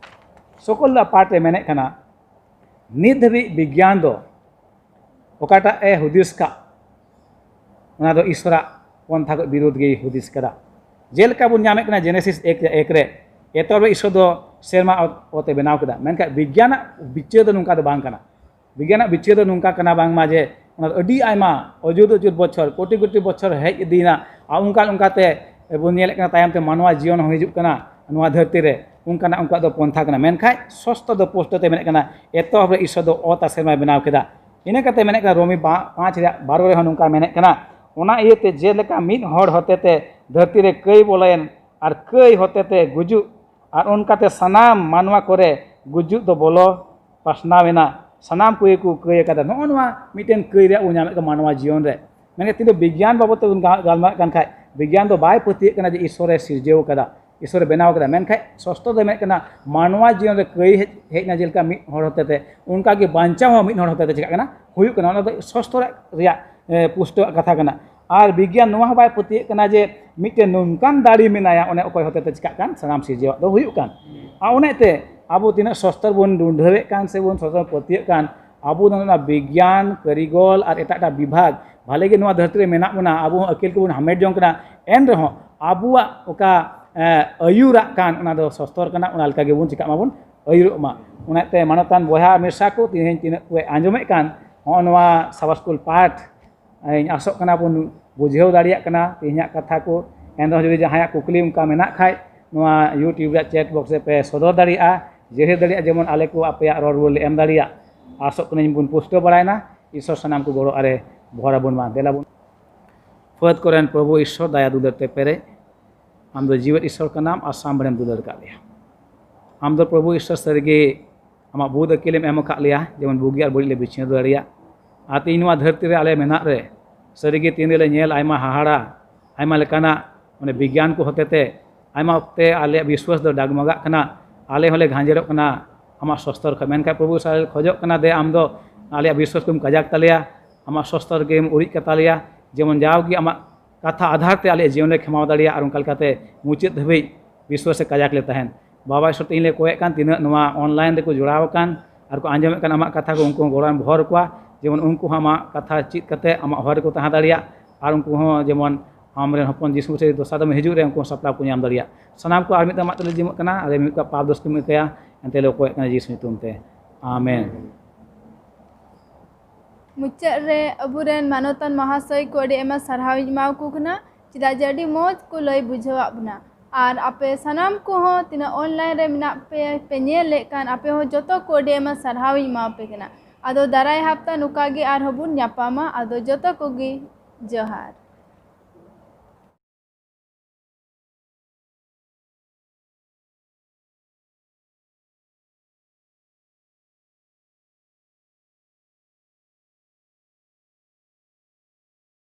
ᱥᱚᱠᱚᱞ ᱫᱚ ᱯᱟᱴ ᱨᱮ ᱢᱮᱱᱮᱫ ᱠᱟᱱᱟ, ᱱᱤᱛ ᱫᱷᱟᱹᱵᱤᱡ ᱵᱤᱜᱽᱭᱟᱱ ᱫᱚ ᱚᱠᱟᱴᱟᱜ ᱮ ᱦᱩᱫᱤᱥ ᱠᱟᱜ, ᱚᱱᱟ ᱫᱚ ᱤᱥᱚᱨᱟᱜ ᱯᱚᱱᱛᱷᱟ ᱠᱷᱚᱡ ᱵᱤᱨᱳᱫᱷ ᱜᱮᱭ ᱦᱩᱫᱤᱥ ᱠᱟᱫᱟ᱾ ᱡᱮᱞᱮᱠᱟ ᱵᱚᱱ ᱧᱟᱢᱮᱫ ᱠᱟᱱᱟ ᱡᱮᱱᱮᱥᱤᱥ ᱮᱠ ᱨᱮ, ᱮᱠ ᱨᱮ, ᱮᱛᱚᱦᱚᱵ ᱨᱮ ᱤᱥᱚᱨ ᱫᱚ ᱥᱮᱨᱢᱟ ᱚᱛ, ᱚᱛ ᱮ ᱵᱮᱱᱟᱣ ᱠᱮᱫᱟ, ᱢᱮᱱᱠᱷᱟᱱ ᱵᱤᱜᱽᱭᱟᱱᱟᱜ ᱵᱤᱪᱟᱹᱨ ᱫᱚ ᱱᱚᱝᱠᱟ ᱫᱚ ᱵᱟᱝ ᱠᱟᱱᱟ᱾ ᱵᱤᱜᱽᱭᱟᱱᱟᱜ ᱵᱤᱪᱟᱹᱨ ᱫᱚ ᱱᱚᱝᱠᱟ ᱠᱟᱱᱟ ᱵᱟᱝᱢᱟ ᱡᱮ ᱚᱱᱟ ᱫᱚ ᱟᱹᱰᱤ ᱟᱭᱢᱟ ᱚᱡᱩᱫ ᱚᱡᱩᱫ ᱵᱚᱪᱷᱚᱨ, ᱠᱳᱴᱤ ᱠᱳᱴᱤ ᱵᱚᱪᱷᱚᱨ ᱦᱮᱡ ᱤᱫᱤᱭᱮᱱᱟ, ᱟᱨ ᱚᱱᱠᱟ ᱚᱱᱠᱟᱛᱮ ᱵᱚᱱ ᱧᱮᱞᱮᱫ ᱠᱟᱱᱟ ᱛᱟᱭᱚᱢ ᱛᱮ ᱢᱟᱱᱣᱟ ᱡᱤᱭᱚᱱ ᱦᱚᱸ ᱦᱤᱡᱩᱜ ᱠᱟᱱᱟ ᱱᱚᱣᱟ ᱫᱷᱟᱹᱨᱛᱤ ᱨᱮ, ᱚᱱᱠᱟᱱᱟᱜ ᱩᱱᱠᱩᱣᱟᱜ ᱫᱚ ᱯᱚᱱᱛᱷᱟ ᱠᱟᱱᱟ᱾ ᱢᱮᱱᱠᱷᱟᱱ ᱥᱚᱥᱛᱚ ᱫᱚ ᱯᱩᱥᱴᱟᱹᱣ ᱛᱮ ᱢᱮᱱᱮᱫ ᱠᱟᱱᱟ, ᱮᱛᱚᱦᱚᱵ ᱨᱮ ᱤᱥᱚᱨ ᱫᱚ ᱚᱛ ᱟᱨ ᱥᱮᱨᱢᱟᱭ ᱵᱮᱱᱟᱣ ᱠᱮᱫᱟ᱾ ᱤᱱᱟᱹ ᱠᱟᱛᱮ ᱢᱮᱱᱮᱫ ᱠᱟᱱᱟ ᱨᱳᱢᱤ ᱯᱟ-, ᱯᱟᱸᱪ ᱨᱮᱭᱟᱜ ᱵᱟᱨᱚ ᱨᱮᱦᱚᱸ ᱱᱚᱝᱠᱟ ᱢᱮᱱᱮᱫ ᱠᱟᱱᱟ, ᱚᱱᱟ ᱤᱭᱟᱹᱛᱮ ᱡᱮᱞᱮᱠᱟ ᱢᱤᱫ ᱦᱚᱲ ᱦᱚᱛᱮᱛᱮ ᱫᱷᱟᱹᱨᱛᱤ ᱨᱮ ᱠᱟᱹᱭ ᱵᱚᱞᱚᱭᱮᱱ ᱟᱨ ᱠᱟᱹᱭ ᱦᱚᱛᱮᱛᱮ ᱜᱩᱡᱩᱜ, ᱟᱨ ᱚᱱᱠᱟᱛᱮ ᱥᱟᱱᱟᱢ ᱢᱟᱱᱣᱟ ᱠᱚᱨᱮ ᱜᱩᱡᱩᱜ ᱫᱚ ᱵᱚᱞᱚ ᱯᱟᱥᱱᱟᱣ ᱮᱱᱟ, ᱥᱟᱱᱟᱢ ᱠᱚᱜᱮ ᱠᱚ ᱠᱟᱹᱭ ᱟᱠᱟᱫᱟ᱾ ᱱᱚᱜᱼᱚ ᱱᱚᱣᱟ ᱢᱤᱫᱴᱮᱱ ᱠᱟᱹᱭ ᱨᱮᱭᱟᱜ ᱵᱚᱱ ᱧᱟᱢᱮᱫ ᱠᱟᱱᱟ ᱢᱟᱱᱣᱟ ᱡᱤᱭᱚᱱ ᱨᱮ᱾ ᱢᱮᱱᱠᱷᱟᱱ ᱛᱤᱱᱟᱹᱜ ᱵᱤᱜᱽᱭᱟᱱ ᱵᱟᱵᱚᱫ ᱛᱮᱵᱚᱱ ᱜᱟ-, ᱜᱟᱞᱢᱟᱨᱟᱜ ᱠᱟᱱ ᱠᱷᱟᱡ, ᱵᱤᱜᱽᱭᱟᱱ ᱫᱚ ᱵᱟᱭ ᱯᱟᱹᱛᱭᱟᱹᱜ ᱠᱟᱱᱟ ᱡᱮ ᱤᱥᱚᱨᱮ ᱥᱤᱨᱡᱟᱹᱣ ᱠᱟᱫᱟ, ᱤᱥᱚᱨᱮ ᱵᱮᱱᱟᱣ ᱠᱟᱫᱟ᱾ ᱢᱮᱱᱠᱷᱟᱡ ᱥᱚᱥᱛᱚ ᱫᱚᱭ ᱢᱮᱱᱮᱫ ᱠᱟᱱᱟ, ᱢᱟᱱᱣᱟ ᱡᱤᱭᱚᱱ ᱨᱮ ᱠᱟᱹᱭ ᱦᱮᱡ, ᱦᱮᱡ ᱮᱱᱟ, ᱡᱮᱞᱮᱠᱟ ᱢᱤᱫ ᱦᱚᱲ ᱦᱚᱛᱮᱛᱮ, ᱚᱱᱠᱟᱜᱮ ᱵᱟᱧᱪᱟᱣ ᱦᱚᱸ ᱢᱤᱫ ᱦᱚᱲ ᱦᱚᱛᱮᱛᱮ ᱪᱤᱠᱟᱜ ᱠᱟᱱᱟ, ᱦᱩᱭᱩᱜ ᱠᱟᱱᱟ᱾ ᱚᱱᱟ ᱫᱚ ᱥᱚᱥᱛᱚ ᱨᱮᱭᱟᱜ, ᱮ, ᱯᱩᱥᱴᱟᱹᱣᱟᱜ ᱠᱟᱛᱷᱟ ᱠᱟᱱᱟ᱾ ᱟᱨ ᱵᱤᱜᱽᱭᱟᱱ ᱱᱚᱣᱟ ᱦᱚᱸ ᱵᱟᱭ ᱯᱟᱹᱛᱭᱟᱹᱜ ᱠᱟᱱᱟ ᱡᱮ ᱢᱤᱫᱴᱮᱱ ᱱᱚᱝᱠᱟᱱ ᱫᱟᱲᱮ ᱢᱮᱱᱟᱭᱟ, ᱚᱱᱮ ᱚᱠᱚᱭ ᱦᱚᱛᱮᱛᱮ ᱪᱤᱠᱟᱜ ᱠᱟᱱ, ᱥᱟᱱᱟᱢ ᱥᱤᱨᱡᱟᱹᱣᱟᱜ ᱫᱚ ᱦᱩᱭᱩᱜ ᱠᱟᱱ᱾ ᱟᱨ ᱚᱱᱮ ᱛᱮ ᱟᱵᱚ ᱛᱤᱱᱟᱹᱜ ᱥᱚᱥᱛᱚᱨ ᱵᱚᱱ ᱨᱩᱸᱰᱷᱟᱹᱣᱮᱫ ᱠᱟᱱ ᱥᱮᱵᱚᱱ ᱥᱚᱥᱛᱚᱨ ᱵᱚᱱ ᱯᱟᱹᱛᱭᱟᱹᱜ ᱠᱟᱱ, ᱟᱵᱚ ᱫᱚ ᱱᱚᱣᱟ ᱵᱤᱜᱽᱭᱟᱱ, ᱠᱟᱹᱨᱤᱜᱚᱞ ᱟᱨ ᱮᱴᱟᱜ ᱮᱴᱟᱜ ᱵᱤᱵᱷᱟᱜᱽ, ᱵᱷᱟᱞᱮ ᱜᱮ ᱱᱚᱣᱟ ᱫᱷᱟᱹᱨᱛᱤ ᱨᱮ ᱢᱮᱱᱟᱜ ᱵᱚᱱᱟ, ᱟᱵᱚ ᱦᱚᱸ ᱟᱹᱠᱤᱞ ᱠᱚᱵᱚᱱ ᱦᱟᱢᱮᱴ ᱡᱚᱝ ᱠᱟᱱᱟ, ᱮᱱ ᱨᱮᱦᱚᱸ ᱟᱵᱚᱣᱟᱜ ᱚᱠᱟ, ᱮ, ᱟᱹᱭᱩᱨᱟᱜ ᱠᱟᱱ, ᱚᱱᱟ ᱫᱚ ᱥᱚᱥᱛᱚᱨ ᱠᱟᱱᱟ, ᱚᱱᱟ ᱞᱮᱠᱟ ᱜᱮᱵᱚᱱ ᱪᱤᱠᱟᱜ ᱢᱟᱵᱚᱱ, ᱟᱹᱭᱩᱨᱚᱜ ᱢᱟ᱾ ᱚᱱᱟᱛᱮ ᱢᱟᱱᱚᱛᱟᱱ ᱵᱚᱭᱦᱟ ᱟᱨ ᱢᱤᱥᱨᱟ ᱠᱚ, ᱛᱮᱦᱮᱧ ᱛᱤᱱᱟᱹᱜ ᱠᱚ ᱟᱸᱡᱚᱢᱮᱫ ᱠᱟᱱ ᱦᱚᱸᱜᱼᱚ ᱱᱚᱣᱟ ᱥᱟᱵᱟᱥᱠᱩᱞ ᱯᱟᱴ, ᱤᱧ ᱟᱥᱚᱜ ᱠᱟᱱᱟ ᱵᱚᱱ ᱵᱩᱡᱷᱟᱹᱣ ᱫᱟᱲᱮᱭᱟᱜ ᱠᱟᱱᱟ ᱛᱮᱦᱮᱧᱟᱜ ᱠᱟᱛᱷᱟ ᱠᱚ᱾ ᱮᱱᱨᱮᱦᱚᱸ ᱡᱩᱫᱤ ᱡᱟᱦᱟᱸᱭᱟᱜ ᱠᱩᱠᱞᱤ ᱚᱱᱠᱟ ᱢᱮᱱᱟᱜ ᱠᱷᱟᱡ, ᱱᱚᱣᱟ YouTube ᱨᱮᱭᱟᱜ chat box ᱨᱮ ᱯᱮ ᱥᱚᱫᱚᱨ ᱫᱟᱲᱮᱭᱟᱜᱼᱟ᱾ ᱡᱟᱹᱦᱤᱨ ᱫᱟᱲᱮᱭᱟᱜᱼᱟ, ᱡᱮᱢᱚᱱ ᱟᱞᱮ ᱠᱚ ᱟᱯᱮᱭᱟᱜ ᱨᱚᱲ ᱨᱩᱣᱟᱹᱲ ᱞᱮ ᱮᱢ ᱫᱟᱲᱮᱭᱟᱜ᱾ ᱟᱥᱚᱜ ᱠᱟᱹᱱᱟᱹᱧ ᱵᱚᱱ ᱯᱩᱥᱴᱟᱹᱣ ᱵᱟᱲᱟᱭᱮᱱᱟ᱾ ᱤᱥᱚᱨ ᱥᱟᱱᱟᱢ ᱠᱚ ᱜᱚᱲᱚ ᱟᱨᱮ ᱵᱷᱚᱨ ᱟᱵᱚᱱ ᱢᱟ᱾ ᱫᱮᱞᱟ ᱵᱚᱱ᱾ ᱯᱷᱟᱹᱫ ᱠᱚᱨᱮᱱ ᱯᱨᱚᱵᱷᱩ ᱤᱥᱚᱨ, ᱫᱟᱭᱟ ᱫᱩᱞᱟᱹᱲ ᱛᱮ ᱯᱮᱨᱮᱡ, ᱟᱢ ᱫᱚ ᱡᱤᱣᱮᱫ ᱤᱥᱚᱨ ᱠᱟᱱᱟᱢ ᱟᱨ ᱥᱟᱢᱵᱲᱮᱢ ᱫᱩᱞᱟᱹᱲ ᱟᱠᱟᱫ ᱞᱮᱭᱟ᱾ ᱟᱢ ᱫᱚ ᱯᱨᱚᱵᱷᱩ ᱤᱥᱚᱨ ᱥᱟᱹᱨᱤᱜᱮ ᱟᱢᱟᱜ ᱵᱩᱫ ᱟᱹᱠᱤᱞᱮᱢ ᱮᱢ ᱟᱠᱟᱫ ᱞᱮᱭᱟ, ᱡᱮᱢᱚᱱ ᱵᱩᱜᱤ ᱟᱨ ᱵᱟᱹᱲᱤᱡ ᱞᱮ ᱵᱤᱪᱷᱱᱟᱹᱣ ᱫᱟᱲᱮᱭᱟᱜ᱾ ᱟᱨ ᱛᱮᱦᱮᱧ ᱱᱚᱣᱟ ᱫᱷᱟᱹᱨᱛᱤ ᱨᱮ ᱟᱞᱮ ᱢᱮᱱᱟᱜ ᱨᱮ, ᱥᱟᱹᱨᱤᱜᱮ ᱛᱤᱱ ᱨᱮᱞᱮ ᱧᱮᱞ ᱟᱭᱢᱟ ᱦᱟᱦᱟᱲᱟ, ᱟᱭᱢᱟ ᱞᱮᱠᱟᱱᱟᱜ ᱢᱟᱱᱮ ᱵᱤᱜᱽᱜᱟᱱ ᱠᱚ ᱦᱚᱛᱮᱛᱮ ᱟᱭᱢᱟ ᱚᱠᱛᱮ ᱟᱞᱮᱭᱟᱜ ᱵᱤᱥᱣᱟᱥ ᱫᱚ ᱰᱟᱜᱽᱢᱟᱜᱟᱜ ᱠᱟᱱᱟ᱾ ᱟᱞᱮ ᱦᱚᱸᱞᱮ ᱜᱷᱟᱸᱡᱮᱨᱚᱜ ᱠᱟᱱᱟ ᱟᱢᱟᱜ ᱥᱚᱥᱛᱚᱨ ᱠᱷᱚᱱ᱾ ᱢᱮᱱᱠᱷᱟᱱ ᱯᱨᱚᱵᱷᱩ ᱥᱟᱞᱮ ᱠᱷᱚᱡᱚᱜ ᱠᱟᱱᱟ ᱫᱮ ᱟᱢ ᱫᱚ ᱟᱞᱮᱭᱟᱜ ᱵᱤᱥᱣᱟᱥ ᱠᱚᱢ ᱠᱟᱡᱟᱠ ᱛᱟᱞᱮᱭᱟ, ᱟᱢᱟᱜ ᱥᱚᱥᱛᱚᱨ ᱜᱮᱢ ᱩᱨᱤᱡ ᱠᱟᱛᱟᱞᱮᱭᱟ, ᱡᱮᱢᱚᱱ ᱡᱟᱣᱜᱮ ᱟᱢᱟᱜ ᱠᱟᱛᱷᱟ ᱟᱫᱷᱟᱨ ᱛᱮ ᱟᱞᱮᱭᱟᱜ ᱡᱤᱭᱚᱱ ᱞᱮ ᱠᱷᱮᱢᱟᱣ ᱫᱟᱲᱮᱭᱟᱜ ᱟᱨ ᱚᱱᱠᱟ ᱞᱮᱠᱟᱛᱮ ᱢᱩᱪᱟᱹᱫ ᱫᱷᱟᱹᱵᱤᱡ ᱵᱤᱥᱣᱟᱥ ᱨᱮ ᱠᱟᱡᱟᱠ ᱞᱮ ᱛᱟᱦᱮᱱ᱾ ᱵᱟᱵᱟ ᱤᱥᱚᱨ ᱛᱮ ᱤᱧ ᱞᱮ ᱠᱚᱭᱮᱜ ᱠᱟᱱ ᱛᱤᱱᱟᱹᱜ ᱱᱚᱣᱟ online ᱨᱮᱠᱚ ᱡᱚᱲᱟᱣ ᱟᱠᱟᱱ ᱟᱨ ᱠᱚ ᱟᱸᱡᱚᱢᱮᱫ ᱠᱟᱱ ᱟᱢᱟᱜ ᱠᱟᱛᱷᱟ ᱠᱚ, ᱩᱱᱠᱩ ᱦᱚᱸ ᱜᱚᱲᱚᱢ ᱵᱷᱚᱨ ᱠᱚᱣᱟ, ᱡᱮᱢᱚᱱ ᱩᱱᱠᱩ ᱦᱚᱸ ᱟᱢᱟᱜ ᱠᱟᱛᱷᱟ ᱪᱮᱫ ᱠᱟᱛᱮ ᱟᱢᱟᱜ ᱦᱚᱨ ᱨᱮᱠᱚ ᱛᱟᱦᱮᱸ ᱫᱟᱲᱮᱭᱟᱜ ᱟᱨ ᱩᱱᱠᱩ ᱦᱚᱸ ᱡᱮᱢᱚᱱ ᱟᱢᱨᱮᱱ ᱦᱚᱯᱚᱱ ᱡᱤᱥᱩ ᱢᱟᱥᱤ ᱫᱚᱥᱟᱨ ᱫᱚᱢᱮ ᱦᱤᱡᱩᱜ ᱨᱮ ᱩᱱᱠᱩ ᱦᱚᱸ ᱥᱟᱯᱲᱟᱣ ᱠᱚ ᱧᱟᱢ ᱫᱟᱲᱮᱭᱟᱜ᱾ ᱥᱟᱱᱟᱢ ᱠᱚ ᱟᱨ ᱢᱤᱫ ᱫᱷᱟᱣ ᱢᱟᱜ ᱛᱮᱞᱮ ᱡᱤᱢᱟᱹᱜ ᱠᱟᱱᱟ, ᱟᱞᱮ ᱢᱤᱫ ᱠᱚ ᱯᱟᱯ ᱫᱳᱥ ᱠᱚ ᱤᱠᱟᱹᱭᱟ, ᱮᱱᱛᱮ ᱞᱮ ᱠᱚᱭᱮᱜ ᱠᱟᱱᱟ ᱡᱤᱥᱩ ᱧᱩᱛᱩᱢ ᱛᱮ᱾ ᱟᱢᱮᱱ᱾ ᱢᱩᱪᱟᱹᱫ ᱨᱮ ᱟᱵᱚᱨᱮᱱ ᱢᱟᱱᱚᱛᱟᱱ ᱢᱚᱦᱟᱥᱚᱭ ᱠᱚ ᱟᱹᱰᱤ ᱟᱭᱢᱟ ᱥᱟᱨᱦᱟᱣ ᱤᱧ ᱮᱢᱟᱣᱟᱠᱚ ᱠᱟᱱᱟ, ᱪᱮᱫᱟᱜ ᱡᱮ ᱟᱹᱰᱤ ᱢᱚᱡᱽ ᱠᱚ ᱞᱟᱹᱭ ᱵᱩᱡᱷᱟᱹᱣᱟᱜ ᱵᱚᱱᱟ᱾ ᱟᱨ ᱟᱯᱮ ᱥᱟᱱᱟᱢ ᱠᱚᱦᱚᱸ ᱛᱤᱱᱟᱹᱜ online ᱨᱮ ᱢᱮᱱᱟᱜ ᱯᱮ, ᱯᱮ ᱧᱮᱞᱮᱫ ᱠᱟᱱ, ᱟᱯᱮ ᱦᱚᱸ ᱡᱚᱛᱚ ᱠᱚ ᱟᱹᱰᱤ ᱟᱭᱢᱟ ᱥᱟᱨᱦᱟᱣ ᱤᱧ ᱮᱢᱟᱣᱟᱯᱮ ᱠᱟᱱᱟ᱾ ᱟᱫᱚ ᱫᱟᱨᱟᱭ ᱦᱟᱯᱛᱟ ᱱᱚᱝᱠᱟ ᱜᱮ ᱟᱨᱦᱚᱸ ᱵᱚᱱ ᱧᱟᱯᱟᱢᱟ᱾ ᱟᱫᱚ ᱡᱚᱛᱚ ᱠᱚᱜᱮ ᱡᱚᱦᱟᱨ᱾